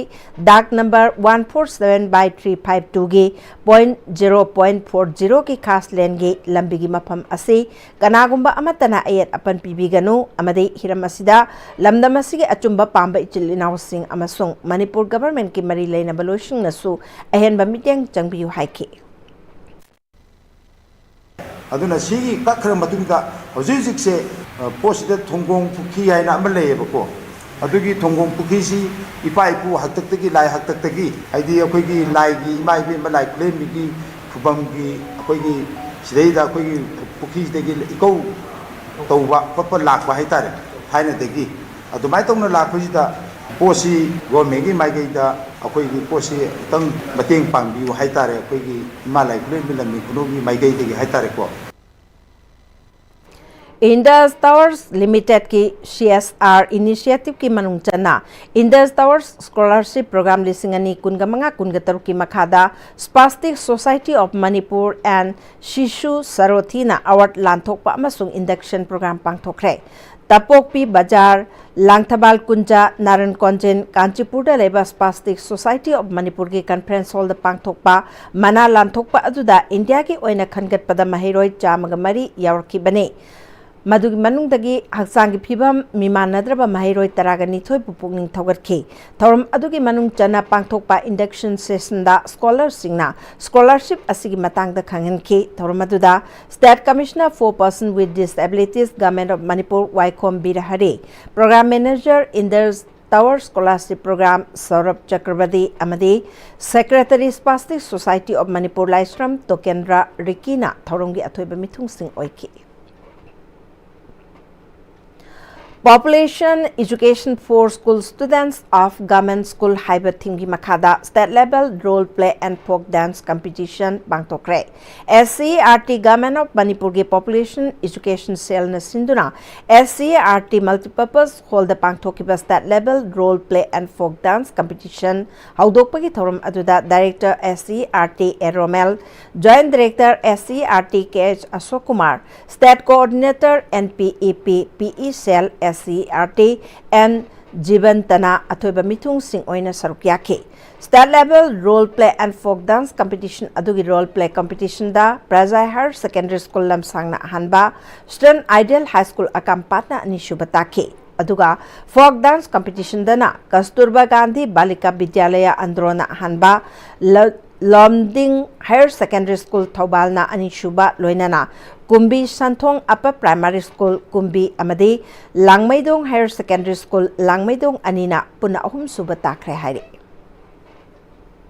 ꯗꯥꯛ number one four seven by three five two ꯒꯤ point zero point four zero ꯒꯤ ꯈꯥꯁ ꯂꯦꯟꯒꯤ ꯂꯝꯕꯤꯒꯤ ꯃꯐꯝ ꯑꯁꯤ ꯀꯅꯥꯒꯨꯝꯕ ꯑꯃꯠꯇꯅ ꯑꯌꯦꯠ ꯑꯄꯟ ꯄꯤꯕꯤꯒꯅꯨ ꯑꯃꯗꯤ ꯍꯤꯔꯝ ꯑꯁꯤꯗ ꯂꯝꯗꯝ ꯑꯁꯤꯒꯤ ꯑꯆꯨꯝꯕ ꯄꯥꯝꯕ ꯏꯆꯤꯜ ꯏꯅꯥꯎꯁꯤꯡ ꯑꯃꯁꯨꯡ ꯃꯅꯤꯄꯨꯔ ꯒꯚꯔꯟꯃꯦꯟꯠꯀꯤ ꯃꯔꯤ ꯂꯩꯅꯕ ꯂꯣꯏꯁꯤꯡꯅꯁꯨ ꯑꯍꯦꯟꯕ ꯃꯤꯠꯌꯦꯡ ꯆꯪꯕꯤꯌꯨ ꯍꯥꯏꯈꯤ꯫ ꯑꯗꯨꯅ ꯁꯤꯒꯤ ꯀꯛꯈ꯭ꯔ ꯃꯇꯨꯡꯗ ꯍꯧꯖꯤꯛ ꯍꯧꯖꯤꯛꯁꯦ, ꯑ, ꯄꯣꯠꯁꯤꯗ ꯊꯣꯡꯒꯣꯡ ꯄꯨꯈ꯭ꯔꯤ ꯍꯥꯏꯅ ꯑꯃ ꯂꯩꯌꯦꯕꯀꯣ꯫ ꯑꯗꯨꯒꯤ ꯊꯣꯡꯒꯣꯡ ꯄꯨꯈ꯭ꯔꯤꯁꯤ ꯏꯄꯥ ꯏꯄꯨ ꯍꯥꯛꯇꯛꯇꯒꯤ, ꯂꯥꯏ ꯍꯥꯛꯇꯛꯇꯒꯤ, ꯍꯥꯏꯗꯤ ꯑꯩꯈꯣꯏꯒꯤ ꯂꯥꯏꯒꯤ, ꯏꯃꯥ ꯏꯕꯦꯝꯃ ꯂꯥꯏ ꯈꯨꯂꯦꯝꯕꯤꯒꯤ ꯈꯨꯕꯝꯒꯤ ꯑꯩꯈꯣꯏꯒꯤ ꯁꯤꯗꯩꯗ ꯑꯩꯈꯣꯏꯒꯤ ꯄꯨꯈ꯭ꯔꯤꯁꯤꯗꯒꯤ ꯏꯀꯧ ꯇꯧꯕ ꯈꯣꯠꯄ ꯂꯥꯛꯄ ꯍꯥꯏꯇꯥꯔꯦ, ꯊꯥꯏꯅꯗꯒꯤ꯫ ꯑꯗꯨꯃꯥꯏꯅ ꯇꯧꯅ ꯂꯥꯛꯄꯁꯤꯗ ꯄꯣꯠꯁꯤ ꯒꯣꯔꯃꯦꯟꯒꯤ ꯃꯥꯏꯀꯩꯗ ꯑꯩꯈꯣꯏꯒꯤ ꯄꯣꯠꯁꯤ ꯈꯤꯇꯪ ꯃꯇꯦꯡ ꯄꯥꯡꯕꯤꯌꯨ ꯍꯥꯏꯇꯥꯔꯦ, ꯑꯩꯈꯣꯏꯒꯤ ꯏꯃꯥ ꯂꯥꯏ ꯈꯨꯂꯦꯝꯕꯤ ꯂꯝꯃꯤ ꯈꯨꯅꯨꯒꯤ ꯃꯥꯏꯀꯩꯗꯒꯤ ꯍꯥꯏꯇꯥꯔꯦꯀꯣ꯫ Indus Towers Limited ꯀꯤ C S R initiative ꯀꯤ ꯃꯅꯨꯡ ꯆꯟꯅ Indus Towers Scholarship Program ꯂꯤꯁꯤꯡ ꯑꯅꯤ ꯀꯨꯟꯒ ꯃꯉꯥ ꯀꯨꯟꯒ ꯇꯔꯨꯛꯀꯤ ꯃꯈꯥꯗ Spastic Society of Manipur and Shishu Sarothi ꯅ award ꯂꯥꯟꯊꯣꯛꯄ ꯑꯃꯁꯨꯡ induction program ꯄꯥꯡꯊꯣꯛꯈ꯭ꯔꯦ꯫ ꯇꯄꯣꯛꯄꯤ ꯕꯖꯥꯔ, ꯂꯥꯡꯊꯕꯥꯜ ꯀꯨꯟꯖ, ꯅꯥꯔꯟ ꯀꯣꯟꯖꯤꯟ, ꯀꯥꯟꯆꯤꯄꯨꯔꯗ ꯂꯩꯕ Spastic Society of Manipur ꯒꯤ conference hall ꯗ ꯄꯥꯡꯊꯣꯛꯄ ꯃꯅꯥ ꯂꯥꯟꯊꯣꯛꯄ ꯑꯗꯨꯗ ꯏꯟꯗꯤꯌꯥꯒꯤ ꯑꯣꯏꯅ ꯈꯟꯒꯠꯄꯗ ꯃꯍꯩꯔꯣꯏ ꯆꯥꯝꯃꯒ ꯃꯔꯤ ꯌꯥꯎꯔꯛꯈꯤꯕꯅꯤ꯫ ꯃꯗꯨꯒꯤ ꯃꯅꯨꯡꯗꯒꯤ ꯍꯛꯆꯥꯡꯒꯤ ꯐꯤꯕꯝ ꯃꯤꯃꯥꯟꯅꯗ꯭ꯔꯕ ꯃꯍꯩꯔꯣꯏ ꯇꯔꯥꯒ ꯅꯤꯊꯣꯏꯕꯨ ꯄꯨꯛꯅꯤꯡ ꯊꯧꯒꯠꯈꯤ꯫ ꯊꯧꯔꯝ ꯑꯗꯨꯒꯤ ꯃꯅꯨꯡ ꯆꯟꯅ ꯄꯥꯡꯊꯣꯛꯄ induction session ꯗ scholar ꯁꯤꯡꯅ scholarship ꯑꯁꯤꯒꯤ ꯃꯇꯥꯡꯗ ꯈꯪꯍꯟꯈꯤ꯫ ꯊꯧꯔꯝ ꯑꯗꯨꯗ State Commissioner for Person with Disabilities, Government of Manipur, ꯋꯥꯏꯈꯣꯝ Birahari, Program Manager, Indus Tower Scholarship Program, ꯁꯧꯔꯚ ꯆꯀ꯭ꯔꯕꯔꯇꯤ ꯑꯃꯗꯤ Secretary, Spastic Society of Manipur, ꯂꯥꯏꯁ꯭ꯔꯝ ꯇꯣꯀꯦꯟꯗ꯭ꯔ ꯔꯤꯀꯤꯅ ꯊꯧꯔꯝꯒꯤ ꯑꯊꯣꯏꯕ ꯃꯤꯊꯨꯡꯁꯤꯡ ꯑꯣꯏꯈꯤ꯫ Population Education for School Students of Government School ꯍꯥꯏꯕ theme ꯒꯤ ꯃꯈꯥꯗ state level role play and folk dance competition ꯄꯥꯡꯊꯣꯛꯈ꯭ꯔꯦ꯫ S C E R T Government of Manipur ꯒꯤ Population Education Cell ꯅ ꯁꯤꯟꯗꯨꯅ S C E R T Multipurpose Hall ꯗ ꯄꯥꯡꯊꯣꯛꯈꯤꯕ state level role play and folk dance competition ꯍꯧꯗꯣꯛꯄꯒꯤ ꯊꯧꯔꯝ ꯑꯗꯨꯗ Director S C E R T A Romel, Joint Director S C E R T K H Ashok Kumar, State Coordinator N P E P P E Cell S C E R T N ꯖꯤꯕꯟꯇꯅ ꯑꯊꯣꯏꯕ ꯃꯤꯊꯨꯡꯁꯤꯡ ꯑꯣꯏꯅ ꯁꯔꯨꯛ ꯌꯥꯈꯤ꯫ State level role play and folk dance competition ꯑꯗꯨꯒꯤ role play competition ꯗ ꯄ꯭ꯔꯖꯥ Higher Secondary School ꯂꯝꯁꯥꯡꯅ ꯑꯍꯥꯟꯕ, Student Ideal High School ꯑꯀꯥꯝꯄꯥꯠꯅ ꯑꯅꯤꯁꯨꯕ ꯇꯥꯈꯤ꯫ ꯑꯗꯨꯒ folk dance competition ꯗꯅ ꯀꯁꯇꯨꯔꯕꯥ ꯒꯥꯟꯙꯤ ꯕꯥꯂꯤꯀꯥ ꯕꯤꯗ꯭ꯌꯥꯂꯌ ꯑꯟꯗ꯭ꯔꯣꯅ ꯑꯍꯥꯟꯕ, ꯂ-, ꯂꯣꯝꯗꯤꯡ Higher Secondary School ꯊꯧꯕꯥꯜꯅ ꯑꯅꯤꯁꯨꯕ, ꯂꯣꯏꯅꯅ ꯀꯨꯝꯕꯤ ꯁꯟꯊꯣꯡ Upper Primary School ꯀꯨꯝꯕꯤ ꯑꯃꯗꯤ ꯂꯥꯡꯃꯩꯗꯣꯡ Higher Secondary School ꯂꯥꯡꯃꯩꯗꯣꯡ ꯑꯅꯤꯅ ꯄꯨꯟꯅ ꯑꯍꯨꯝꯁꯨꯕ ꯇꯥꯈ꯭ꯔꯦ ꯍꯥꯏꯔꯤ꯫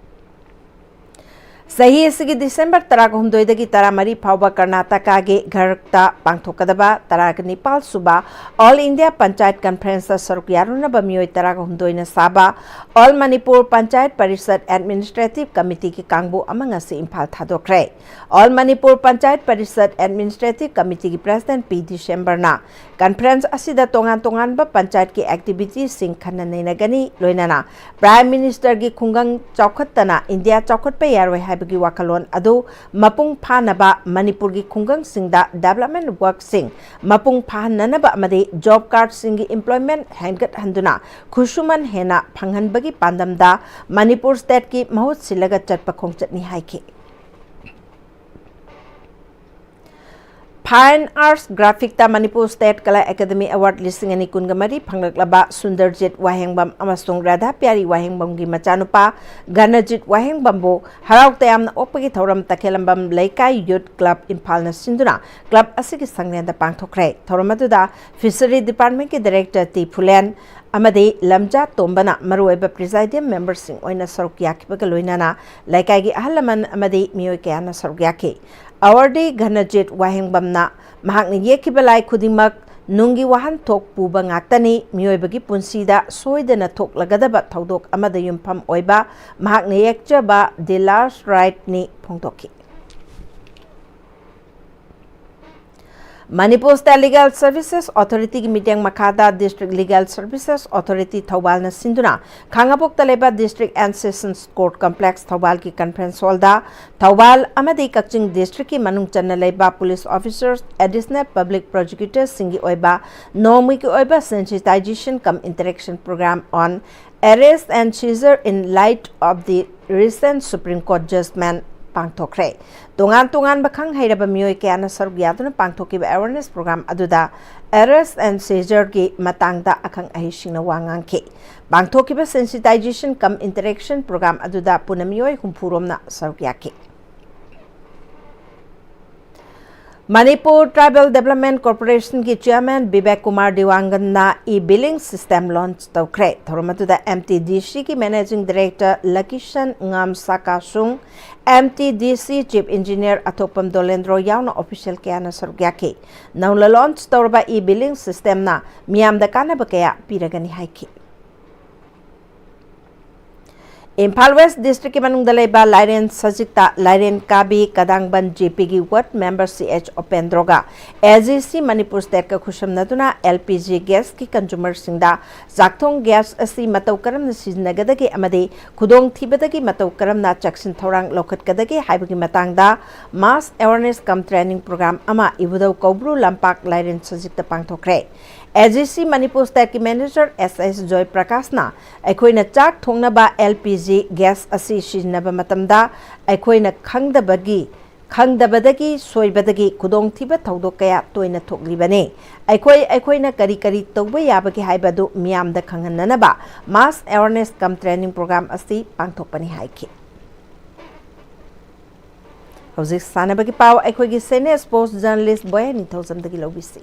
ꯆꯍꯤ ꯑꯁꯤꯒꯤ ꯗꯤꯁꯦꯝꯕꯔ ꯇꯔꯥꯍꯨꯝꯗꯣꯏꯗꯒꯤ ꯇꯔꯥꯃꯔꯤ ꯐꯥꯎꯕ ꯀꯔꯅꯥꯇꯀꯥꯒꯤ ꯘꯔꯛꯇ ꯄꯥꯡꯊꯣꯛꯀꯗꯕ ꯇꯔꯥꯅꯤꯄꯥꯜ ꯁꯨꯕ All India Panchayat Conference ꯇ ꯁꯔꯨꯛ ꯌꯥꯔꯨꯅꯕ ꯃꯤꯑꯣꯏ ꯇꯔꯥꯍꯨꯝꯗꯣꯏꯅ ꯁꯥꯕ All Manipur Panchayat Parishad Administrative Committee ꯒꯤ ꯀꯥꯡꯕꯨ ꯑꯃ ꯉꯁꯤ Imphal ꯊꯥꯗꯣꯛꯈ꯭ꯔꯦ꯫ All Manipur Panchayat Parishad Administrative Committee ꯒꯤ President ꯄꯤ ꯗꯤꯁꯦꯝꯕꯔꯅ conference ꯑꯁꯤꯗ ꯇꯣꯉꯥꯟ ꯇꯣꯉꯥꯟꯕ ꯄꯟꯆꯥꯌꯠꯀꯤ activity ꯁꯤꯡ ꯈꯟꯅ ꯅꯩꯅꯒꯅꯤ, ꯂꯣꯏꯅꯅ Prime Minister ꯒꯤ ꯈꯨꯡꯒꯪ ꯆꯥꯎꯈꯠꯇꯅ ꯏꯟꯗꯤꯌꯥ ꯆꯥꯎꯈꯠꯄ ꯌꯥꯔꯣꯏ ꯍꯥꯏꯕꯒꯤ ꯋꯥꯈꯜꯂꯣꯟ ꯑꯗꯨ ꯃꯄꯨꯡ ꯐꯥꯅꯕ ꯃꯅꯤꯄꯨꯔꯒꯤ ꯈꯨꯡꯒꯪꯁꯤꯡꯗ development work ꯁꯤꯡ ꯃꯄꯨꯡ ꯐꯥꯍꯟꯅꯅꯕ ꯑꯃꯗꯤ job card ꯁꯤꯡꯒꯤ employment ꯍꯦꯟꯒꯠꯍꯟꯗꯨꯅ ꯈꯨꯠꯁꯨꯃꯟ ꯍꯦꯟꯅ ꯐꯪꯍꯟꯕꯒꯤ ꯄꯥꯟꯗꯝꯗ ꯃꯅꯤꯄꯨꯔ state ꯀꯤ ꯃꯍꯨꯠ ꯁꯤꯜꯂꯒ ꯆꯠꯄ ꯈꯣꯡꯆꯠꯅꯤ ꯍꯥꯏꯈꯤ꯫ Fine Arts Graphic ꯇ Manipur State Kala Academy Award ꯂꯤꯁꯤꯡ ꯑꯅꯤ ꯀꯨꯟꯒ ꯃꯔꯤ ꯐꯪꯂꯛꯂꯕ ꯁꯨꯟꯗꯔꯖꯤꯠ ꯋꯥꯍꯦꯡꯕꯝ ꯑꯃꯁꯨꯡ ꯔꯥꯙꯥ ꯄꯤꯌꯥꯔꯤ ꯋꯥꯍꯦꯡꯕꯝꯒꯤ ꯃꯆꯥꯅꯨꯄꯥ ꯘꯅꯖꯤꯠ ꯋꯥꯍꯦꯡꯕꯝꯕꯨ ꯍꯔꯥꯎ ꯇꯌꯥꯝꯅ ꯑꯣꯛꯄꯒꯤ ꯊꯧꯔꯝ ꯇꯈꯦꯂꯝꯕꯝ ꯂꯩꯀꯥꯏ Youth Club ꯏꯝꯐꯥꯜꯅ ꯁꯤꯟꯗꯨꯅ club ꯑꯁꯤꯒꯤ ꯁꯪꯂꯦꯟꯗ ꯄꯥꯡꯊꯣꯛꯈ꯭ꯔꯦ꯫ ꯊꯧꯔꯝ ꯑꯗꯨꯗ Fishery Department ꯀꯤ Director ꯇꯤ ꯐꯨꯂꯦꯟ ꯑꯃꯗꯤ ꯂꯝꯖꯥ ꯇꯣꯝꯕꯅ ꯃꯔꯨꯑꯣꯏꯕ Presidium Member ꯁꯤꯡ ꯑꯣꯏꯅ ꯁꯔꯨꯛ ꯌꯥꯈꯤꯕꯒ ꯂꯣꯏꯅꯅ ꯂꯩꯀꯥꯏꯒꯤ ꯑꯍꯜ ꯂꯃꯟ ꯑꯃꯗꯤ ꯃꯤꯑꯣꯏ ꯀꯌꯥꯅ ꯁꯔꯨꯛ ꯌꯥꯈꯤ꯫ Awardee ꯘꯅꯖꯤꯠ ꯋꯥꯍꯦꯡꯕꯝꯅ ꯃꯍꯥꯛꯅ ꯌꯦꯛꯈꯤꯕ ꯂꯥꯏ ꯈꯨꯗꯤꯡꯃꯛ ꯅꯨꯡꯒꯤ ꯋꯥꯍꯟꯊꯣꯛ ꯄꯨꯕ ꯉꯥꯛꯇꯅꯤ, ꯃꯤꯑꯣꯏꯕꯒꯤ ꯄꯨꯟꯁꯤꯗ ꯁꯣꯏꯗꯅ ꯊꯣꯛꯂꯒꯗꯕ ꯊꯧꯗꯣꯛ ꯑꯃꯗ ꯌꯨꯝꯐꯝ ꯑꯣꯏꯕ ꯃꯍꯥꯛꯅ ꯌꯦꯛꯆꯕ The Last Ride ꯅꯤ ꯐꯣꯡꯗꯣꯛꯈꯤ꯫ Manipur State Legal Services Authority ꯒꯤ ꯃꯤꯠꯌꯦꯡ ꯃꯈꯥꯗ District Legal Services Authority ꯊꯧꯕꯥꯜꯅ ꯁꯤꯟꯗꯨꯅ ꯈꯥꯉꯕꯣꯛꯇ ꯂꯩꯕ District and Sessions Court Complex ꯊꯧꯕꯥꯜꯒꯤ Conference Hall ꯗ ꯊꯧꯕꯥꯜ ꯑꯃꯗꯤ ꯀꯛꯆꯤꯡ District ꯀꯤ ꯃꯅꯨꯡ ꯆꯟꯅ ꯂꯩꯕ Police Officers, Additional Public Prosecutors ꯁꯤꯡꯒꯤ ꯑꯣꯏꯕ ꯅꯣꯡꯃꯒꯤ ꯑꯣꯏꯕ Sensitization cum Interaction Program on Arrest and Seizure in Light of the Recent Supreme Court Judgment ꯄꯥꯡꯊꯣꯛꯈ꯭ꯔꯦ꯫ ꯇꯣꯉꯥꯟ ꯇꯣꯉꯥꯟꯕ ꯈꯪ ꯍꯩꯔꯕ ꯃꯤꯑꯣꯏ ꯀꯌꯥꯅ ꯁꯔꯨꯛ ꯌꯥꯗꯨꯅ ꯄꯥꯡꯊꯣꯛꯈꯤꯕ awareness program ꯑꯗꯨꯗ arrest and seizure ꯒꯤ ꯃꯇꯥꯡꯗ ꯑꯈꯪ ꯑꯍꯩꯁꯤꯡꯅ ꯋꯥ ꯉꯥꯡꯈꯤ꯫ ꯄꯥꯡꯊꯣꯛꯈꯤꯕ Sensitization cum Interaction Program ꯑꯗꯨꯗ ꯄꯨꯟꯅ ꯃꯤꯑꯣꯏ ꯍꯨꯝꯐꯨ ꯔꯣꯝꯅ ꯁꯔꯨꯛ ꯌꯥꯈꯤ꯫ ꯃꯅꯤꯄꯨꯔ ꯇ꯭ꯔꯥꯏꯕꯦꯜ ꯗꯤꯕꯦꯂꯞꯃꯦꯟ ꯀꯣꯔꯄꯣꯔꯦꯁꯟꯒꯤ ꯆꯤꯌꯔꯃꯦꯟ ꯕꯤꯕꯦꯛ ꯀꯨꯃꯥꯔ ꯗꯤꯋꯥꯡꯒꯟꯅ ꯏ ꯕꯤꯂꯤꯡ ꯁꯤꯁꯇꯦꯝ ꯂꯣꯟꯆ ꯇꯧꯈ꯭ꯔꯦ꯫ ꯊꯧꯔꯝ ꯑꯗꯨꯗ ꯑꯦꯝ ꯇꯤ ꯗꯤ ꯁꯤꯒꯤ ꯃꯦꯅꯦꯖꯤꯡ ꯗꯤꯔꯦꯛꯇꯔ ꯂꯀꯤꯁꯟ ꯉꯥꯝ ꯁꯥꯀꯥꯁꯨꯡ, M T D C chief engineer ꯑꯊꯣꯛꯄꯝ ꯗꯣꯂꯦꯟꯗ꯭ꯔꯣ ꯌꯥꯎꯅ ꯑꯣꯐꯤꯁꯤꯌꯦꯜ ꯀꯌꯥꯅ ꯁꯔꯨꯛ ꯌꯥꯈꯤ꯫ ꯅꯧꯅ ꯂꯣꯟꯆ ꯇꯧꯔꯕ ꯏ ꯕꯤꯂꯤꯡ ꯁꯤꯁꯇꯦꯝꯅ ꯃꯤꯌꯥꯝꯗ ꯀꯥꯟꯅꯕ ꯀꯌꯥ ꯄꯤꯔꯒꯅꯤ ꯍꯥꯏꯈꯤ꯫ ꯏꯝꯐꯥꯜ ꯋꯦꯁ ꯗꯤꯁꯇ꯭ꯔꯤꯛꯀꯤ ꯃꯅꯨꯡꯗ ꯂꯩꯕ ꯂꯥꯏꯔꯦꯟ ꯁꯖꯤꯛꯇ ꯂꯥꯏꯔꯦꯟ ꯀꯥꯕꯤ ꯀꯗꯥꯡꯕꯟ ꯖꯦ ꯄꯤꯒꯤ ꯋꯥꯔꯗ ꯃꯦꯝꯕꯔ ꯁꯤ ꯑꯦꯆ ꯎꯄꯦꯟꯗ꯭ꯔꯣꯒ ꯑꯦ ꯖꯤ ꯁꯤ ꯃꯅꯤꯄꯨꯔ ꯁ꯭ꯇꯦꯠꯀ ꯈꯨꯠꯁꯝꯅꯗꯨꯅ ꯑꯦꯜ ꯄꯤ ꯖꯤ ꯒ꯭ꯌꯥꯁꯀꯤ ꯀꯟꯖꯨꯃꯔꯁꯤꯡꯗ ꯆꯥꯛꯊꯣꯡ ꯒ꯭ꯌꯥꯁ ꯑꯁꯤ ꯃꯇꯧ ꯀꯔꯝꯅ ꯁꯤꯖꯤꯟꯅꯒꯗꯒꯦ ꯑꯃꯗꯤ ꯈꯨꯗꯣꯡꯊꯤꯕꯗꯒꯤ ꯃꯇꯧ ꯀꯔꯝꯅ ꯆꯦꯛꯁꯤꯟ ꯊꯧꯔꯥꯡ ꯂꯧꯈꯠꯀꯗꯒꯦ ꯍꯥꯏꯕꯒꯤ ꯃꯇꯥꯡꯗ ꯃꯥꯁ ꯑꯦꯋꯥꯔꯅꯦꯁ ꯀꯝ ꯇ꯭ꯔꯦꯅꯤꯡ ꯄ꯭ꯔꯣꯒ꯭ꯔꯥꯝ ꯑꯃ ꯏꯕꯨꯙꯧ ꯀꯧꯕ꯭ꯔꯨ ꯂꯝꯄꯥꯛ ꯂꯥꯏꯔꯦꯟ ꯁꯖꯤꯛꯇ ꯄꯥꯡꯊꯣꯛꯈ꯭ꯔꯦ꯫ ꯑꯦ ꯖꯤ ꯁꯤ ꯃꯅꯤꯄꯨꯔ ꯁ꯭ꯇꯦꯠꯀꯤ ꯃꯦꯅꯦꯖꯔ ꯑꯦꯁ ꯑꯦꯁ ꯖꯣꯏ ꯄ꯭ꯔꯀꯥꯁꯅ ꯑꯩꯈꯣꯏꯅ ꯆꯥꯛ ꯊꯣꯡꯅꯕ ꯑꯦꯜ ꯄꯤ ꯖꯤ ꯒ꯭ꯌꯥꯁ ꯑꯁꯤ ꯁꯤꯖꯤꯟꯅꯕ ꯃꯇꯝꯗ ꯑꯩꯈꯣꯏꯅ ꯈꯪꯗꯕꯒꯤ, ꯈꯪꯗꯕꯗꯒꯤ, ꯁꯣꯏꯕꯗꯒꯤ ꯈꯨꯗꯣꯡꯊꯤꯕ ꯊꯧꯗꯣꯛ ꯀꯌꯥ ꯇꯣꯏꯅ ꯊꯣꯛꯂꯤꯕꯅꯤ꯫ ꯑꯩꯈꯣꯏ, ꯑꯩꯈꯣꯏꯅ ꯀꯔꯤ ꯀꯔꯤ ꯇꯧꯕ ꯌꯥꯕꯒꯦ ꯍꯥꯏꯕꯗꯨ ꯃꯤꯌꯥꯝꯗ ꯈꯪꯍꯟꯅꯅꯕ mass awareness cum training programme ꯑꯁꯤ ꯄꯥꯡꯊꯣꯛꯄꯅꯤ ꯍꯥꯏꯈꯤ꯫ ꯍꯧꯖꯤꯛ ꯁꯥꯟꯅꯕꯒꯤ ꯄꯥꯎ ꯑꯩꯈꯣꯏꯒꯤ ꯁꯦꯅꯤꯌꯔ ꯁ꯭ꯄꯣꯔꯠꯁ ꯖꯔꯅꯦꯂꯤꯁ ꯕꯣꯌꯥ ꯅꯤꯡꯊꯧꯖꯝꯗꯒꯤ ꯂꯧꯕꯤꯁꯤ꯫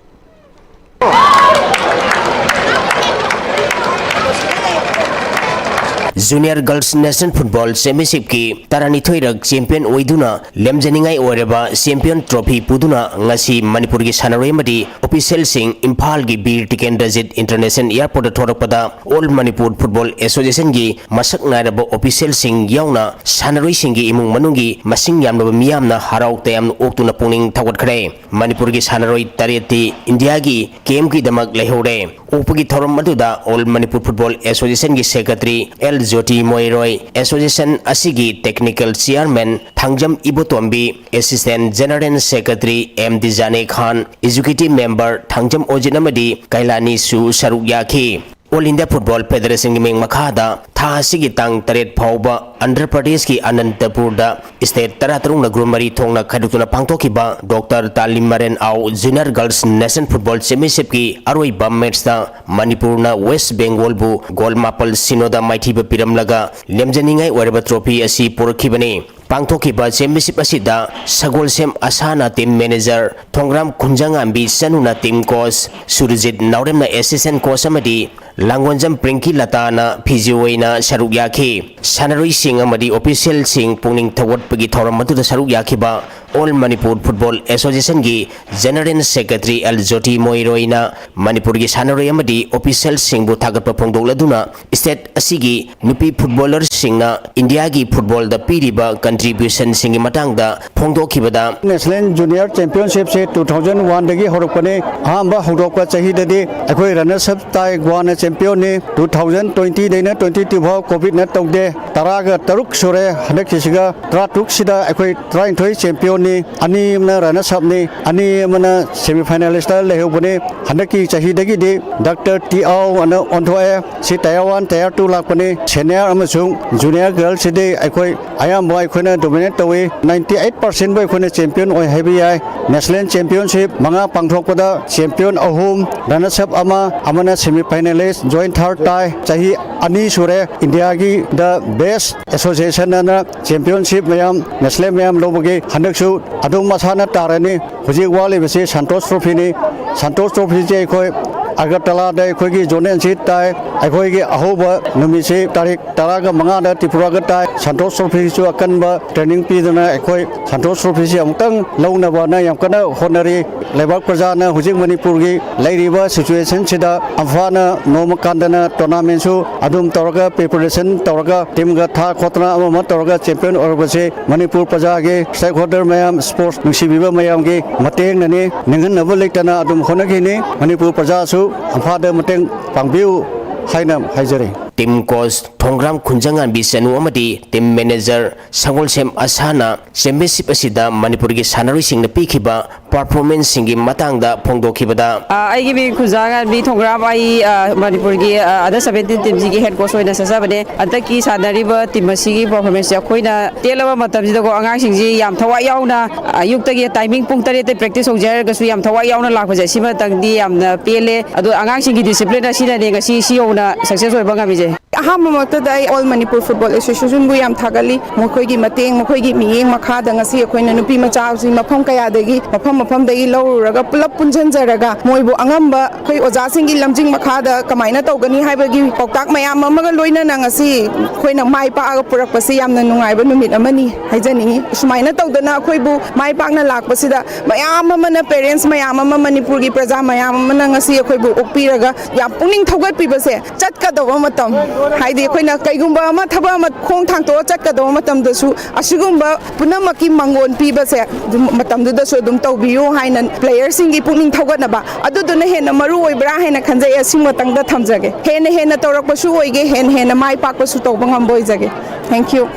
ꯖꯨꯅꯤꯌꯔ ꯒꯔꯜꯁ ꯅꯦꯁꯅꯦꯜ ꯐꯨꯠꯕꯣꯜ ꯆꯦꯝꯄꯤꯌꯟꯁꯤꯞꯀꯤ ꯇꯔꯥꯅꯤꯊꯣꯏꯔꯛ ꯆꯦꯝꯄꯤꯌꯟ ꯑꯣꯏꯗꯨꯅ ꯂꯦꯝꯖꯅꯤꯡꯉꯥꯏ ꯑꯣꯏꯔꯕ ꯆꯦꯝꯄꯤꯌꯟ ꯇ꯭ꯔꯣꯐꯤ ꯄꯨꯗꯨꯅ ꯉꯁꯤ ꯃꯅꯤꯄꯨꯔꯒꯤ ꯁꯥꯟꯅꯔꯣꯏ ꯑꯃꯗꯤ ꯑꯣꯐꯤꯁꯤꯌꯦꯜꯁꯤꯡ ꯏꯝꯐꯥꯜꯒꯤ ꯕꯤꯔ ꯇꯤꯀꯦꯟꯗ꯭ꯔꯖꯤꯠ ꯏꯟꯇꯔꯅꯦꯁꯅꯦꯜ ꯑꯦꯌꯔꯄꯣꯔꯠꯇ ꯊꯣꯔꯛꯄꯗ ꯑꯣꯜ ꯃꯅꯤꯄꯨꯔ ꯐꯨꯠꯕꯣꯜ ꯑꯦꯁꯣꯁꯤꯌꯦꯁꯟꯒꯤ ꯃꯁꯛ ꯅꯥꯏꯔꯕ ꯑꯣꯐꯤꯁꯤꯌꯦꯜꯁꯤꯡ ꯌꯥꯎꯅ ꯁꯥꯟꯅꯔꯣꯏꯁꯤꯡꯒꯤ ꯏꯃꯨꯡ ꯃꯅꯨꯡꯒꯤ ꯃꯁꯤꯡ ꯌꯥꯝꯂꯕ ꯃꯤꯌꯥꯝꯅ ꯍꯔꯥꯎ ꯇꯌꯥꯝꯅ ꯑꯣꯛꯇꯨꯅ ꯄꯨꯛꯅꯤꯡ ꯊꯧꯒꯠꯈ꯭ꯔꯦ꯫ ꯃꯅꯤꯄꯨꯔꯒꯤ ꯁꯥꯟꯅꯔꯣꯏ ꯇꯔꯦꯠꯇꯤ ꯏꯟꯗꯤꯌꯥꯒꯤ ꯀꯦꯝꯒꯤꯗꯃꯛ ꯂꯩꯍꯧꯔꯦ꯫ ꯑꯣꯛꯄꯒꯤ ꯊꯧꯔꯝ ꯑꯗꯨꯗ ꯑꯣꯜ ꯃꯅꯤꯄꯨꯔ ꯐꯨꯠꯕꯣꯜ ꯑꯦꯁꯣꯁꯤꯌꯦꯁꯟꯒꯤ secretary L Joti Moiroi, association ꯑꯁꯤꯒꯤ technical chairman Thangjam Ibotombi, assistant general secretary M Dijane Khan, executive member Thangjam Ojit ꯑꯃꯗꯤ ꯀꯩꯂꯥꯅꯤꯁꯨ ꯁꯔꯨꯛ ꯌꯥꯈꯤ꯫ ꯑꯣꯜ ꯏꯟꯗꯤꯌꯥ ꯐꯨꯠꯕꯣꯜ ꯐꯦꯗꯔꯦꯁꯟꯒꯤ ꯃꯤꯡ ꯃꯈꯥꯗ ꯊꯥ ꯑꯁꯤꯒꯤ ꯇꯥꯡ ꯇꯔꯦꯠ ꯐꯥꯎꯕ ꯑꯟꯙ꯭ꯔ ꯄ꯭ꯔꯗꯦꯁꯀꯤ ꯑꯅꯟꯇꯄꯨꯔꯗ ꯁ꯭ꯇꯦꯠ ꯇꯔꯥꯇꯔꯨꯛꯅ ꯒ꯭ꯔꯨꯞ ꯃꯔꯤ ꯊꯣꯛꯅ ꯈꯥꯏꯗꯣꯛꯇꯨꯅ ꯄꯥꯡꯊꯣꯛꯈꯤꯕ ꯗꯣꯛꯇꯔ ꯇꯥꯂꯤꯃꯔꯦꯟ ꯑꯥꯎ ꯖꯨꯅꯤꯌꯔ ꯒꯔꯜꯁ ꯅꯦꯁꯅꯦꯜ ꯐꯨꯠꯕꯣꯜ ꯆꯦꯝꯄꯤꯌꯟꯁꯤꯞꯀꯤ ꯑꯔꯣꯏꯕ ꯃꯦꯆꯇ ꯃꯅꯤꯄꯨꯔꯅ ꯋꯦꯁ ꯕꯦꯡꯒꯣꯜꯕꯨ ꯒꯣꯜ ꯃꯥꯄꯜ ꯁꯤꯅꯣꯗ ꯃꯥꯏꯊꯤꯕ ꯄꯤꯔꯝꯂꯒ ꯂꯦꯝꯖꯅꯤꯡꯉꯥꯏ ꯑꯣꯏꯔꯕ ꯇ꯭ꯔꯣꯐꯤ ꯑꯁꯤ ꯄꯨꯔꯛꯈꯤꯕꯅꯤ꯫ ꯄꯥꯡꯊꯣꯛꯈꯤꯕ ꯆꯦꯝꯄꯤꯌꯟꯁꯤꯞ ꯑꯁꯤꯗ ꯁꯒꯣꯜꯁꯦꯝ ꯑꯁꯥꯅ ꯇꯤꯝ ꯃꯦꯅꯦꯖꯔ, ꯊꯣꯡꯒ꯭ꯔꯥꯝ ꯈꯨꯟꯖꯉꯥꯟꯕꯤ ꯆꯅꯨꯅ ꯇꯤꯝ ꯀꯣꯆ, ꯁꯨꯔꯖꯤꯠ ꯅꯥꯎꯔꯦꯝꯅ ꯑꯦꯁꯤꯁꯇꯦꯟ ꯀꯣꯆ ꯑꯃꯗꯤ ꯂꯥꯡꯒꯣꯟꯖꯝ ꯄ꯭ꯔꯤꯡꯀꯤ ꯂꯇꯥꯅ ꯐꯤꯖꯤ ꯑꯣꯏꯅ ꯁꯔꯨꯛ ꯌꯥꯈꯤ꯫ ꯁꯥꯟꯅꯔꯣꯏꯁꯤꯡ ꯑꯃꯗꯤ ꯑꯣꯐꯤꯁꯤꯌꯦꯜꯁꯤꯡ ꯄꯨꯛꯅꯤꯡ ꯊꯧꯒꯠꯄꯒꯤ ꯊꯧꯔꯝ ꯑꯗꯨꯗ ꯁꯔꯨꯛ ꯌꯥꯈꯤꯕ ꯑꯣꯜ ꯃꯅꯤꯄꯨꯔ ꯐꯨꯠꯕꯣꯜ ꯑꯦꯁꯣꯁꯤꯌꯦꯁꯟꯒꯤ ꯖꯦꯅꯔꯦꯜ ꯁꯦꯀ꯭ꯔꯦꯇꯔꯤ ꯑꯦꯜ ꯖꯣꯇꯤ ꯃꯣꯏꯔꯣꯏꯅ ꯃꯅꯤꯄꯨꯔꯒꯤ ꯁꯥꯟꯅꯔꯣꯏ ꯑꯃꯗꯤ ꯑꯣꯐꯤꯁꯤꯌꯦꯜꯁꯤꯡꯕꯨ ꯊꯥꯒꯠꯄ ꯐꯣꯡꯗꯣꯛꯂꯗꯨꯅ, ꯁ꯭ꯇꯦꯠ ꯑꯁꯤꯒꯤ ꯅꯨꯄꯤ ꯐꯨꯠꯕꯣꯂꯔꯁꯤꯡꯅ ꯏꯟꯗꯤꯌꯥꯒꯤ ꯐꯨꯠꯕꯣꯜꯗ ꯄꯤꯔꯤꯕ ꯀꯟꯇ꯭ꯔꯤꯕ꯭ꯌꯨꯁꯟꯁꯤꯡꯒꯤ ꯃꯇꯥꯡꯗ ꯐꯣꯡꯗꯣꯛꯈꯤꯕꯗ, ꯅꯦꯁꯅꯦꯜ ꯖꯨꯅꯤꯌꯔ ꯆꯦꯝꯄꯤꯌꯟꯁꯤꯞꯁꯦ ꯇꯨ ꯊꯥꯎꯖꯟ ꯋꯥꯟꯗꯒꯤ ꯍꯧꯔꯛꯄꯅꯤ꯫ ꯑꯍꯥꯟꯕ ꯍꯧꯗꯣꯛꯄ ꯆꯍꯤꯗꯗꯤ ꯑꯩꯈꯣꯏ ꯔꯟꯅꯔꯁ ꯑꯞ ꯇꯥꯏ, ꯒꯣꯋꯥꯅ ꯆꯦꯝꯄꯤꯌꯟꯅꯤ꯫ ꯇꯨ ꯊꯥꯎꯖꯟ ꯇ꯭ꯋꯦꯟꯇꯤꯗꯩꯅ ꯇ꯭ꯋꯦꯟꯇꯤ ꯇꯨ ꯐꯥꯎ ꯀꯣꯚꯤꯗꯅ ꯇꯧꯗꯦ꯫ ꯇꯔꯥꯒ ꯇꯔꯨꯛ ꯁꯨꯔꯦ꯫ ꯍꯟꯗꯛꯀꯤꯁꯤꯒ ꯇꯔꯥꯇꯔꯨꯛꯁꯤꯗ ꯑꯩꯈꯣꯏ ꯇꯔꯥꯅꯤꯊꯣꯏ ꯆꯦꯝꯄꯤꯌꯟꯅꯤ, ꯑꯅꯤ ꯑꯃꯅ ꯔꯟꯅꯔꯁ ꯑꯞꯅꯤ, ꯑꯅꯤ ꯑꯃꯅ ꯁꯦꯃꯤ ꯐꯥꯏꯅꯦꯂꯤꯁꯇ ꯂꯩꯍꯧꯕꯅꯤ꯫ ꯍꯟꯗꯛꯀꯤ ꯆꯍꯤꯗꯒꯤꯗꯤ ꯗꯥꯛꯇꯔ ꯇꯤ ꯑꯥꯎ ꯑꯅ ꯑꯣꯟꯊꯣꯛꯑꯦ꯫ ꯁꯤ ꯇꯌꯥꯔ ꯋꯥꯟ, ꯇꯌꯥꯔ ꯇꯨ ꯂꯥꯛꯄꯅꯤ꯫ ꯁꯦꯅꯤꯌꯔ ꯑꯃꯁꯨꯡ ꯖꯨꯅꯤꯌꯔ ꯒꯔꯜꯁꯤꯗꯤ ꯑꯩꯈꯣꯏ ꯑꯌꯥꯝꯕ ꯑꯩꯈꯣꯏꯅ ꯗꯣꯃꯤꯅꯦꯠ ꯇꯧꯏ꯫ ꯅꯥꯏꯟꯇꯤ ꯑꯩꯠ ꯄꯥꯔꯁꯦꯟꯕꯨ ꯑꯩꯈꯣꯏꯅ ꯆꯦꯝꯄꯤꯌꯟ ꯑꯣꯏ ꯍꯥꯏꯕ ꯌꯥꯏ꯫ ꯅꯦꯁꯅꯦꯜ ꯆꯦꯝꯄꯤꯌꯟꯁꯤꯞ ꯃꯉꯥ ꯄꯥꯡꯊꯣꯛꯄꯗ ꯆꯦꯝꯄꯤꯌꯟ ꯑꯍꯨꯝ, ꯔꯟꯅꯔꯁ ꯑꯞ ꯑꯃ, ꯑꯃꯅ ꯁꯦꯃꯤ ꯐꯥꯏꯅꯦꯂꯤꯁ, ꯖꯣꯏꯟ ꯊꯥꯔꯠ ꯇꯥꯏ꯫ ꯆꯍꯤ ꯑꯅꯤ ꯁꯨꯔꯦ ꯏꯟꯗꯤꯌꯥꯒꯤ ꯗ ꯕꯦꯁ ꯑꯦꯁꯣꯁꯤꯌꯦꯁꯟ ꯑꯅ ꯆꯦꯝꯄꯤꯌꯟꯁꯤꯞ ꯃꯌꯥꯝ, ꯅꯦꯁꯅꯦꯜ ꯃꯌꯥꯝ ꯂꯧꯕꯒꯤ꯫ ꯍꯟꯗꯛꯁꯨ ꯑꯗꯨꯝ ꯃꯁꯥꯅ ꯇꯥꯔꯅꯤ꯫ ꯍꯧꯖꯤꯛ ꯋꯥꯠꯂꯤꯕꯁꯤ ꯁꯟꯇꯣꯁ ꯇ꯭ꯔꯣꯐꯤꯅꯤ꯫ ꯁꯟꯇꯣꯁ ꯇ꯭ꯔꯣꯐꯤꯁꯤ ꯑꯩꯈꯣꯏ ꯑꯒꯔꯇꯂꯥꯗ ꯑꯩꯈꯣꯏꯒꯤ ꯖꯣꯅꯦꯜꯁꯤ ꯇꯥꯏ꯫ ꯑꯩꯈꯣꯏꯒꯤ ꯑꯍꯧꯕ ꯅꯨꯃꯤꯠꯁꯤ ꯇꯥꯔꯤꯛ ꯇꯔꯥꯒ ꯃꯉꯥꯗ ꯇ꯭ꯔꯤꯄꯨꯔꯥꯒ ꯇꯥꯏ꯫ ꯁꯟꯇꯣꯁ ꯇ꯭ꯔꯣꯐꯤꯁꯨ ꯑꯀꯟꯕ ꯇ꯭ꯔꯦꯅꯤꯡ ꯄꯤꯗꯨꯅ ꯑꯩꯈꯣꯏ ꯁꯟꯇꯣꯁ ꯇ꯭ꯔꯣꯐꯤꯁꯤ ꯑꯃꯨꯛꯇꯪ ꯂꯧꯅꯕꯅ ꯌꯥꯝ ꯀꯟꯅ ꯍꯣꯠꯅꯔꯤ꯫ ꯂꯩꯕꯥꯛ ꯄ꯭ꯔꯖꯥꯅ ꯍꯧꯖꯤꯛ ꯃꯅꯤꯄꯨꯔꯒꯤ ꯂꯩꯔꯤꯕ ꯁꯤꯆꯨꯋꯦꯁꯟꯁꯤꯗ ꯑꯝꯐꯥꯅ ꯅꯣꯡꯃ ꯀꯥꯟꯗꯅ ꯇꯣꯔꯅꯥꯃꯦꯟꯁꯨ ꯑꯗꯨꯝ ꯇꯧꯔꯒ, ꯄ꯭ꯔꯤꯄꯦꯔꯦꯁꯟ ꯇꯧꯔꯒ, ꯇꯤꯝꯒ ꯊꯥ ꯈꯣꯠꯇꯅ ꯑꯃ ꯑꯃ ꯇꯧꯔꯒ ꯆꯦꯝꯄꯤꯌꯟ ꯑꯣꯏꯔꯛꯄꯁꯤ ꯃꯅꯤꯄꯨꯔ ꯄ꯭ꯔꯖꯥꯒꯤ, ꯁ꯭ꯇꯦꯛꯍꯣꯜꯗꯔ ꯃꯌꯥꯝ, ꯁ꯭ꯄꯣꯔꯠꯁ ꯅꯨꯡꯁꯤꯕꯤꯕ ꯃꯌꯥꯝꯒꯤ ꯃꯇꯦꯡꯅꯅꯤ꯫ ꯅꯤꯡꯍꯟꯅꯕ ꯂꯩꯇꯅ ꯑꯗꯨꯝ ꯍꯣꯠꯅꯈꯤꯅꯤ꯫ ꯃꯅꯤꯄꯨꯔ ꯄ꯭ꯔꯖꯥꯁꯨ ꯑꯝꯐꯥꯗ ꯃꯇꯦꯡ ꯄꯥꯡꯕꯤꯌꯨ ꯍꯥꯏꯅ ꯍꯥꯏꯖꯔꯤ꯫ ꯇꯤꯝ ꯀꯣꯆ ꯊꯣꯡꯒ꯭ꯔꯥꯝ ꯈꯨꯟꯖꯉꯥꯟꯕꯤ ꯆꯅꯨ ꯑꯃꯗꯤ ꯇꯤꯝ ꯃꯦꯅꯦꯖꯔ ꯁꯒꯣꯜꯁꯦꯝ ꯑꯁꯥꯅ ꯆꯦꯝꯄꯤꯌꯟꯁꯤꯞ ꯑꯁꯤꯗ ꯃꯅꯤꯄꯨꯔꯒꯤ ꯁꯥꯟꯅꯔꯣꯏꯁꯤꯡꯅ ꯄꯤꯈꯤꯕ ꯄꯔꯐꯣꯔꯃꯦꯟꯁꯁꯤꯡꯒꯤ ꯃꯇꯥꯡꯗ ꯐꯣꯡꯗꯣꯛꯈꯤꯕꯗ, ꯑ, ꯑꯩꯒꯤ ꯃꯤꯡ ꯈꯨꯟꯖꯥꯉꯥꯟꯕꯤ ꯊꯣꯡꯒ꯭ꯔꯥꯝ꯫ ꯑꯩ, ꯑ, ꯃꯅꯤꯄꯨꯔꯒꯤ, ꯑ, under seventeen teamꯁꯤꯒꯤ head coach ꯑꯣꯏꯅ ꯆꯠꯆꯕꯅꯦ꯫ ꯍꯟꯗꯛꯀꯤ ꯁꯥꯟꯅꯔꯤꯕ ꯇꯤꯝ ꯑꯁꯤꯒꯤ ꯄꯔꯐꯣꯔꯃꯦꯟꯁꯁꯦ ꯑꯩꯈꯣꯏꯅ ꯇꯦꯜꯂꯕ ꯃꯇꯝꯁꯤꯗꯀꯣ, ꯑꯉꯥꯡꯁꯤꯡꯁꯤ ꯌꯥꯝ ꯊꯋꯥꯏ ꯌꯥꯎꯅ, ꯑ, ꯑꯌꯨꯛꯇꯒꯤ ꯇꯥꯏꯃꯤꯡ ꯄꯨꯡ ꯇꯔꯦꯠꯇ ꯄ꯭ꯔꯦꯛꯇꯤꯁ ꯍꯧꯖꯩ ꯍꯥꯏꯔꯒꯁꯨ ꯌꯥꯝ ꯊꯋꯥꯏ ꯌꯥꯎꯅ ꯂꯥꯛꯄꯁꯦ, ꯁꯤꯃꯇꯪꯗꯤ ꯌꯥꯝꯅ ꯄꯦꯜꯂꯦ꯫ ꯑꯗꯣ ꯑꯉꯥꯡꯁꯤꯡꯒꯤ ꯗꯤꯁꯤꯄ꯭ꯂꯤꯟ ꯑꯁꯤꯅꯅꯦ ꯉꯁꯤ ꯁꯤ ꯌꯧꯅ ꯁꯛꯁꯦꯁ ꯑꯣꯏꯕ ꯉꯝꯃꯤꯁꯦ꯫ ꯑꯍꯥꯟꯕꯃꯛꯇꯗ ꯑꯩ All Manipur Football Associationꯕꯨ ꯌꯥꯝ ꯊꯥꯒꯠꯂꯤ꯫ ꯃꯈꯣꯏꯒꯤ ꯃꯇꯦꯡ, ꯃꯈꯣꯏꯒꯤ ꯃꯤꯠꯌꯦꯡ ꯃꯈꯥꯗ ꯉꯁꯤ ꯑꯩꯈꯣꯏꯅ ꯅꯨꯄꯤ ꯃꯆꯥꯁꯤ ꯃꯐꯝ ꯀꯌꯥꯗꯒꯤ, ꯃꯐꯝ ꯃꯐꯝꯗꯒꯤ ꯂꯧꯔꯨꯔꯒ ꯄꯨꯂꯞ ꯄꯨꯟꯁꯤꯟꯖꯔꯒ ꯃꯣꯏꯕꯨ ꯑꯉꯝꯕ ꯑꯩꯈꯣꯏ ꯑꯣꯖꯥꯁꯤꯡꯒꯤ ꯂꯝꯖꯤꯡ ꯃꯈꯥꯗ ꯀꯃꯥꯏꯅ ꯇꯧꯒꯅꯤ ꯍꯥꯏꯕꯒꯤ ꯄꯥꯎꯇꯥꯛ ꯃꯌꯥꯝ ꯑꯃꯒ ꯂꯣꯏꯅꯅ ꯉꯁꯤ ꯑꯩꯈꯣꯏꯅ ꯃꯥꯏ ꯄꯥꯛꯑꯒ ꯄꯨꯔꯛꯄꯁꯤ ꯌꯥꯝꯅ ꯅꯨꯡꯉꯥꯏꯕ ꯅꯨꯃꯤꯠ ꯑꯃꯅꯤ ꯍꯥꯏꯖꯅꯤꯡꯉꯤ꯫ ꯁꯨꯃꯥꯏꯅ ꯇꯧꯗꯅ ꯑꯩꯈꯣꯏꯕꯨ ꯃꯥꯏ ꯄꯥꯛꯅ ꯂꯥꯛꯄꯁꯤꯗ ꯃꯌꯥꯝ ꯑꯃꯅ, parents ꯃꯌꯥꯝ ꯑꯃ, ꯃꯅꯤꯄꯨꯔꯒꯤ ꯄ꯭ꯔꯖꯥ ꯃꯌꯥꯝ ꯑꯃꯅ ꯉꯁꯤ ꯑꯩꯈꯣꯏꯕꯨ ꯑꯣꯛꯄꯤꯔꯒ ꯌꯥꯝ ꯄꯨꯛꯅꯤꯡ ꯊꯧꯒꯠꯄꯤꯕꯁꯦ ꯆꯠꯀꯗꯧꯕ ꯃꯇꯝ, ꯍꯥꯏꯗꯤ ꯑꯩꯈꯣꯏꯅ ꯀꯩꯒꯨꯝꯕ ꯑꯃ ꯊꯕꯛ ꯑꯃ ꯈꯣꯡ ꯊꯥꯡꯇꯣꯛꯑ ꯆꯠꯀꯗꯧꯕ ꯃꯇꯝꯗꯁꯨ ꯑꯁꯤꯒꯨꯝꯕ ꯄꯨꯝꯅꯃꯛꯀꯤ ꯃꯪꯒꯣꯟ ꯄꯤꯕꯁꯦ ꯑꯗꯨꯝ ꯃꯇꯝꯗꯨꯗꯁꯨ ꯑꯗꯨꯝ ꯇꯧꯕꯤꯌꯨ ꯍꯥꯏꯅ playerꯁꯤꯡꯒꯤ ꯄꯨꯛꯅꯤꯡ ꯊꯧꯒꯠꯅꯕ ꯑꯗꯨꯗꯨꯅ ꯍꯦꯟꯅ ꯃꯔꯨ ꯑꯣꯏꯕ꯭ꯔꯥ ꯍꯥꯏꯅ ꯈꯟꯖꯩ꯫ ꯑꯁꯤꯃꯇꯪꯗ ꯊꯝꯖꯒꯦ꯫ ꯍꯦꯟꯅ ꯍꯦꯟꯅ ꯇꯧꯔꯛꯄꯁꯨ ꯑꯣꯏꯒꯦ, ꯍꯦꯟꯅ ꯍꯦꯟꯅ ꯃꯥꯏ ꯄꯥꯛꯄꯁꯨ ꯇꯧꯕ ꯉꯝꯕ ꯑꯣꯏꯖꯒꯦ꯫ Thank you꯫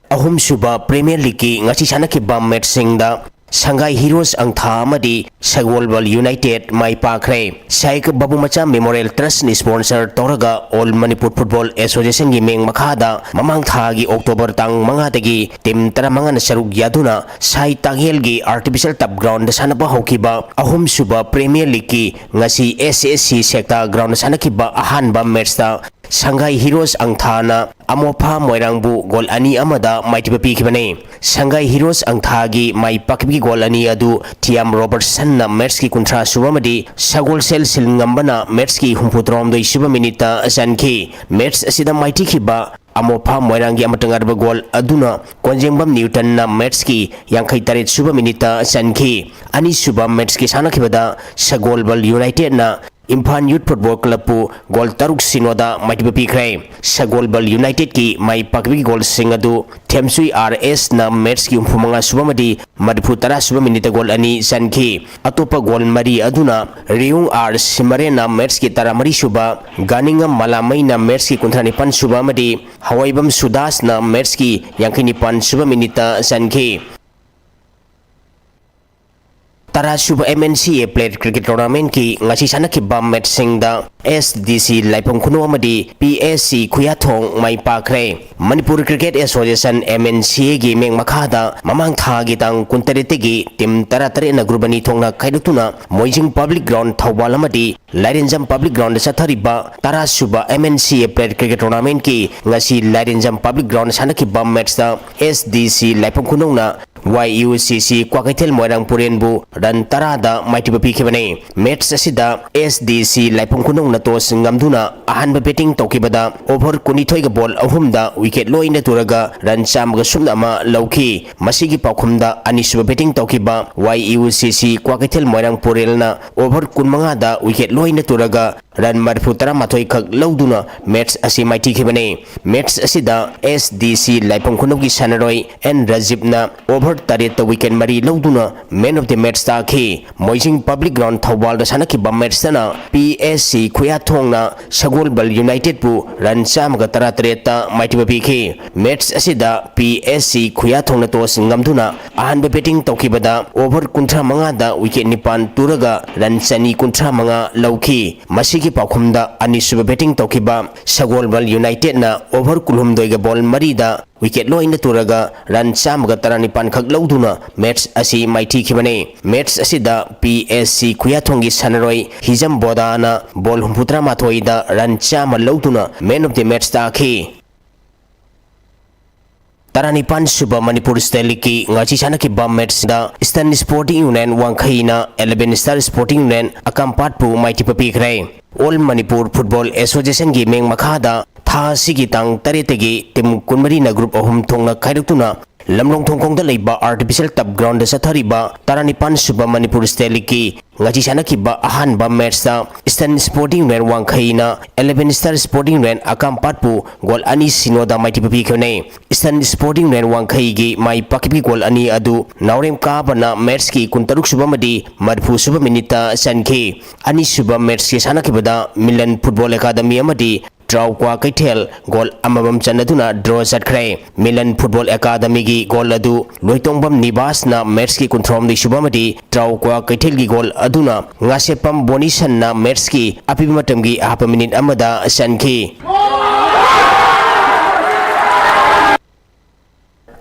ꯑꯍꯨꯝꯁꯨꯕ Premier Leagueꯀꯤ ꯉꯁꯤ ꯁꯥꯟꯅꯈꯤꯕ matchꯁꯤꯡꯗ ꯁꯪꯒꯥꯏ Heroes ꯑꯪꯊꯥ ꯑꯃꯗꯤ ꯁꯒꯣꯜꯕꯜ United ꯃꯥꯏ ꯄꯥꯛꯈ꯭ꯔꯦ꯫ ꯁꯥꯏꯛ ꯕꯥꯕꯨ ꯃꯆꯥ Memorial Trustꯅ sponsor ꯇꯧꯔꯒ All Manipur Football Associationꯒꯤ ꯃꯤꯡ ꯃꯈꯥꯗ ꯃꯃꯥꯡ ꯊꯥꯒꯤ October ꯇꯥꯡ ꯃꯉꯥꯗꯒꯤ team ꯇꯔꯥꯃꯉꯥꯅ ꯁꯔꯨꯛ ꯌꯥꯗꯨꯅ ꯁꯥꯏ ꯇꯥꯒꯦꯜꯒꯤ artificial turf groundꯗ ꯁꯥꯟꯅꯕ ꯍꯧꯈꯤꯕ ꯑꯍꯨꯝꯁꯨꯕ Premier Leagueꯀꯤ ꯉꯁꯤ S S C ꯁꯦꯛꯇꯥ groundꯗ ꯁꯥꯟꯅꯈꯤꯕ ꯑꯍꯥꯟꯕ matchꯇ ꯁꯪꯒꯥꯏ Heroes ꯑꯪꯊꯥꯅ ꯑꯃꯣꯐꯥ ꯃꯣꯏꯔꯥꯡꯕꯨ goal ꯑꯅꯤ ꯑꯃꯗ ꯃꯥꯏꯊꯤꯕ ꯄꯤꯈꯤꯕꯅꯤ꯫ ꯁꯪꯒꯥꯏ Heroes ꯑꯪꯊꯥꯒꯤ ꯃꯥꯏ ꯄꯥꯛꯈꯤꯕꯒꯤ goal ꯑꯅꯤ ꯑꯗꯨ ꯊꯤꯌꯥꯝ ꯔꯣꯕꯔꯠꯁꯟꯅ matchꯀꯤ ꯀꯨꯟꯊ꯭ꯔꯥ ꯁꯨꯕ ꯑꯃꯗꯤ ꯁꯒꯣꯜꯁꯦꯜ ꯁꯤꯜꯉꯝꯕꯅ matchꯀꯤ ꯍꯨꯝꯐꯨ ꯇꯔꯥꯍꯨꯝꯗꯣꯏ ꯁꯨꯕ minuteꯇ ꯆꯟꯈꯤ꯫ Match ꯑꯁꯤꯗ ꯃꯥꯏꯊꯤꯈꯤꯕ ꯑꯃꯣꯐꯥ ꯃꯣꯏꯔꯥꯡꯒꯤ ꯑꯃꯠꯇ ꯉꯥꯏꯔꯕ goal ꯑꯗꯨꯅ ꯀꯣꯟꯖꯦꯡꯕꯝ ꯅ꯭ꯌꯨꯇꯟꯅ matchꯀꯤ ꯌꯥꯡꯈꯩ ꯇꯔꯦꯠ ꯁꯨꯕ minuteꯇ ꯆꯟꯈꯤ꯫ ꯑꯅꯤꯁꯨꯕ matchꯀꯤ ꯁꯥꯟꯅꯈꯤꯕꯗ ꯁꯒꯣꯜꯕꯜ Unitedꯅ ꯏꯝꯐꯥꯜ Youth Football Clubꯄꯨ goal ꯇꯔꯨꯛ ꯁꯤꯅꯣꯗ ꯃꯥꯏꯊꯤꯕ ꯄꯤꯈ꯭ꯔꯦ꯫ ꯁꯒꯣꯜꯕꯜ Unitedꯀꯤ ꯃꯥꯏ ꯄꯥꯛꯄꯒꯤ goalꯁꯤꯡ ꯑꯗꯨ ꯊꯦꯝꯁꯨꯏ R Sꯅ matchꯀꯤ ꯍꯨꯝꯐꯨ ꯃꯉꯥ ꯁꯨꯕ ꯑꯃꯗꯤ ꯃꯔꯤꯐꯨ ꯇꯔꯥ ꯁꯨꯕ minuteꯇ goal ꯑꯅꯤ ꯆꯟꯈꯤ꯫ ꯑꯇꯣꯞꯄ goal ꯃꯔꯤ ꯑꯗꯨꯅ ꯔꯤꯌꯨꯡ R ꯁꯤꯃꯔꯦꯟꯅ matchꯀꯤ ꯇꯔꯥ ꯃꯔꯤ ꯁꯨꯕ, ꯒꯥꯅꯤꯡꯉꯝ ꯃꯂꯥꯃꯩꯅ matchꯀꯤ ꯀꯨꯟꯊ꯭ꯔꯥ ꯅꯤꯄꯥꯟ ꯁꯨꯕ ꯑꯃꯗꯤ ꯍꯋꯥꯏꯕꯝ ꯁꯨꯗꯥꯁꯅ matchꯀꯤ ꯌꯥꯡꯈꯩ ꯅꯤꯄꯥꯟ ꯁꯨꯕ minuteꯇ ꯆꯟꯈꯤ꯫ ꯇꯔꯥꯁꯨꯕ M N C A Plate Cricket Tournamentꯀꯤ ꯉꯁꯤ ꯁꯥꯟꯅꯈꯤꯕ matchꯁꯤꯡꯗ S D C ꯂꯥꯏꯐꯝ ꯈꯨꯅꯧ ꯑꯃꯗꯤ P S C ꯈꯨꯌꯥꯊꯣꯡ ꯃꯥꯏ ꯄꯥꯛꯈ꯭ꯔꯦ꯫ Manipur Cricket Association, M N C Aꯒꯤ ꯃꯤꯡ ꯃꯈꯥꯗ ꯃꯃꯥꯡ ꯊꯥꯒꯤ ꯇꯥꯡ ꯀꯨꯟꯇꯔꯦꯠꯇꯒꯤ team ꯇꯔꯥꯇꯔꯦꯠꯅ group ꯑꯅꯤ ꯊꯣꯛꯅ ꯈꯥꯏꯗꯣꯛꯇꯨꯅ ꯃꯣꯏꯖꯤꯡ Public Ground ꯊꯧꯕꯥꯜ ꯑꯃꯗꯤ ꯂꯥꯏꯔꯦꯟꯖꯝ Public Groundꯗ ꯆꯠꯊꯔꯤꯕ ꯇꯔꯥꯁꯨꯕ M N C A Plate Cricket Tournamentꯀꯤ ꯉꯁꯤ ꯂꯥꯏꯔꯦꯟꯖꯝ Public Ground ꯁꯥꯟꯅꯈꯤꯕ matchꯇ S D C ꯂꯥꯏꯐꯝ ꯈꯨꯅꯧꯅ Y U C C Kwakeithel ꯃꯣꯏꯔꯥꯡ ꯄꯨꯔꯦꯟꯕꯨ run ꯇꯔꯥꯗ ꯃꯥꯏꯊꯤꯕ ꯄꯤꯈꯤꯕꯅꯤ꯫ Match ꯑꯁꯤꯗ S D C ꯂꯥꯏꯐꯝ ꯈꯨꯅꯧꯅ toss ꯉꯝꯗꯨꯅ ꯑꯍꯥꯟꯕ batting ꯇꯧꯈꯤꯕꯗ over ꯀꯨꯟꯅꯤꯊꯣꯏꯒ ball ꯑꯍꯨꯝꯗ wicket ꯂꯣꯏꯅ ꯇꯨꯔꯒ run ꯆꯥꯝꯃꯒ ꯁꯨꯞꯅ ꯑꯃ ꯂꯧꯈꯤ꯫ ꯃꯁꯤꯒꯤ ꯄꯥꯎꯈꯨꯝꯗ ꯑꯅꯤꯁꯨꯕ batting ꯇꯧꯈꯤꯕ Y U C C Kwakeithel ꯃꯣꯏꯔꯥꯡ ꯄꯨꯔꯦꯜꯅ over ꯀꯨꯟꯃꯉꯥꯗ wicket ꯂꯣꯏꯅ ꯇꯨꯔꯒ run ꯃꯔꯤꯐꯨ ꯇꯔꯥꯃꯥꯊꯣꯏ ꯈꯛ ꯂꯧꯗꯨꯅ match ꯑꯁꯤ ꯃꯥꯏꯊꯤꯈꯤꯕꯅꯤ꯫ Match ꯑꯁꯤꯗ S D C ꯂꯥꯏꯐꯝ ꯈꯨꯅꯧꯒꯤ ꯁꯥꯟꯅꯔꯣꯏ N ꯔꯥꯖꯤꯞꯅ over ꯇꯔꯦꯠꯇ wicket ꯃꯔꯤ ꯂꯧꯗꯨꯅ man of the match ꯇꯥꯈꯤ꯫ ꯃꯣꯏꯖꯤꯡ Public Ground ꯊꯧꯕꯥꯜꯗ ꯁꯥꯟꯅꯈꯤꯕ matchꯇꯅ P S C ꯈꯨꯌꯥꯊꯣꯡꯅ ꯁꯒꯣꯜꯕꯜ Unitedꯄꯨ run ꯆꯥꯝꯃꯒ ꯇꯔꯥꯇꯔꯦꯠꯇ ꯃꯥꯏꯊꯤꯕ ꯄꯤꯈꯤ꯫ Match ꯑꯁꯤꯗ P S C ꯈꯨꯌꯥꯊꯣꯡꯅ toss ꯉꯝꯗꯨꯅ ꯑꯍꯥꯟꯕ batting ꯇꯧꯈꯤꯕꯗ over ꯀꯨꯟꯊ꯭ꯔꯥ ꯃꯉꯥꯗ wicket ꯅꯤꯄꯥꯟ ꯇꯨꯔꯒ run ꯆꯅꯤ ꯀꯨꯟꯊ꯭ꯔꯥ ꯃꯉꯥ ꯂꯧꯈꯤ꯫ ꯃꯁꯤꯒꯤ ꯄꯥꯎꯈꯨꯝꯗ ꯑꯅꯤꯁꯨꯕ batting ꯇꯧꯈꯤꯕ ꯁꯒꯣꯜꯕꯜ Unitedꯅ over ꯀꯨꯟꯍꯨꯝꯗꯣꯏꯒ ball ꯃꯔꯤꯗ wicket ꯂꯣꯏꯅ ꯇꯨꯔꯒ run ꯆꯥꯝꯃꯒ ꯇꯔꯥꯅꯤꯄꯥꯟ ꯈꯛ ꯂꯧꯗꯨꯅ match ꯑꯁꯤ ꯃꯥꯏꯊꯤꯈꯤꯕꯅꯤ꯫ Match ꯑꯁꯤꯗ P S C ꯈꯨꯌꯥꯊꯣꯡꯒꯤ ꯁꯥꯟꯅꯔꯣꯏ ꯍꯤꯖꯝ ꯕꯣꯗꯥꯅ ball ꯍꯨꯝꯐꯨꯇꯔꯥꯃꯥꯊꯣꯏꯗ run ꯆꯥꯝꯃ ꯂꯧꯗꯨꯅ man of the match ꯇꯥꯈꯤ꯫ ꯇꯔꯥꯅꯤꯄꯥꯟ ꯁꯨꯕ ꯃꯅꯤꯄꯨꯔ State Leagueꯀꯤ ꯉꯁꯤ ꯁꯥꯟꯅꯈꯤꯕ matchꯗ Eastern Sporting Union ꯋꯥꯡꯈꯩꯅ Eleven Star Sporting Union ꯑꯀꯥꯝꯄꯥꯠꯄꯨ ꯃꯥꯏꯊꯤꯕ ꯄꯤꯈ꯭ꯔꯦ꯫ All Manipur Football Associationꯒꯤ ꯃꯤꯡ ꯃꯈꯥꯗ ꯊꯥ ꯑꯁꯤꯒꯤ ꯇꯥꯡ ꯇꯔꯦꯠꯇꯒꯤ team ꯀꯨꯟꯃꯔꯤꯅ group ꯑꯍꯨꯝ ꯊꯣꯛꯅ ꯈꯥꯏꯗꯣꯛꯇꯨꯅ ꯂꯝꯂꯣꯡ ꯊꯣꯡꯈꯣꯡꯗ ꯂꯩꯕ artificial turf groundꯗ ꯆꯠꯊꯔꯤꯕ ꯇꯔꯥꯅꯤꯄꯥꯟ ꯁꯨꯕ ꯃꯅꯤꯄꯨꯔ State Leagueꯀꯤ ꯉꯁꯤ ꯁꯥꯟꯅꯈꯤꯕ ꯑꯍꯥꯟꯕ matchꯇ Eastern Sporting Union ꯋꯥꯡꯈꯩꯅ Eleven Star Sporting Union ꯑꯀꯥꯝꯄꯥꯠꯄꯨ goal ꯑꯅꯤ ꯁꯤꯅꯣꯗ ꯃꯥꯏꯊꯤꯕ ꯄꯤꯈꯤꯕꯅꯤ꯫ Eastern Sporting Union ꯋꯥꯡꯈꯩꯒꯤ ꯃꯥꯏ ꯄꯥꯛꯈꯤꯕ goal ꯑꯅꯤ ꯑꯗꯨ ꯅꯥꯎꯔꯦꯝ ꯀꯥꯕꯅ matchꯀꯤ ꯀꯨꯟꯇꯔꯨꯛ ꯁꯨꯕ ꯑꯃꯗꯤ ꯃꯔꯤꯐꯨ ꯁꯨꯕ minuteꯇ ꯆꯟꯈꯤ꯫ ꯑꯅꯤꯁꯨꯕ matchꯀꯤ ꯁꯥꯟꯅꯈꯤꯕꯗ Milan Football Academy ꯑꯃꯗꯤ ꯇ꯭ꯔꯥꯎꯀ꯭ꯋꯥ ꯀꯩꯊꯦꯜ ꯒꯣꯜ ꯑꯃꯃꯝ ꯆꯟꯅꯗꯨꯅ ꯗ꯭ꯔꯣ ꯆꯠꯈ꯭ꯔꯦ꯫ ꯃꯤꯂꯟ ꯐꯨꯠꯕꯣꯜ ꯑꯦꯀꯥꯗꯃꯤꯒꯤ ꯒꯣꯜ ꯑꯗꯨ ꯂꯣꯏꯇꯣꯡꯕꯝ ꯅꯤꯕꯥꯁꯅ ꯃꯦꯠꯁꯀꯤ ꯀꯨꯟꯊ꯭ꯔꯥꯍꯨꯝꯗꯣꯏ ꯁꯨꯕ ꯑꯃꯗꯤ ꯇ꯭ꯔꯥꯎꯀ꯭ꯋꯥ ꯀꯩꯊꯦꯜꯒꯤ ꯒꯣꯜ ꯑꯗꯨꯅ ꯉꯥꯁꯦꯞꯄꯝ ꯕꯣꯅꯤꯁꯟꯅ ꯃꯦꯠꯁꯀꯤ ꯑꯄꯤꯕ ꯃꯇꯝꯒꯤ ꯑꯍꯥꯞꯄ ꯃꯤꯅꯤꯠ ꯑꯃꯗ ꯆꯟꯈꯤ꯫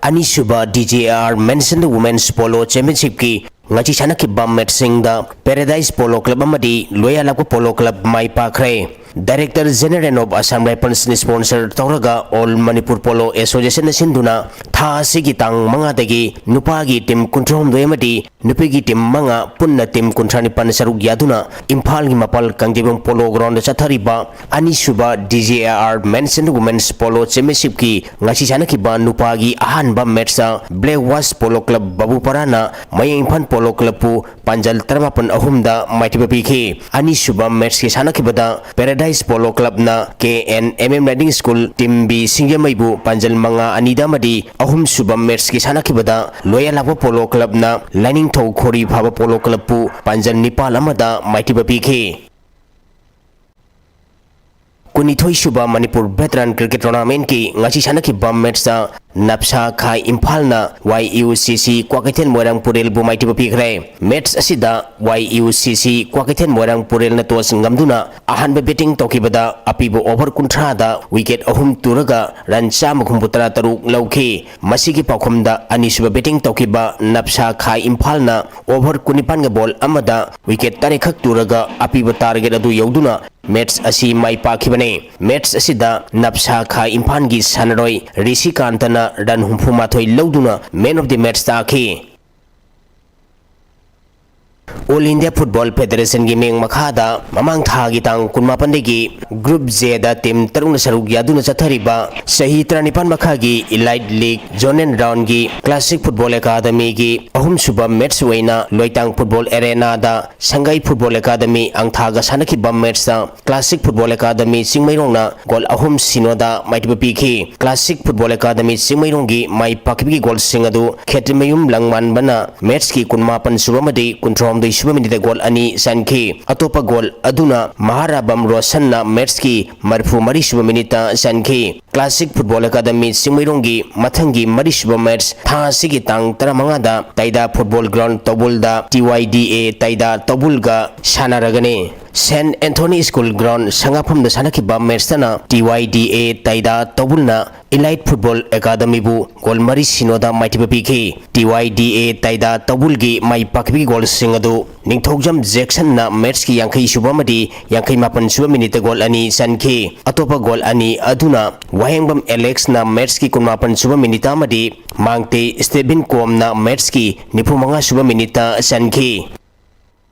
ꯑꯅꯤꯁꯨꯕ D J R mansion women's polo ꯆꯦꯝꯄꯤꯌꯟꯁꯤꯞꯀꯤ ꯉꯁꯤ ꯁꯥꯟꯅꯈꯤꯕ ꯃꯦꯠꯁꯁꯤꯡꯗ ꯄꯦꯔꯥꯗꯥꯏꯁ ꯄꯣꯂꯣ ꯀ꯭ꯂꯕ ꯑꯃꯗꯤ ꯂꯣꯌꯥꯂꯥꯛꯄ ꯄꯣꯂꯣ ꯀ꯭ꯂꯕ ꯃꯥꯏ ꯄꯥꯛꯈ꯭ꯔꯦ꯫ ꯗꯥꯏꯔꯦꯛꯇꯔ ꯖꯦꯅꯔꯦꯜ ꯑꯣꯐ ꯑꯁꯥꯝ ꯔꯥꯏꯐꯜꯁꯅ ꯁ꯭ꯄꯣꯟꯁꯔ ꯇꯧꯔꯒ ꯑꯣꯜ ꯃꯅꯤꯄꯨꯔ ꯄꯣꯂꯣ ꯑꯦꯁꯣꯁꯤꯌꯦꯁꯟꯅ ꯁꯤꯟꯗꯨꯅ ꯊꯥ ꯑꯁꯤꯒꯤ ꯇꯥꯡ ꯃꯉꯥꯗꯒꯤ ꯅꯨꯄꯥꯒꯤ ꯇꯤꯝ ꯀꯨꯟꯊ꯭ꯔꯥꯍꯨꯝꯗꯣꯏ ꯑꯃꯗꯤ ꯅꯨꯄꯤꯒꯤ ꯇꯤꯝ ꯃꯉꯥ, ꯄꯨꯟꯅ ꯇꯤꯝ ꯀꯨꯟꯊ꯭ꯔꯥ ꯅꯤꯄꯥꯟ ꯁꯔꯨꯛ ꯌꯥꯗꯨꯅ ꯏꯝꯐꯥꯜꯒꯤ ꯃꯄꯥꯜ ꯀꯥꯡꯖꯩꯕꯨꯡ ꯄꯣꯂꯣ ꯒ꯭ꯔꯥꯎꯟꯗ ꯆꯠꯊꯔꯤꯕ ꯑꯅꯤꯁꯨꯕ D J R mansion women's polo ꯆꯦꯝꯄꯤꯌꯟꯁꯤꯞꯀꯤ ꯉꯁꯤ ꯁꯥꯟꯅꯈꯤꯕ ꯅꯨꯄꯥꯒꯤ ꯑꯍꯥꯟꯕ ꯃꯦꯠꯁꯇ ꯕ꯭ꯂꯦꯛ ꯋꯥꯁ ꯄꯣꯂꯣ ꯀ꯭ꯂꯕ ꯕꯥꯕꯨꯄꯥꯔꯥꯅ ꯃꯌꯥꯡ ꯏꯝꯐꯥꯜ ꯄꯣꯂꯣ ꯀ꯭ꯂꯕꯄꯨ ꯄꯥꯟꯖꯜ ꯇꯔꯥꯃꯥꯄꯟ ꯑꯍꯨꯝꯗ ꯃꯥꯏꯊꯤꯕ ꯄꯤꯈꯤ꯫ ꯑꯅꯤꯁꯨꯕ ꯃꯦꯠꯁꯀꯤ ꯁꯥꯟꯅꯈꯤꯕꯗ ꯄꯦꯔꯥꯗꯥꯏꯁ ꯄꯣꯂꯣ ꯀ꯭ꯂꯕꯅ K N M M riding school team B ꯁꯤꯡꯖꯃꯩꯕꯨ ꯄꯥꯟꯖꯜ ꯃꯉꯥ ꯑꯅꯤꯗ ꯑꯃꯗꯤ ꯑꯍꯨꯝꯁꯨꯕ ꯃꯦꯠꯁꯀꯤ ꯁꯥꯟꯅꯈꯤꯕꯗ ꯂꯣꯌꯥꯂꯥꯛꯄ ꯄꯣꯂꯣ ꯀ꯭ꯂꯕꯅ ꯂꯥꯏꯅꯤꯡꯊꯧ ꯈꯣꯔꯤ ꯐꯥꯕ ꯄꯣꯂꯣ ꯀ꯭ꯂꯕꯄꯨ ꯄꯥꯟꯖꯜ ꯅꯤꯄꯥꯜ ꯑꯃꯗ ꯃꯥꯏꯊꯤꯕ ꯄꯤꯈꯤ꯫ ꯀꯨꯟꯅꯤꯊꯣꯏꯁꯨꯕ ꯃꯅꯤꯄꯨꯔ ꯚꯦꯇꯔꯥꯟ ꯀ꯭ꯔꯤꯀꯦꯠ ꯇꯣꯔꯅꯥꯃꯦꯟꯠꯀꯤ ꯉꯁꯤ ꯁꯥꯟꯅꯈꯤꯕ ꯃꯦꯠꯁꯇ ꯅꯞꯁꯥ ꯈꯥꯏ ꯏꯝꯐꯥꯜꯅ ꯋꯥꯏ ꯌꯨ ꯁꯤ ꯁꯤ ꯀ꯭ꯋꯥꯀꯩꯊꯦꯜ ꯃꯣꯏꯔꯥꯡ ꯄꯨꯔꯦꯜꯕꯨ ꯃꯥꯏꯊꯤꯕ ꯄꯤꯈ꯭ꯔꯦ꯫ ꯃꯦꯠꯁ ꯑꯁꯤꯗ ꯋꯥꯏ ꯌꯨ ꯁꯤ ꯁꯤ ꯀ꯭ꯋꯥꯀꯩꯊꯦꯜ ꯃꯣꯏꯔꯥꯡ ꯄꯨꯔꯦꯜꯅ ꯇꯣꯁ ꯉꯝꯗꯨꯅ ꯑꯍꯥꯟꯕ ꯕꯦꯇꯤꯡ ꯇꯧꯈꯤꯕꯗ ꯑꯄꯤꯕ ꯑꯣꯚꯔ ꯀꯨꯟꯊ꯭ꯔꯥꯗ ꯋꯤꯀꯦꯠ ꯑꯍꯨꯝ ꯇꯨꯔꯒ ꯔꯟ ꯆꯥꯝꯃ ꯍꯨꯝꯐꯨ ꯇꯔꯥ ꯇꯔꯨꯛ ꯂꯧꯈꯤ꯫ ꯃꯁꯤꯒꯤ ꯄꯥꯎꯈꯨꯝꯗ ꯑꯅꯤꯁꯨꯕ ꯕꯦꯇꯤꯡ ꯇꯧꯈꯤꯕ ꯅꯞꯁꯥ ꯈꯥꯏ ꯏꯝꯐꯥꯜꯅ ꯑꯣꯚꯔ ꯀꯨꯟꯅꯤꯄꯥꯟꯒ ꯕꯣꯜ ꯑꯃꯗ ꯋꯤꯀꯦꯠ ꯇꯔꯦꯠꯈꯛ ꯇꯨꯔꯒ ꯑꯄꯤꯕ ꯇꯥꯔꯒꯦꯠ ꯑꯗꯨ ꯌꯧꯗꯨꯅ ꯃꯦꯠꯁ ꯑꯁꯤ ꯃꯥꯏ ꯄꯥꯛꯈꯤꯕꯅꯤ꯫ ꯃꯦꯠꯁ ꯑꯁꯤꯗ ꯅꯞꯁꯥ ꯈꯥ ꯏꯝꯐꯥꯜꯒꯤ ꯁꯥꯟꯅꯔꯣꯏ ꯔꯤꯁꯤꯀꯥꯟꯇꯅ ꯔꯟ ꯍꯨꯝꯐꯨꯃꯥꯊꯣꯏ ꯂꯧꯗꯨꯅ ꯃꯦꯟ ꯑꯣꯐ ꯗꯤ ꯃꯦꯠꯁ ꯇꯥꯈꯤ꯫ ꯑꯣꯜ ꯏꯟꯗꯤꯌꯥ ꯐꯨꯠꯕꯣꯜ ꯐꯦꯗꯔꯦꯁꯟꯒꯤ ꯃꯤꯠꯌꯦꯡ ꯃꯈꯥꯗ ꯃꯃꯥꯡ ꯊꯥꯒꯤ ꯇꯥꯡ ꯀꯨꯟꯃꯥꯄꯟꯗꯒꯤ ꯒ꯭ꯔꯨꯞ ꯖꯦꯗ ꯇꯤꯝ ꯇꯔꯨꯛꯅ ꯁꯔꯨꯛ ꯌꯥꯗꯨꯅ ꯆꯠꯊꯔꯤꯕ ꯆꯍꯤ ꯇꯔꯥꯅꯤꯄꯥꯟ ꯃꯈꯥꯒꯤ ꯏꯂꯥꯏꯠ ꯂꯤꯒ ꯖꯣꯅꯦꯜ ꯔꯥꯎꯟꯒꯤ ꯀ꯭ꯂꯥꯁꯤꯛ ꯐꯨꯠꯕꯣꯜ ꯑꯦꯀꯥꯗꯃꯤꯒꯤ ꯑꯍꯨꯝꯁꯨꯕ ꯃꯦꯠꯁ ꯑꯣꯏꯅ ꯂꯣꯏꯇꯥꯡ ꯐꯨꯠꯕꯣꯜ ꯑꯦꯔꯦꯅꯥꯗ ꯁꯪꯒꯥꯏ ꯐꯨꯠꯕꯣꯜ ꯑꯦꯀꯥꯗꯃꯤ ꯑꯪꯊꯥꯒ ꯁꯥꯟꯅꯈꯤꯕ ꯃꯦꯠꯁꯇ ꯀ꯭ꯂꯥꯁꯤꯛ ꯐꯨꯠꯕꯣꯜ ꯑꯦꯀꯥꯗꯃꯤ ꯆꯤꯡꯃꯩꯔꯣꯡꯅ ꯒꯣꯜ ꯑꯍꯨꯝ ꯁꯤꯅꯣꯗ ꯃꯥꯏꯊꯤꯕ ꯄꯤꯈꯤ꯫ ꯀ꯭ꯂꯥꯁꯤꯛ ꯐꯨꯠꯕꯣꯜ ꯑꯦꯀꯥꯗꯃꯤ ꯆꯤꯡꯃꯩꯔꯣꯡꯒꯤ ꯃꯥꯏ ꯄꯥꯛꯈꯤꯕꯒꯤ ꯒꯣꯜꯁꯤꯡ ꯑꯗꯨ ꯈꯦꯇ꯭ꯔꯤꯃꯌꯨꯝ ꯂꯪꯃꯥꯟꯕꯅ ꯃꯦꯠꯁꯀꯤ ꯀꯨꯟꯃꯥꯄꯟ ꯁꯨꯕ ꯑꯃꯗꯤ ꯀꯨꯟꯊ꯭ꯔꯥ ꯍꯨꯝꯗꯣꯏ ꯁꯨꯕ ꯃꯤꯅꯤꯠꯇ ꯒꯣꯜ ꯑꯅꯤ ꯆꯟꯈꯤ꯫ ꯑꯇꯣꯞꯄ ꯒꯣꯜ ꯑꯗꯨꯅ ꯃꯍꯥꯔꯥꯕꯝ ꯔꯣꯁꯟꯅ ꯃꯦꯠꯁꯀꯤ ꯃꯔꯤꯐꯨ ꯃꯔꯤ ꯁꯨꯕ ꯃꯤꯅꯤꯠꯇ ꯆꯟꯈꯤ꯫ ꯀ꯭ꯂꯥꯁꯤꯛ ꯐꯨꯠꯕꯣꯜ ꯑꯦꯀꯥꯗꯃꯤ ꯆꯤꯡꯃꯩꯔꯣꯡꯒꯤ ꯃꯊꯪꯒꯤ ꯃꯔꯤ ꯁꯨꯕ ꯃꯦꯠꯁ ꯊꯥ ꯑꯁꯤꯒꯤ ꯇꯥꯡ ꯇꯔꯥꯃꯉꯥꯗ ꯇꯩꯗꯥ ꯐꯨꯠꯕꯣꯜ ꯒ꯭ꯔꯥꯎꯟ ꯇꯧꯕꯨꯜꯗ ꯇꯤ ꯋꯥꯏ ꯗꯤ ꯑꯦ ꯇꯩꯗꯥ ꯇꯧꯕꯨꯜꯒ ꯁꯥꯟꯅꯔꯒꯅꯤ꯫ ꯁꯦꯟꯠ ꯑꯦꯟꯊꯣꯅꯤ ꯁ꯭ꯀꯨꯜ ꯒ꯭ꯔꯥꯎꯟ ꯁꯉꯥꯐꯝꯗ ꯁꯥꯟꯅꯈꯤꯕ ꯃꯦꯠꯁꯇꯅ ꯇꯤ ꯋꯥꯏ ꯗꯤ ꯑꯦ ꯇꯩꯗꯥ ꯇꯧꯕꯨꯜꯅ ꯏꯂꯥꯏꯠ ꯐꯨꯠꯕꯣꯜ ꯑꯦꯀꯥꯗꯃꯤꯕꯨ ꯒꯣꯜ ꯃꯔꯤ ꯁꯤꯅꯣꯗ ꯃꯥꯏꯊꯤꯕ ꯄꯤꯈꯤ꯫ ꯇꯤ ꯋꯥꯏ ꯗꯤ ꯑꯦ ꯇꯩꯗꯥ ꯇꯧꯕꯨꯜꯒꯤ ꯃꯥꯏ ꯄꯥꯛꯈꯤꯕꯒꯤ ꯒꯣꯜꯁꯤꯡ ꯑꯗꯨ ꯅꯤꯡꯊꯧꯖꯝ ꯖꯦꯛꯁꯟꯅ ꯃꯦꯠꯁꯀꯤ ꯌꯥꯡꯈꯩ ꯁꯨꯕ ꯑꯃꯗꯤ ꯌꯥꯡꯈꯩ ꯃꯥꯄꯟ ꯁꯨꯕ ꯃꯤꯅꯤꯠꯇ ꯒꯣꯜ ꯑꯅꯤ ꯆꯟꯈꯤ꯫ ꯑꯇꯣꯞꯄ ꯒꯣꯜ ꯑꯅꯤ ꯑꯗꯨꯅ ꯋꯥꯍꯦꯡꯕꯝ ꯑꯦꯂꯦꯛꯁꯅ ꯃꯦꯠꯁꯀꯤ ꯀꯨꯟꯃꯥꯄꯟ ꯁꯨꯕ ꯃꯤꯅꯤꯠꯇ ꯑꯃꯗꯤ ꯃꯥꯡꯇꯦ ꯁ꯭ꯇꯦꯕꯤꯟ ꯀꯣꯝꯅ ꯃꯦꯠꯁꯀꯤ ꯅꯤꯐꯨ ꯃꯉꯥ ꯁꯨꯕ ꯃꯤꯅꯤꯠꯇ ꯆꯟꯈꯤ꯫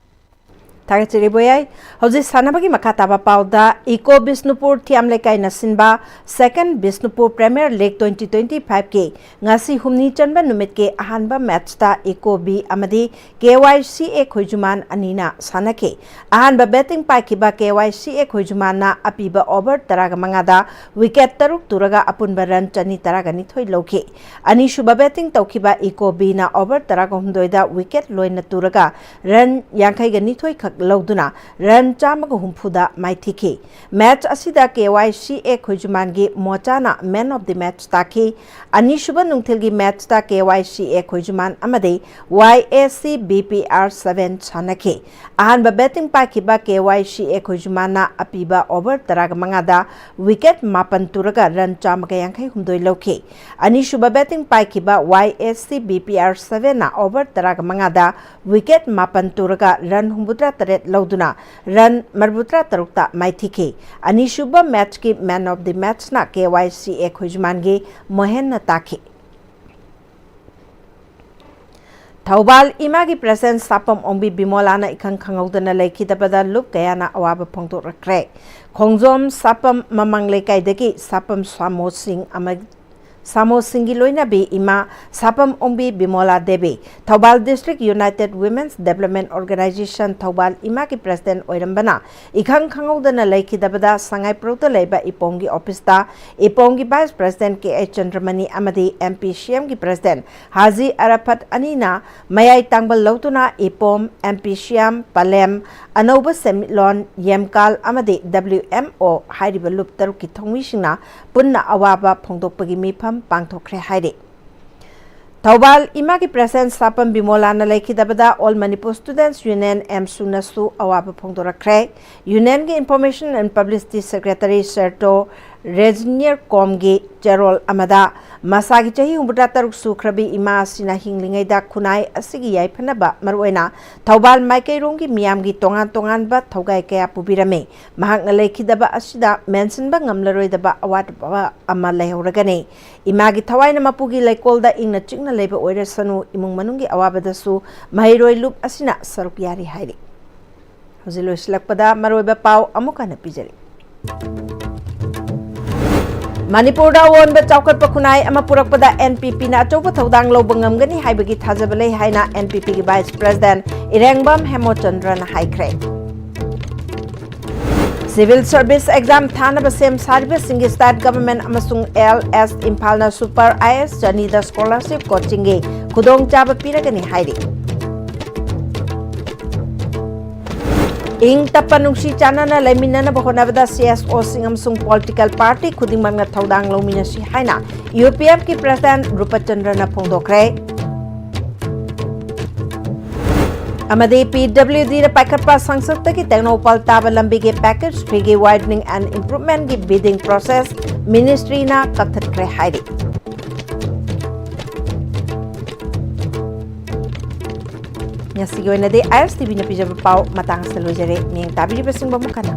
ꯊꯥꯒꯠꯆꯔꯤ ꯕꯣꯌꯥꯏ꯫ ꯍꯧꯖꯤꯛ ꯁꯥꯟꯅꯕꯒꯤ ꯃꯈꯥ ꯇꯥꯕ ꯄꯥꯎꯗ ꯏꯀꯣ ꯕꯤꯁꯅꯨꯄꯨꯔ ꯊꯤꯌꯥꯝ ꯂꯩꯀꯥꯏꯅ ꯁꯤꯟꯕ Second Bishnupur Premier League twenty twenty five ꯀꯤ ꯉꯁꯤ ꯍꯨꯝꯅꯤ ꯆꯟꯕ ꯅꯨꯃꯤꯠꯀꯤ ꯑꯍꯥꯟꯕ ꯃꯦꯠꯁꯇ ꯏꯀꯣ ꯕꯤ ꯑꯃꯗꯤ ꯀꯦ ꯋꯥꯏ ꯁꯤ ꯑꯦ ꯈꯣꯏꯖꯨꯃꯥꯟ ꯑꯅꯤꯅ ꯁꯥꯟꯅꯈꯤ꯫ ꯑꯍꯥꯟꯕ ꯕꯦꯇꯤꯡ ꯄꯥꯏꯈꯤꯕ ꯀꯦ ꯋꯥꯏ ꯁꯤ ꯑꯦ ꯈꯣꯏꯖꯨꯃꯥꯟꯅ ꯑꯄꯤꯕ ꯑꯣꯚꯔ ꯇꯔꯥꯒ ꯃꯉꯥꯗ ꯋꯤꯀꯦꯠ ꯇꯔꯨꯛ ꯇꯨꯔꯒ ꯑꯄꯨꯟꯕ ꯔꯟ ꯆꯅꯤ ꯇꯔꯥꯒ ꯅꯤꯊꯣꯏ ꯂꯧꯈꯤ꯫ ꯑꯅꯤꯁꯨꯕ ꯕꯦꯇꯤꯡ ꯇꯧꯈꯤꯕ ꯏꯀꯣ ꯕꯤꯅ ꯑꯣꯚꯔ ꯇꯔꯥꯒ ꯍꯨꯝꯗꯣꯏꯗ ꯋꯤꯀꯦꯠ ꯂꯣꯏꯅ ꯇꯨꯔꯒ ꯔꯟ ꯌꯥꯡꯈꯩꯒ ꯅꯤꯊꯣꯏ ꯈꯛ ꯂꯧꯗꯨꯅ ꯔꯟ ꯆꯥꯝꯃꯒ ꯍꯨꯝꯐꯨꯗ ꯃꯥꯏꯊꯤꯈꯤ꯫ ꯃꯦꯠꯁ ꯑꯁꯤꯗ ꯀꯦ ꯋꯥꯏ ꯁꯤ ꯑꯦ ꯈꯣꯏꯖꯨꯃꯥꯟꯒꯤ ꯃꯣꯆꯥꯅ Man of the Match ꯇꯥꯈꯤ꯫ ꯑꯅꯤꯁꯨꯕ ꯅꯨꯡꯊꯤꯜꯒꯤ ꯃꯦꯠꯁꯇ ꯀꯦ ꯋꯥꯏ ꯁꯤ ꯑꯦ ꯈꯣꯏꯖꯨꯃꯥꯟ ꯑꯃꯗꯤ ꯋꯥꯏ A C B P R seven ꯁꯥꯟꯅꯈꯤ꯫ ꯑꯍꯥꯟꯕ ꯕꯦꯇꯤꯡ ꯄꯥꯏꯈꯤꯕ ꯀꯦ ꯋꯥꯏ ꯁꯤ ꯑꯦ ꯈꯣꯏꯖꯨꯃꯥꯟꯅ ꯑꯄꯤꯕ ꯑꯣꯚꯔ ꯇꯔꯥꯒ ꯃꯉꯥꯗ ꯋꯤꯀꯦꯠ ꯃꯥꯄꯟ ꯇꯨꯔꯒ ꯔꯟ ꯆꯥꯝꯃꯒ ꯌꯥꯡꯈꯩ ꯍꯨꯝꯗꯣꯏ ꯂꯧꯈꯤ꯫ ꯑꯅꯤꯁꯨꯕ betting ꯄꯥꯏꯈꯤꯕ Y A C B P R seven ꯅ ꯑꯣꯚꯔ ꯇꯔꯥꯒ ꯃꯉꯥꯗ ꯋꯤꯀꯦꯠ ꯃꯥꯄꯟ ꯇꯨꯔꯒ ꯔꯟ ꯍꯨꯝꯐꯨꯇꯔꯥ ꯇꯔꯦꯠ ꯂꯧꯗꯨꯅ ꯔꯟ ꯃꯔꯤꯐꯨꯇꯔꯥ ꯇꯔꯨꯛꯇ ꯃꯥꯏꯊꯤꯈꯤ꯫ ꯑꯅꯤꯁꯨꯕ ꯃꯦꯠꯁꯀꯤ Man of the Match ꯅ ꯀꯦ ꯋꯥꯏ ꯁꯤ ꯑꯦ ꯈꯣꯏꯖꯨꯃꯥꯟꯒꯤ ꯃꯣꯍꯦꯟꯅ ꯇꯥꯈꯤ꯫ ꯊꯧꯕꯥꯜ ꯏꯃꯥꯒꯤ ꯄ꯭ꯔꯦꯁꯤꯗꯦꯟꯠ ꯁꯥꯄꯝ ꯑꯣꯡꯕꯤ ꯕꯤꯃꯣꯂꯥꯅ ꯏꯈꯪ ꯈꯪꯍꯧꯗꯅ ꯂꯩꯈꯤꯗꯕꯗ ꯂꯨꯞ ꯀꯌꯥꯅ ꯑꯋꯥꯕ ꯐꯣꯡꯗꯣꯛꯂꯛꯈ꯭ꯔꯦ꯫ ꯈꯣꯡꯖꯣꯝ ꯁꯥꯄꯝ ꯃꯃꯥꯡ ꯂꯩꯀꯥꯏꯗꯒꯤ ꯁꯥꯄꯝ ꯁꯥꯃꯣ ꯁꯤꯡ ꯑꯃ, ꯁꯥꯃꯣꯁꯤꯡꯒꯤ ꯂꯣꯏꯅꯕꯤ ꯏꯃꯥ ꯁꯥꯄꯝ ꯑꯣꯡꯕꯤ ꯕꯤꯃꯣꯂꯥ Devi, Thoubal District United Women's Development Organization Thoubal ꯏꯃꯥꯒꯤ President ꯑꯣꯏꯔꯝꯕꯅ, ꯏꯈꯪ ꯈꯪꯍꯧꯗꯅ ꯂꯩꯈꯤꯗꯕꯗ, ꯁꯉꯥꯏꯄ꯭ꯔꯧꯗ ꯂꯩꯕ ꯏꯄꯣꯝꯒꯤ office ꯇ ꯏꯄꯣꯝꯒꯤ Vice President ꯀꯦ ꯑꯦ ꯆꯟꯗ꯭ꯔꯃꯅꯤ ꯑꯃꯗꯤ ꯑꯦꯝ ꯄꯤ ꯁꯤ ꯑꯦꯝ ꯒꯤ President ꯍꯥꯖꯤ ꯑꯔꯥꯐꯠ ꯑꯅꯤꯅ ꯃꯌꯥꯏ ꯇꯥꯡꯕ ꯂꯧꯗꯨꯅ ꯏꯄꯣꯝ, ꯑꯦꯝ ꯄꯤ ꯁꯤ ꯑꯦꯝ, ꯄꯂꯦꯝ, ꯑꯅꯧꯕ ꯁꯦꯟꯃꯤꯠꯂꯣꯟ, ꯌꯦꯝꯀꯥꯜ ꯑꯃꯗꯤ ꯗꯕ꯭ꯂꯤꯎ ꯑꯦꯝ ꯑꯣ ꯍꯥꯏꯔꯤꯕ ꯂꯨꯞ ꯇꯔꯨꯛꯀꯤ ꯊꯧꯃꯤꯁꯤꯡꯅ ꯄꯨꯟꯅ ꯑꯋꯥꯕ ꯐꯣꯡꯗꯣꯛꯄꯒꯤ ꯃꯤꯐꯝ ꯄꯥꯡꯊꯣꯛꯈ꯭ꯔꯦ ꯍꯥꯏꯔꯤ꯫ ꯊꯧꯕꯥꯜ ꯏꯃꯥꯒꯤ President ꯁꯥꯄꯝ ꯕꯤꯃꯣꯂꯥꯅ ꯂꯩꯈꯤꯗꯕꯗ All Manipur Students Union, ꯑꯦꯝꯁꯨꯅꯁꯨ ꯑꯋꯥꯕ ꯐꯣꯡꯗꯣꯔꯛꯈ꯭ꯔꯦ꯫ Union ꯒꯤ Information and Publicity Secretary ꯁꯔꯇꯣ ꯔꯦꯖꯤꯅꯤꯌꯔ ꯀꯣꯝꯒꯤ ꯆꯦꯔꯣꯜ ꯑꯃꯗ, ꯃꯁꯥꯒꯤ ꯆꯍꯤ ꯍꯨꯝꯐꯨꯇꯔꯥ ꯇꯔꯨꯛ ꯁꯨꯈ꯭ꯔꯕꯤ ꯏꯃꯥ ꯑꯁꯤꯅ ꯍꯤꯡꯂꯤꯉꯩꯗ ꯈꯨꯟꯅꯥꯏ ꯑꯁꯤꯒꯤ ꯌꯥꯏꯐꯅꯕ, ꯃꯔꯨꯑꯣꯏꯅ ꯊꯧꯕꯥꯜ ꯃꯥꯏꯀꯩꯔꯣꯝꯒꯤ ꯃꯤꯌꯥꯝꯒꯤ ꯇꯣꯉꯥꯟ ꯇꯣꯉꯥꯟꯕ ꯊꯧꯒꯥꯏ ꯀꯌꯥ ꯄꯨꯕꯤꯔꯝꯃꯤ꯫ ꯃꯍꯥꯛꯅ ꯂꯩꯈꯤꯗꯕ ꯑꯁꯤꯗ ꯃꯦꯟꯁꯤꯟꯕ ꯉꯝꯂꯔꯣꯏꯗꯕ ꯑꯋꯥꯠꯄ ꯑꯃ ꯂꯩꯍꯧꯔꯒꯅꯤ꯫ ꯏꯃꯥꯒꯤ ꯊꯋꯥꯏꯅ ꯃꯄꯨꯒꯤ ꯂꯩꯀꯣꯜꯗ ꯏꯪꯅ ꯆꯤꯛꯅ ꯂꯩꯕ ꯑꯣꯏꯔꯁꯅꯨ, ꯏꯃꯨꯡ ꯃꯅꯨꯡꯒꯤ ꯑꯋꯥꯕꯗꯁꯨ ꯃꯍꯩꯔꯣꯏ ꯂꯨꯞ ꯑꯁꯤꯅ ꯁꯔꯨꯛ ꯌꯥꯔꯤ ꯍꯥꯏꯔꯤ꯫ ꯍꯧꯖꯤꯛ ꯂꯣꯏꯁꯤꯜꯂꯛꯄꯗ ꯃꯔꯨꯑꯣꯏꯕ ꯄꯥꯎ ꯑꯃꯨꯛ ꯍꯟꯅ ꯄꯤꯖꯔꯤ꯫ ꯃꯅꯤꯄꯨꯔꯗ ꯑꯑꯣꯟꯕ ꯆꯥꯎꯈꯠꯄ ꯈꯨꯟꯅꯥꯏ ꯑꯃ ꯄꯨꯔꯛꯄꯗ ꯑꯦꯟ ꯄꯤ ꯄꯤꯅ ꯑꯆꯧꯕ ꯊꯧꯗꯥꯡ ꯂꯧꯕ ꯉꯝꯒꯅꯤ ꯍꯥꯏꯕꯒꯤ ꯊꯥꯖꯕ ꯂꯩ ꯍꯥꯏꯅ ꯑꯦꯟ ꯄꯤ ꯄꯤꯒꯤ Vice President ꯏꯔꯦꯡꯕꯝ ꯍꯦꯃꯣꯆꯟꯗ꯭ꯔꯅ ꯍꯥꯏꯈ꯭ꯔꯦ꯫ Civil Service Exam ꯊꯥꯅꯕ ꯁꯦꯝ ꯁꯥꯔꯤꯕꯁꯤꯡꯒꯤ State Government ꯑꯃꯁꯨꯡ ꯑꯦꯜ ꯑꯦꯁ ꯏꯝꯐꯥꯜꯅ Super I A S Journey ꯗ scholarship coaching ꯒꯤ ꯈꯨꯗꯣꯡꯆꯥꯕ ꯄꯤꯔꯒꯅꯤ ꯍꯥꯏꯔꯤ꯫ ꯏꯪ ꯇꯞꯄ ꯅꯨꯡꯁꯤ ꯆꯥꯟꯅꯅ ꯂꯩꯃꯤꯟꯅꯅꯕ ꯍꯣꯠꯅꯕꯗ ꯁꯤ ꯑꯦꯁ ꯑꯣꯁꯤꯡ ꯑꯃꯁꯨꯡ political party ꯈꯨꯗꯤꯡꯃꯛꯅ ꯊꯧꯗꯥꯡ ꯂꯧꯃꯤꯟꯅꯁꯤ ꯍꯥꯏꯅ ꯌꯨ ꯄꯤ ꯑꯦꯐꯀꯤ President ꯔꯨꯄꯆꯟꯗ꯭ꯔꯅ ꯐꯣꯡꯗꯣꯛꯈ꯭ꯔꯦ꯫ ꯑꯃꯗꯤ ꯄꯤ ꯗꯕ꯭ꯂꯤꯎ ꯗꯤꯗ ꯄꯥꯏꯈꯠꯄ ꯁꯪꯁꯗꯇꯒꯤ ꯇꯦꯡꯅꯧꯄꯜ ꯇꯥꯕ ꯂꯝꯕꯤꯒꯤ Package Three ꯒꯤ Widening and Improvement ꯀꯤ bidding process ministry ꯅ ꯀꯛꯊꯠꯈ꯭ꯔꯦ ꯍꯥꯏꯔꯤ꯫ ꯉꯁꯤꯒꯤ ꯑꯣꯏꯅꯗꯤ ꯑꯥꯏ ꯑꯦꯁ ꯇꯤ ꯚꯤꯅ ꯄꯤꯖꯕ ꯄꯥꯎ ꯃꯇꯥꯡ ꯑꯁꯤꯗ ꯂꯣꯏꯖꯔꯦ꯫ ꯃꯤꯠꯌꯦꯡ ꯇꯥꯕꯤꯔꯤꯕꯁꯤꯡꯕꯨ ꯑꯃꯨꯛ ꯍꯟꯅ